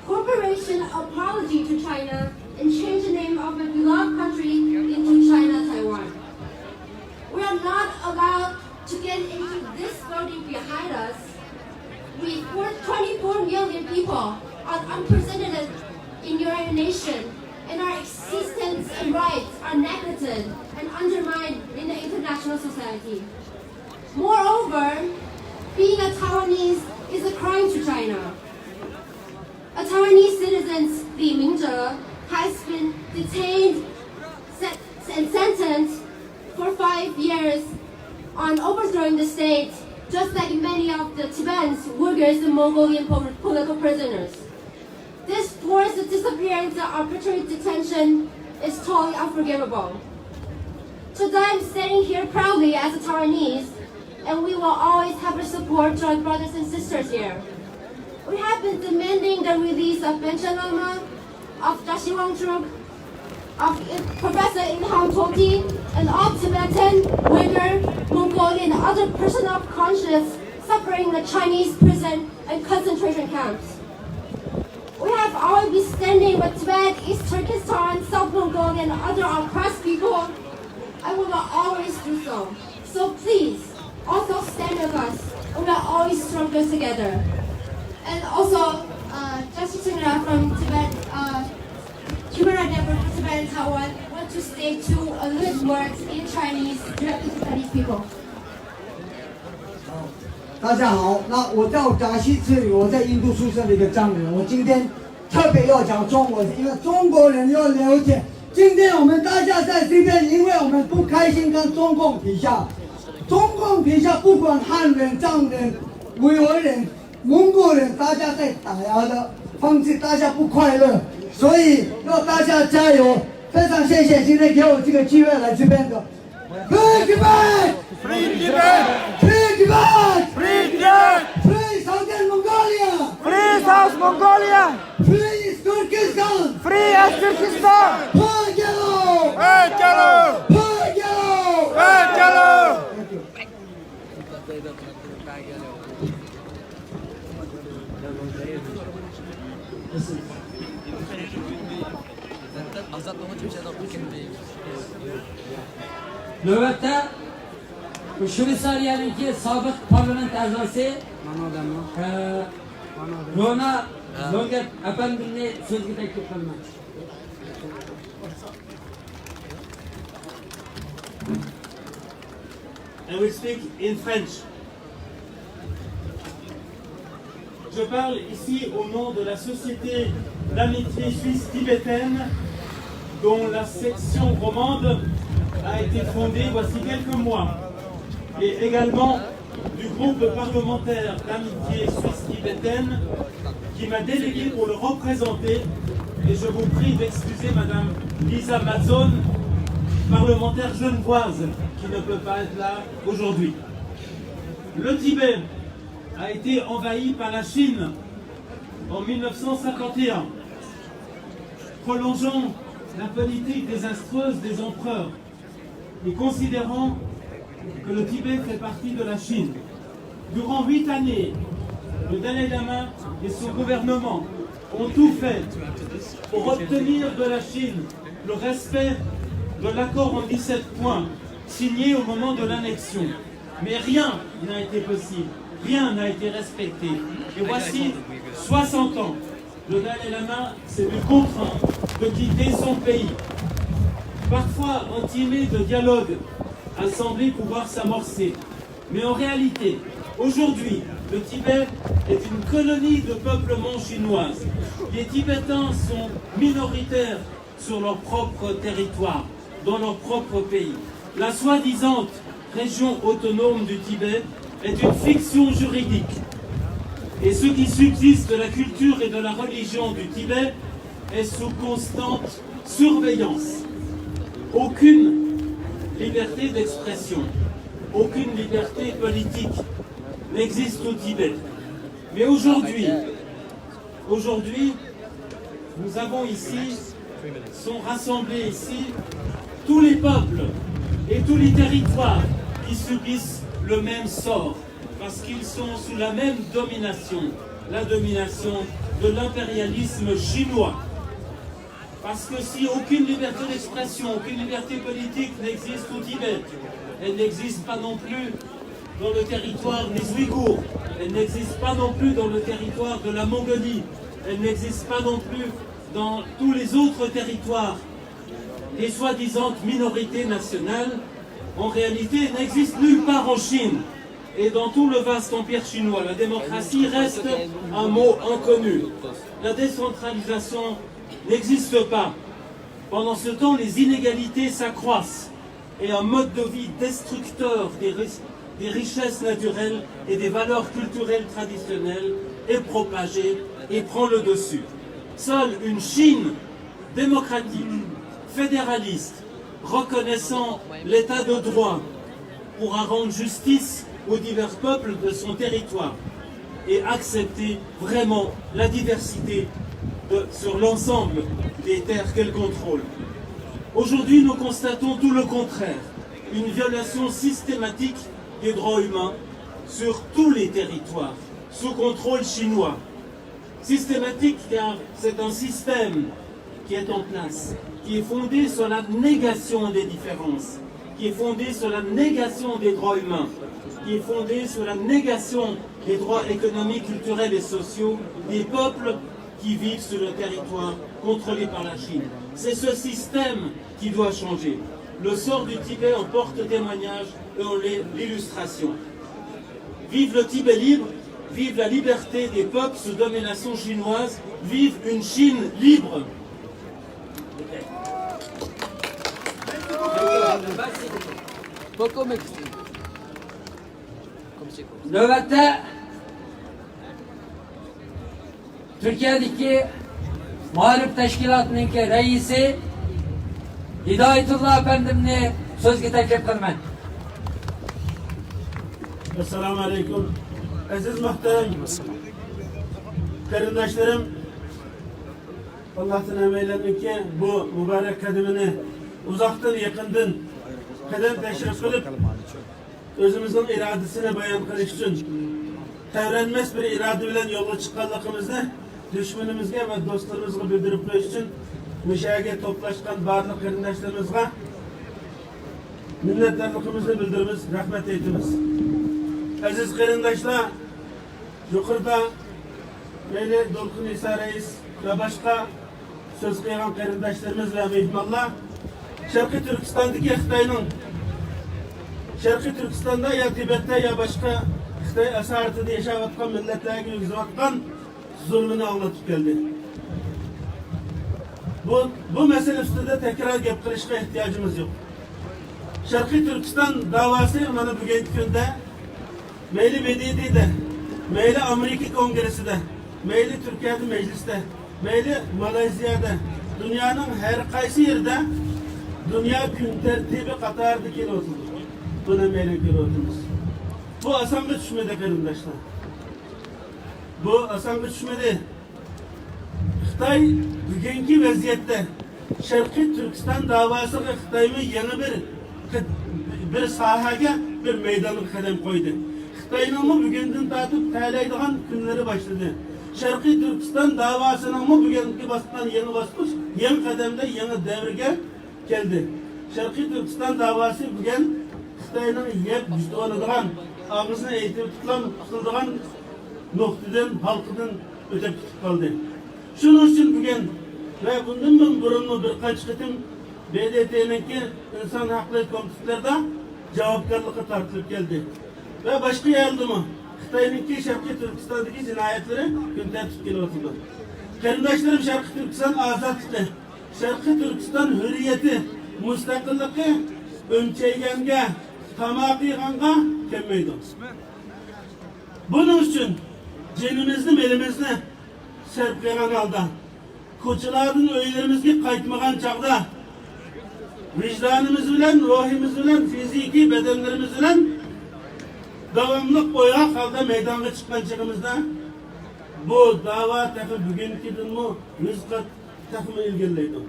Corporation apology to China and change the name of my beloved country into China Taiwan. We are not allowed to get into this building behind us. We, four, twenty-four million people are unrepresented in United Nations, and our existence and rights are neglected and undermined in the international society. Moreover, being a Taiwanese is a crime to China. A Taiwanese citizen, Li Mingzhe, has been detained, sen- and sentenced for five years on overthrowing the state, just like many of the Tibetans, Uyghurs, and Mongolian po- political prisoners. This forced disappearance and arbitrary detention is totally unforgivable. Today I'm standing here proudly as a Taiwanese, and we will always have your support to our brothers and sisters here. We have been demanding the release of Panchen Lama, of Tashi Wangchuk, of Professor Ilham Tohti, and all Tibetan, Uyghur, Mongolian, and other persons of conscience suffering in the Chinese prison and concentration camps. We have always been standing with Tibet, East Turkestan, South Mongolia, and other oppressed people, and we will always do so. So please, also stand with us. We are always stronger together. And also, uh, Justin Singh from Tibet, uh, Human Rights Network for Tibet and Taiwan, want to say two a little words in Chinese directly to Chinese people. 大家好，那我叫扎西之语，我在印度出生的一个藏人。我今天特别要讲中文，因为中国人要了解，今天我们大家在这边，因为我们不开心跟中共比较，中共比较不管汉人、藏人、维吾尔人、蒙古人，大家在打压的方式，大家不快乐，所以要大家加油。非常谢谢今天给我这个机会来这边的。 Free Tibet! Free Tibet! Free Tibet! Free Tibet! Free Southern Mongolia! Free South Mongolia! Free East Turkestan! Free East Turkestan! Hey, Galo! Hey, Galo! Hey, Galo! Hey, Galo! Thank you. نۆۋەتتە شۋېتسارىيەنىڭكى سابىق پارلامېنت ئەزاسى، ئە، رونا زونگەت ئەپەندىمنى سۆزگە تەكلىپ قىلىمەن. I will speak in French. Je parle ici au nom de la Société d'amitié suisse tibétaine, dont la section romande a été fondée voici quelques mois, et également du groupe parlementaire d'amitié suisse-tibétaine qui m'a délégué pour le représenter. Et je vous prie d'excuser Madame Lisa Mazzone, parlementaire genevoise, qui ne peut pas être là aujourd'hui. Le Tibet a été envahi par la Chine en mille neuf cent cinquante et un, prolongeant la politique désastreuse des empereurs et considérant que le Tibet fait partie de la Chine. Durant huit années, le Dalai Lama et son gouvernement ont tout fait pour obtenir de la Chine le respect de l'accord en dix-sept points signé au moment de l'annexion. Mais rien n'a été possible, rien n'a été respecté. Et voici soixante ans, le Dalai Lama s'est vu contraint de quitter son pays. Parfois, un timide dialogue a semblé pouvoir s'amorcer. Mais en réalité, aujourd'hui, le Tibet est une colonie de peuplement chinoise. Les Tibétains sont minoritaires sur leur propre territoire, dans leur propre pays. La soi-disant région autonome du Tibet est une fiction juridique. Et ce qui subsiste de la culture et de la religion du Tibet est sous constante surveillance. Aucune liberté d'expression, aucune liberté politique n'existe au Tibet. Mais aujourd'hui, aujourd'hui, nous avons ici, sont rassemblés ici tous les peuples et tous les territoires qui subissent le même sort, parce qu'ils sont sous la même domination, la domination de l'impérialisme chinois. Parce que si aucune liberté d'expression, aucune liberté politique n'existe au Tibet, elle n'existe pas non plus dans le territoire des Ouïghours, elle n'existe pas non plus dans le territoire de la Mongolie, elle n'existe pas non plus dans tous les autres territoires des soi-disant minorités nationales. En réalité, elle n'existe nulle part en Chine. Et dans tout le vaste empire chinois, la démocratie reste un mot inconnu. La décentralisation n'existe pas. Pendant ce temps, les inégalités s'accroissent et un mode de vie destructeur des, ri- des richesses naturelles et des valeurs culturelles traditionnelles est propagé et prend le dessus. Seule une Chine démocratique, fédéraliste, reconnaissant l'état de droit, pourra rendre justice aux divers peuples de son territoire et accepter vraiment la diversité de- sur l'ensemble des terres qu'elle contrôle. Aujourd'hui, nous constatons tout le contraire, une violation systématique des droits humains sur tous les territoires sous contrôle chinois. Systématique, car c'est un système qui est en place, qui est fondé sur la négation des différences, qui est fondé sur la négation des droits humains, qui est fondé sur la négation des droits économiques, culturels et sociaux des peuples qui vivent sur le territoire contrôlé par la Chine. C'est ce système qui doit changer. Le sort du Tibet en porte témoignage et en est l'illustration. Vive le Tibet libre, vive la liberté des peuples sous domination chinoise, vive une Chine libre. نۆۋەتتە تۈركىيەدىكى مائارىپ تەشكىلاتىنىڭكى رەئىسى ھىدايەتۇللا ئەپەندىمنى سۆزگە تەكلىپ قىلىمەن. ئەسسالامۇ ئەلەيكۇم. ئەزىز مۇھتەرەم قېرىنداشلىرىم، ئاللاھتىن ھەممەيلەننىڭكى بۇ مۇبارەك قەدىمىنى ئۇزاقتىن، يېقىندىن قەدەم تەشرىپ قىلىپ، ئۆزىمىزنىڭ ئىرادىسىنى بايان قىلىش ئۈچۈن تەۋرەنمەس بىر ئىرادە بىلەن يولغا چىققانلىقىمىزنى دۈشمىنىمىزگە ۋە دوستلىرىمىزغا بىلدۈرۈپ قويۇش ئۈچۈن مۇشۇ يەرگە توپلاشقان بارلىق قېرىنداشلىرىمىزغا مىننەتدارلىقىمىزنى بىلدۈرىمىز، رەھمەت ئېيتىمىز. ئەزىز قېرىنداشلار، يۇقىرىدا مەيلى دولقۇن ئىسا رەئىس ۋە باشقا سۆز قىلغان قېرىنداشلىرىمىز ۋە مېھمانلار شەرقىي تۈركىستاندىكى خىتاينىڭ، شەرقىي تۈركىستاندا يا تىبەتتە يا باشقا خىتاي ئاسارىتىدە ياشاۋاتقان مىللەتلەرگە يۈرگۈزۈۋاتقان زۇلمىنى ئاڭلىتىپ كەلدى. بۇ، بۇ مەسىلە ئۈستىدە تەكرار گەپ قىلىشقا ئېھتىياجىمىز يوق. شەرقىي تۈركىستان داۋاسى مانا بۈگۈنكى كۈندە مەيلى ب د ت دە، مەيلى ئامېرىكا كونگرېسسىدە، مەيلى تۈركىيەدە مەجلىستە، مەيلى مالايزىيەدە، دۇنيانىڭ ھەر قايسى يېرىدە دۇنيا كۈن تەرتىپى قاتارىدا كېلىۋاتىدۇ. بۇنى ھەممەيلەن كۆرۈۋاتىمىز. بۇ ئاسانغا چۈشمىدى، قېرىنداشلار. بۇ ئاسانغا چۈشمىدى. خىتاي بۈگۈنكى ۋەزىيەتتە شەرقىي تۈركىستان داۋاسىغا خىتايمۇ يېڭى بىر، بىر ساھەگە، بىر مەيدانغا قەدەم قويدى. خىتاينىڭمۇ بۈگۈندىن تارتىپ تەلەيدىغان كۈنلىرى باشلىدى. شەرقىي تۈركىستان داۋاسىنىڭمۇ بۈگۈنكى باسقان يېڭى باسقۇچ، يېڭى قەدەمدە يېڭى دەۋرگە كەلدى. شەرقىي تۈركىستان داۋاسى بۈگۈن خىتاينىڭ يەپ يۇتۇۋالىدىغان، ئاغزىنى ئېتىپ تۇتقان، قىسىلىدىغان نۇقتىدىن، ھالقىدىن ئۆتۈپ كېتىپ قالدى. شۇنىڭ ئۈچۈن بۈگۈن ۋە بۇندىن بۇرۇنمۇ بىر قانچە قېتىم ب د ت نىڭكى ئىنسان ھەقلىرى كومىتېتلىرىدا جاۋابكارلىققا تارتىلىپ كەلدى. ۋە باشقا يەردىمۇ خىتاينىڭكى شەرقىي تۈركىستاندىكى جىنايەتلىرى كۈن تەرتىپكە كېلىۋاتىدۇ. قېرىنداشلىرىم، شەرقىي تۈركىستان ئازادلىقى، شەرقىي تۈركىستان ھۆرىيىتى، مۇستەقىللىقى ئۆمچەيگەنگە، تاماقى يېغانغا كەلمەيدۇ. بۇنىڭ ئۈچۈن جېنىمىزنى، مېلىمىزنى سەرپ قىلغان ھالدا، كوچىلاردىن ئۆيلىرىمىزگە قايتمىغان چاغدا، ۋىجدانىمىز بىلەن، روھىمىز بىلەن، فىزىكىي بەدەنلىرىمىز بىلەن داۋاملىق ئويغاق ھالدا مەيدانغا چىققان چېغىمىزدا، بۇ داۋا تېخى بۈگۈنكىدىنمۇ يۈز قات تېخىمۇ ئىلگىرىلەيدۇ.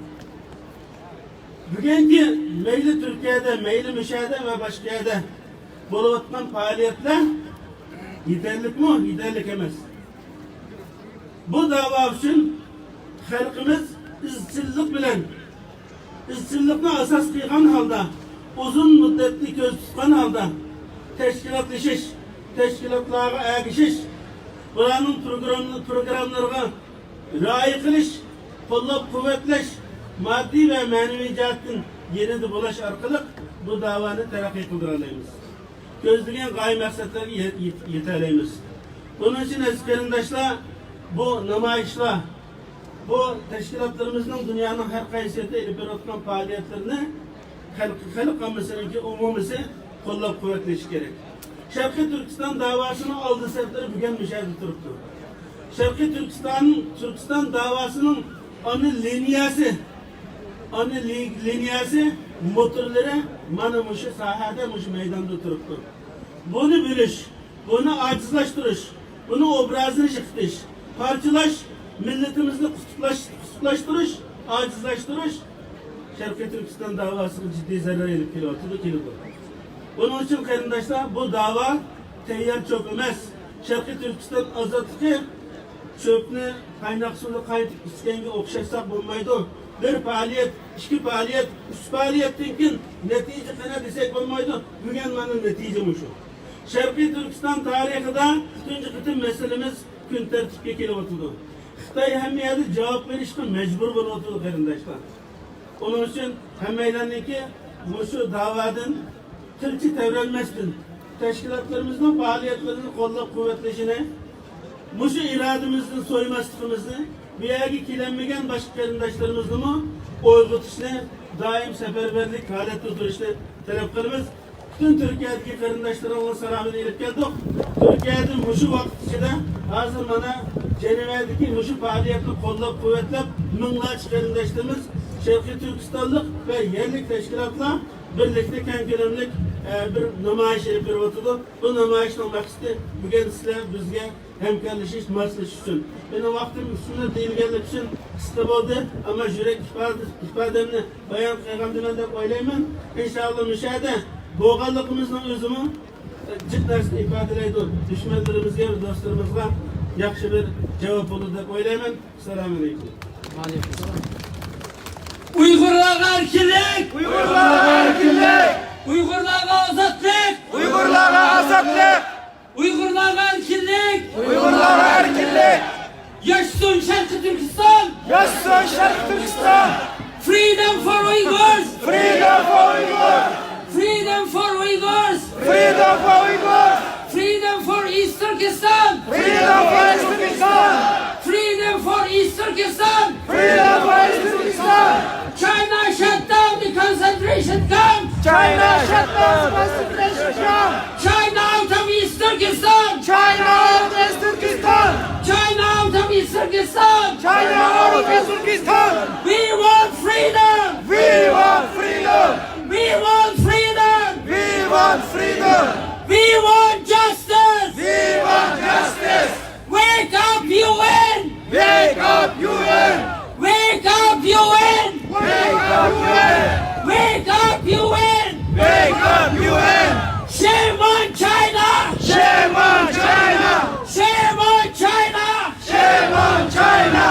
بۈگۈنكى مەيلى تۈركىيەدە، مەيلى مۇشۇ يەردە ۋە باشقا يەردە بولۇۋاتقان پائالىيەتلەر يېتەرلىكمۇ؟ يېتەرلىك ئەمەس. بۇ داۋا ئۈچۈن خەلقىمىز ئىزچىللىق بىلەن، ئىزچىللىقنى ئاساس قىلغان ھالدا، ئۇزۇن مۇددەتنى كۆزدە تۇتقان ھالدا تەشكىلاتلىشىش، تەشكىلاتلارغا ئەگىشىش، بۇلارنىڭ پروگرام-، پروگراممىلىرىغا رىئايە قىلىش، قوللاپ-قۇۋۋەتلەش، ماددىي ۋە مەنىۋى جەھەتتىن يېنىدا بولۇش ئارقىلىق بۇ داۋانى تەرەققىي قىلدۇرالايمىز. كۆزلىگەن غايە مەقسەتلەرگە يە-، يېت-، يېتەلەيمىز. بۇنىڭ ئۈچۈن ئەزىز قېرىنداشلار، بۇ نامايىشلار، بۇ تەشكىلاتلىرىمىزنىڭ دۇنيانىڭ ھەر قايسى يېرىدە ئېلىپ بېرىۋاتقان پائالىيەتلىرىنى خەلق، خەلق ئاممىسىنىڭكى ئومۇمىيسى قوللاپ-قۇۋۋەتلىشى كېرەك. شەرقىي تۈركىستان داۋاسىنىڭ ئالدى سەپلىرى بۈگۈن مۇشۇ يەردە تۇرۇپتۇ. شەرقىي تۈركىستان، تۈركىستان داۋاسىنىڭ ئانا لىنىيەسى، ئانا لى-، لىنىيەسى، موتورلىرى مانا مۇشۇ ساھەدە، مۇشۇ مەيداندا تۇرۇپتۇ. بۇنى بۆلۈش، بۇنى ئاجىزلاشتۇرۇش، بۇنى ئوبرازىنى يىقىتىش، پارچىلاش، مىللىتىمىزنى قۇتۇقلاش-، قۇتۇقلاشتۇرۇش، ئاجىزلاشتۇرۇش شەرقىي تۈركىستان داۋاسىغا جىددىي زەرەر ئېلىپ كېلىۋاتىدۇ، كېلىدۇ. بۇنىڭ ئۈچۈن قېرىنداشلار، بۇ داۋا تەييار چۆپ ئەمەس. شەرقىي تۈركىستان ئازادلىقى چۆپنى قايناق سۇدا قاينىتىپ ئىچكەنگە ئوخشاتساق بولمايدۇ. بىر پائالىيەت، ئىككى پائالىيەت، ئۈچ پائالىيەتتىن كېيىن نەتىجە قېنى دېسەك بولمايدۇ. بۈگۈن مانا نەتىجە مۇشۇ. شەرقىي تۈركىستان تارىخىدا تۇنجى قېتىم مەسىلىمىز كۈن تەرتىپكە كېلىۋاتىدۇ. خىتاي ھەممە يەردە جاۋاب بېرىشقا مەجبۇر بولۇۋاتىدۇ، قېرىنداشلار. ئۇنىڭ ئۈچۈن ھەممەيلەننىڭكى مۇشۇ داۋادىن قىلچە تەۋرەنمەستىن، تەشكىلاتلىرىمىزنىڭ پائالىيەتلىرىنى قوللاپ-قۇۋۋەتلىشىنى، مۇشۇ ئىرادىمىزدىن سويماسلىقىمىزنى، بۇ يەرگە كېلەلمىگەن باشقا قېرىنداشلىرىمىزنىمۇ ئويغىتىشنى دائىم سەپەرۋەرلىك ھالەتتە تۇرۇشنى تەلەپ قىلىمىز. پۈتۈن تۈركىيەدىكى قېرىنداشلىرىڭلارنىڭ سالامىنى ئېلىپ كەلدۇق. تۈركىيەدە مۇشۇ ۋاقىت ئىچىدە ھازىر مانا جەنۋەدىكى مۇشۇ پائالىيەتنى قوللاپ-قۇۋۋەتلەپ، مىڭلارچە قېرىنداشلىرىمىز، شەرقىي تۈركىستانلىق ۋە يەرلىك تەشكىلاتلار بىرلىكتە كەڭ كۆلەملىك، ئە، بىر نامايىش ئېلىپ بېرىۋاتىدۇ. بۇ نامايىشنىڭ مەقسىتى بۈگۈن سىلەر بىزگە ھەمكارلىشىش، ماسلىشىش ئۈچۈن. مېنىڭ ۋاقتىم ئۈستۈندە دېيىلگەنلىكى ئۈچۈن قىسقا بولدى، ئەمما يۈرەك ئىپادە-، ئىپادەمنى بايان قىلغانىدىم دەپ ئويلايمەن. ئىنشائاللا، مۇشۇ يەردە بولغانلىقىمىزنىڭ ئۆزىمۇ جىق نەرسىنى ئىپادىلەيدۇ. دۈشمەنلىرىمىزگە ۋە دوستلىرىمىزغا ياخشى بىر جاۋاب بولىدۇ دەپ ئويلايمەن. ئەسسالامۇ ئەلەيكۇم. ئۇيغۇرلارغا ئەركىنلىك! ئۇيغۇرلارغا ئەركىنلىك! ئۇيغۇرلارغا ئازادلىق! ئۇيغۇرلارغا ئازادلىق! ئۇيغۇرلارغا ئەركىنلىك! ئۇيغۇرلارغا ئەركىنلىك! ياشىسۇن شەرقىي تۈركىستان! ياشىسۇن شەرقىي تۈركىستان! Freedom for Uyghurs! Freedom for Uyghurs! Freedom for Uyghurs! Freedom for Uyghurs! Freedom for East Turkestan! Freedom for East Turkestan! Freedom for East Turkestan! Freedom for East Turkestan! China shut down the concentration camp! China shut down the concentration camp! China out of East Turkistan! China out is Turkistan! China out is Turkistan! China out is Turkistan! We want freedom! We want freedom! We want freedom! We want freedom! We want justice! We want justice! Wake up, U N! Wake up, U N! Wake up, U N! Wake up, U N! Wake up, U N! Wake up, U N! Shame on China! Shame on China! Shame on China! Shame on China!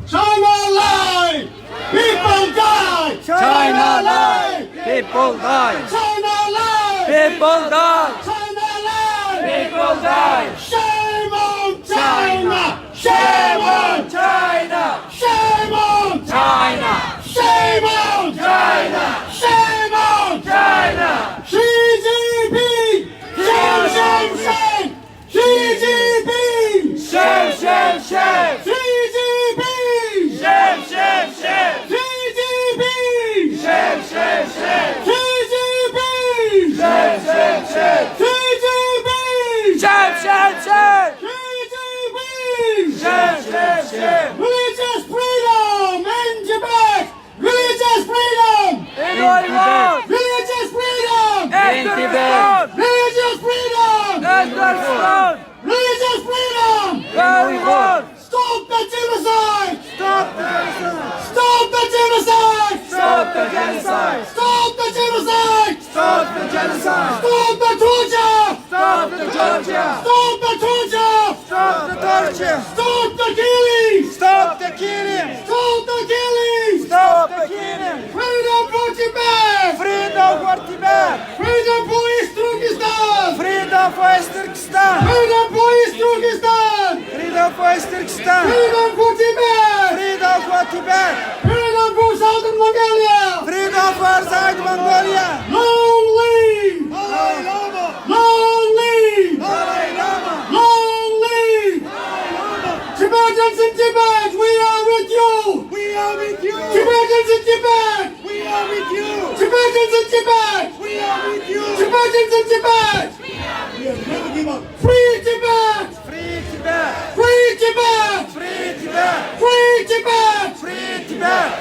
China lie! People die! China lie! People die! China lie! People die! China lie! People die! Shame on China! Shame on China! Shame on China! Shame on China! Shame on China! Xi Jinping! Shame, shame, shame! Xi Jinping! Shame, shame, shame! Xi Jinping! Shame, shame, shame! Xi Jinping! Shame, shame, shame! Xi Jinping! Shame, shame, shame! Xi Jinping! Shame, shame, shame! Xi Jinping! Shame, shame, shame! Religious freedom in Tibet! Religious freedom! In Tibet! Religious freedom! In Tibet! Religious freedom! In Tibet! Religious freedom! Very good! Stop the genocide! Stop the genocide! Stop the genocide! Stop the genocide! Stop the genocide! Stop the genocide! Stop the torture! Stop the torture! Stop the torture! Stop the torture! Stop the killing! Stop the killing! Stop the killing! Stop the killing! Freedom for Tibet! Freedom for Tibet! Freedom for East Turkestan! Freedom for East Turkestan! Freedom for East Turkestan! Freedom for East Turkestan! Freedom for Tibet! Freedom for Tibet! Freedom for Southern Mongolia! Freedom for Southern Mongolia! Long live! Dalai Lama! Long live! Dalai Lama! Long live! Dalai Lama! Tibetans in Tibet, we are with you! We are with you! Tibetans in Tibet! We are with you! Tibetans in Tibet! We are with you! Tibetans in Tibet! We will never give up! Free Tibet! Free Tibet! Free Tibet! Free Tibet! Free Tibet! Free Tibet!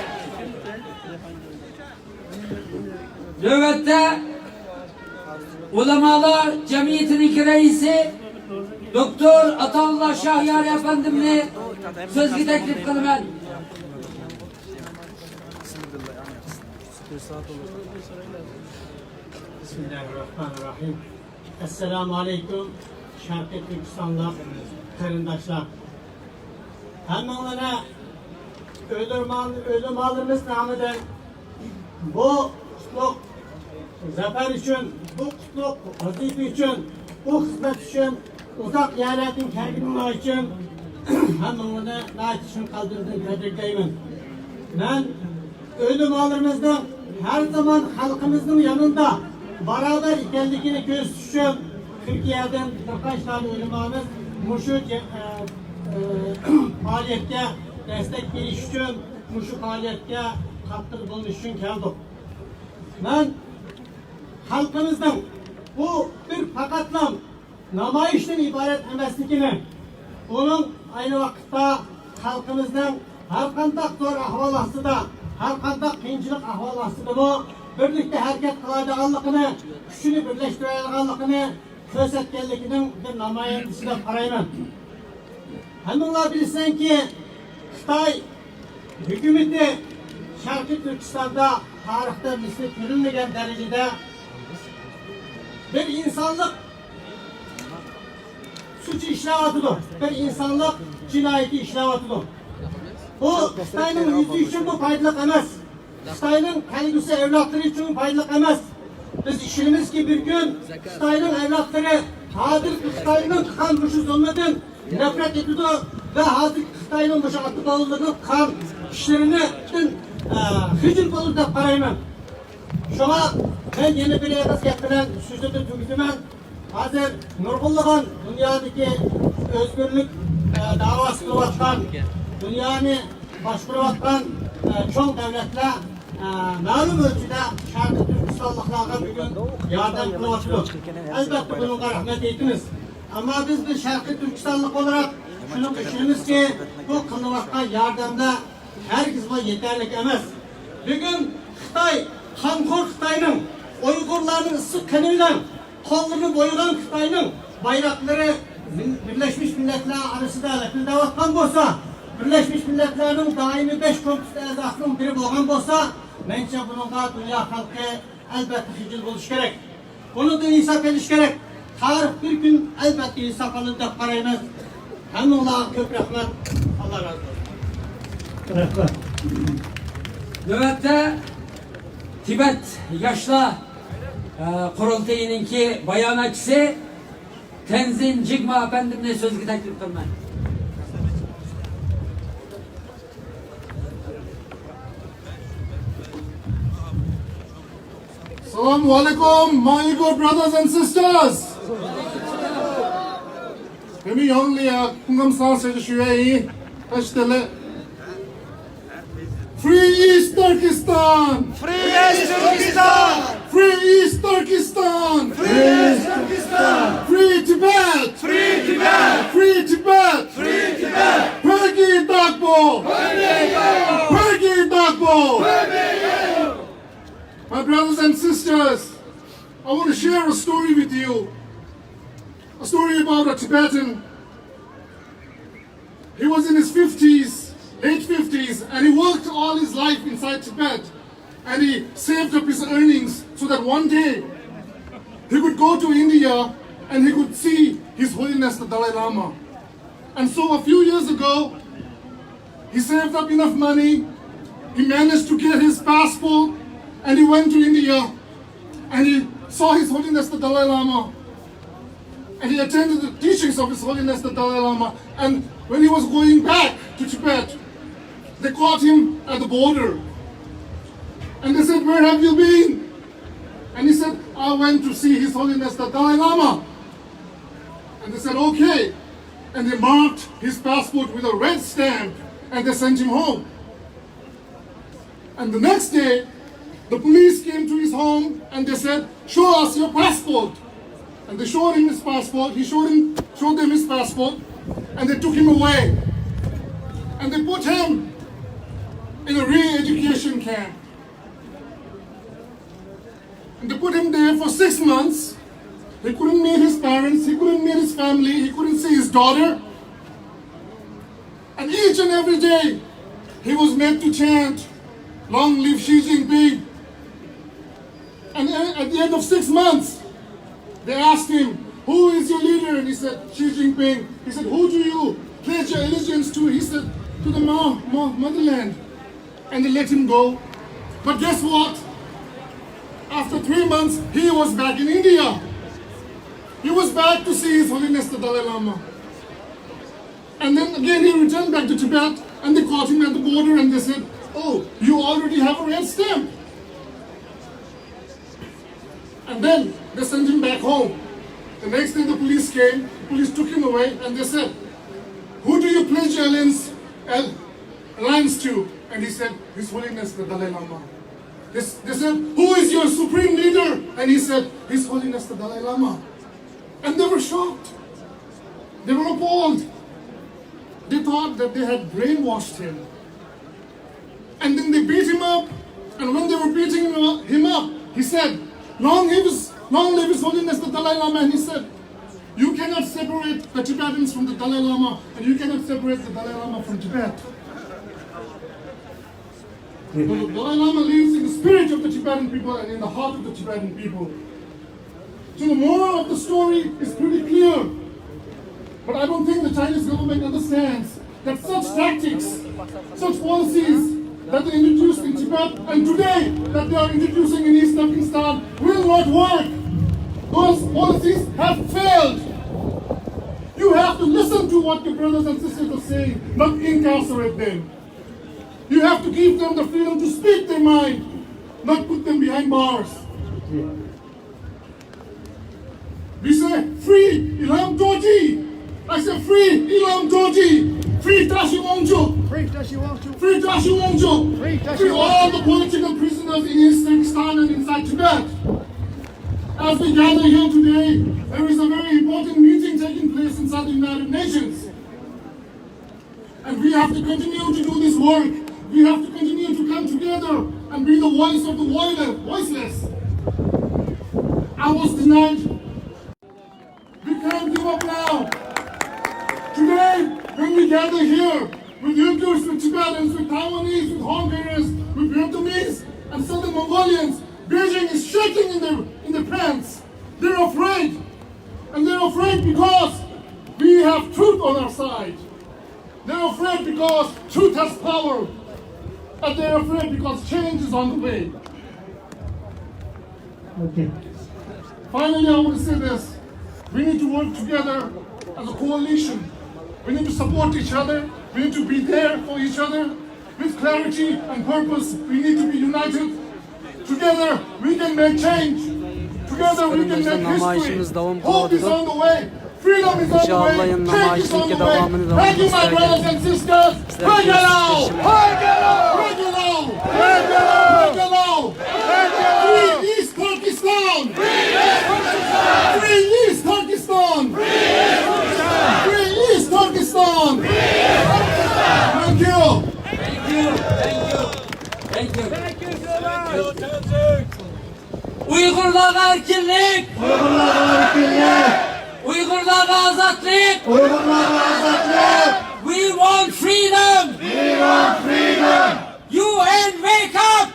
نۆۋەتتە ئۆلىمالار جەمئىيىتىنىڭ رەئىسى دوكتور ئاتائاللا شاھيار ئەپەندىمنى سۆزگە تەكلىپ قىلىمەن. بىسمىللاھىررەھمانىررەھىم. ئەسسالامۇ ئەلەيكۇم، شەرقىي تۈركىستانلىق قېرىنداشلار. ھەممىڭلارنى ئۆلىمالىرىمىز نامىدىن بۇ قۇتلۇق زەپەر ئۈچۈن، بۇ قۇتلۇق ۋەزىپە ئۈچۈن، بۇ خىزمەت ئۈچۈن ئۇزاق يەرلەردىن كەلگىنىڭلار ئۈچۈن ھەممىڭلارنى ناھايىتى چىن قەلبىمدىن تەبرىكلەيمەن. مەن ئۆلىمالىرىمىزنىڭ ھەر زامان خەلقىمىزنىڭ يېنىدا باراۋەر ئىكەنلىكىنى كۆرسىتىش ئۈچۈن تۈركىيەدىن بىر قانچە دانە ئۆلىمامىز مۇشۇ جە-، ئە، ئە، پائالىيەتكە دەستەك بېرىش ئۈچۈن، مۇشۇ پائالىيەتكە قاتنىشىپ بولۇش ئۈچۈن كەلدۇق. مەن خەلقىمىزنىڭ بۇ بىر پەقەتلا نامايىشتىن ئىبارەت ئەمەسلىكىنى، ئۇنىڭ ئەينى ۋاقىتتا خەلقىمىزنىڭ ھەرقانداق زور ئەھۋال ئاستىدا، ھەرقانداق قىيىنچىلىق ئەھۋال ئاستىدىمۇ بىرلىكتە ھەرىكەت قىلالايدىغانلىقىنى، كۈچىنى بىرلەشتۈرەلىگەنلىكىنى كۆرسەتكەنلىكىنىڭ بىر نامايەندىسى دەپ قارايمەن. ھەممىڭلار بىلىسەنكى، خىتاي ھۆكۈمىتى شەرقىي تۈركىستاندا تارىختا مىسلى كۆرۈلمىگەن دەرىجىدە بىر ئىنسانلىق سۇچى ئىشلەۋاتىدۇ، بىر ئىنسانلىق جىنايىتى ئىشلەۋاتىدۇ. بۇ خىتاينىڭ يۈزى ئۈچۈنمۇ پايدىلىق ئەمەس. خىتاينىڭ كەلگۈسى ئەۋلادلىرى ئۈچۈن پايدىلىق ئەمەس. بىز ئىشىنىمىزكى، بىر كۈن خىتاينىڭ ئەۋلادلىرى ھازىرقى خىتاينىڭ قىلغان مۇشۇ زۇلمىدىن نەپرەت ئېتىدۇ ۋە ھازىرقى خىتاينىڭ مۇشۇ ئاتا-بوۋىلىرىنىڭ قىلغان ئىشلىرىدىن، ئە، خىجىل بولىدۇ دەپ قارايمەن. شۇڭا مەن يەنە بىر ئېغىز گەپ بىلەن سۆزۈمنى تۈگىتىمەن. ھازىر نۇرغۇنلىغان دۇنيادىكى ئۆزگۈرلۈك، ئە، داۋاسى قىلىۋاتقان، دۇنيانى باشقۇرۇۋاتقان، ئە، چوڭ دۆلەتلەر، ئە، مەلۇم ئۆلچىدە شەرقىي تۈركىستان تۈركىستانلىقلارغا بۈگۈن ياردەم قىلىۋاتىدۇ. ئەلبەتتە، بۇنىڭغا رەھمەت ئېيتىمىز. ئەمما بىز بىر شەرقىي تۈركىستانلىق بولۇپ، شۇنىڭغا ئىشىنىمىزكى، بۇ قىلىنىۋاتقان ياردەملەر ھەرگىزمۇ يېتەرلىك ئەمەس. بۈگۈن خىتاي، قانخور خىتاينىڭ، ئۇيغۇرلارنىڭ ئىسسىق قېنى بىلەن قوللىرىنى بويىغان خىتاينىڭ بايراقلىرى مىل-، بىرلەشمىش مىللەتلەر ئارىسىدا لەپىلدەۋاتقان بولسا، بىرلەشمىش مىللەتلەرنىڭ دائىمىي بەش كومىتېت ئەزاسىنىڭ بىرى بولغان بولسا، مەنچە بۇنىڭغا دۇنيا خەلقى ئەلبەتتە خىجىل بولۇشى كېرەك. بۇنىڭدىن ھېساب بېرىش كېرەك. تارىخ بىر كۈن ئەلبەتتە ھېسابلىنىدۇ دەپ قارايمىز. ھەممىڭلارغا كۆپ رەھمەت. ئاللا رازى بولسۇن. رەھمەت. نۆۋەتتە تىبەت ياشلار، ئە، قۇرۇلتىيىنىڭكى باياناتچىسى تەنزىن جىگما ئەپەندىمنى سۆزگە تەكلىپ قىلىمەن. Assalamu alaikum, my Uyghur brothers and sisters. 咱们用力啊，刚刚上车就学英语，开始的嘞。Free East Turkestan! Free East Turkestan! Free East Turkestan! Free East Turkestan! Free Tibet! Free Tibet! Free Tibet! Free Tibet! Peggy Dagbo! Peggy Dagbo! My brothers and sisters, I want to share a story with you. A story about a Tibetan. He was in his fifties, late fifties, and he worked all his life inside Tibet. And he saved up his earnings so that one day he could go to India and he could see His Holiness the Dalai Lama. And so a few years ago, he saved up enough money, he managed to get his passport, and he went to India, and he saw His Holiness the Dalai Lama, and he attended the teachings of His Holiness the Dalai Lama. And when he was going back to Tibet, they caught him at the border, and they said, "Where have you been?" And he said, "I went to see His Holiness the Dalai Lama." And they said, "Okay." And they marked his passport with a red stamp and they sent him home. And the next day, the police came to his home and they said, "Show us your passport." And they showed him his passport. He showed him, showed them his passport, and they took him away. And they put him in a re-education camp. And they put him there for six months. He couldn't meet his parents, he couldn't meet his family, he couldn't see his daughter. And each and every day, he was made to chant, "Long live Xi Jinping." And a- at the end of six months, they asked him, "Who is your leader?" And he said, "Xi Jinping." He said, "Who do you pledge your allegiance to?" He said, "To the mo- mo- motherland." And they let him go. But guess what? After three months, he was back in India. He was back to see His Holiness the Dalai Lama. And then again, he returned back to Tibet, and they caught him at the border and they said, "Oh, you already have a red stamp." And then they sent him back home. The next day, the police came, the police took him away, and they said, "Who do you pledge your allegiance, al- alliance to?" And he said, "His Holiness the Dalai Lama." They, they said, "Who is your supreme leader?" And he said, "His Holiness the Dalai Lama." And they were shocked. They were appalled. They thought that they had brainwashed him. And then they beat him up. And when they were beating him up, him up, he said, "Long live his, long live His Holiness the Dalai Lama." And he said, "You cannot separate the Tibetans from the Dalai Lama, and you cannot separate the Dalai Lama from Tibet." The Dalai Lama lives in the spirit of the Tibetan people and in the heart of the Tibetan people. So the moral of the story is pretty clear. But I don't think the Chinese government understands that such tactics, such policies that they introduced in Tibet and today that they are introducing in East Turkestan will not work. Those policies have failed. You have to listen to what your brothers and sisters are saying, not incarcerate them. You have to give them the freedom to speak their mind, not put them behind bars. We say, "Free Ilham Tohti." I say, "Free Ilham Tohti." Free Tashi Wangchuk! Free Tashi Wangchuk! Free Tashi Wangchuk! Free Tashi Free all Wangchuk! The political prisoners in East Turkestan and inside Tibet! As we gather here today, there is a very important meeting taking place inside the United Nations. And we have to continue to do this work. We have to continue to come together and be the voice of the voiceless. I was denied. We can't give up now. Today, when we gather here with Uyghurs, with Tibetans, with Taiwanese, with Hong Kongers, with Vietnamese, and Southern Mongolians, Beijing is shaking in the, in the pants. They're afraid. And they're afraid because we have truth on our side. They're afraid because truth has power. And they're afraid because change is on the way. Okay. Finally, I want to say this. We need to work together as a coalition. We need to support each other. We need to be there for each other with clarity and purpose. We need to be united. Together, we can make change. Together, we can make history. Hope is on the way. Freedom is on the way. Change is on the way. Thank you, my brothers and sisters. Thank you. Free East Turkestan! Free East Turkestan! Free East Turkestan! Thank you. Thank you. Thank you. Thank you. Thank you so much. Uyg'urlarga erkinlik! Uyg'urlarga erkinlik! Uyg'urlarga ozodlik! Uyg'urlarga ozodlik! We want freedom! We want freedom! U N, wake up!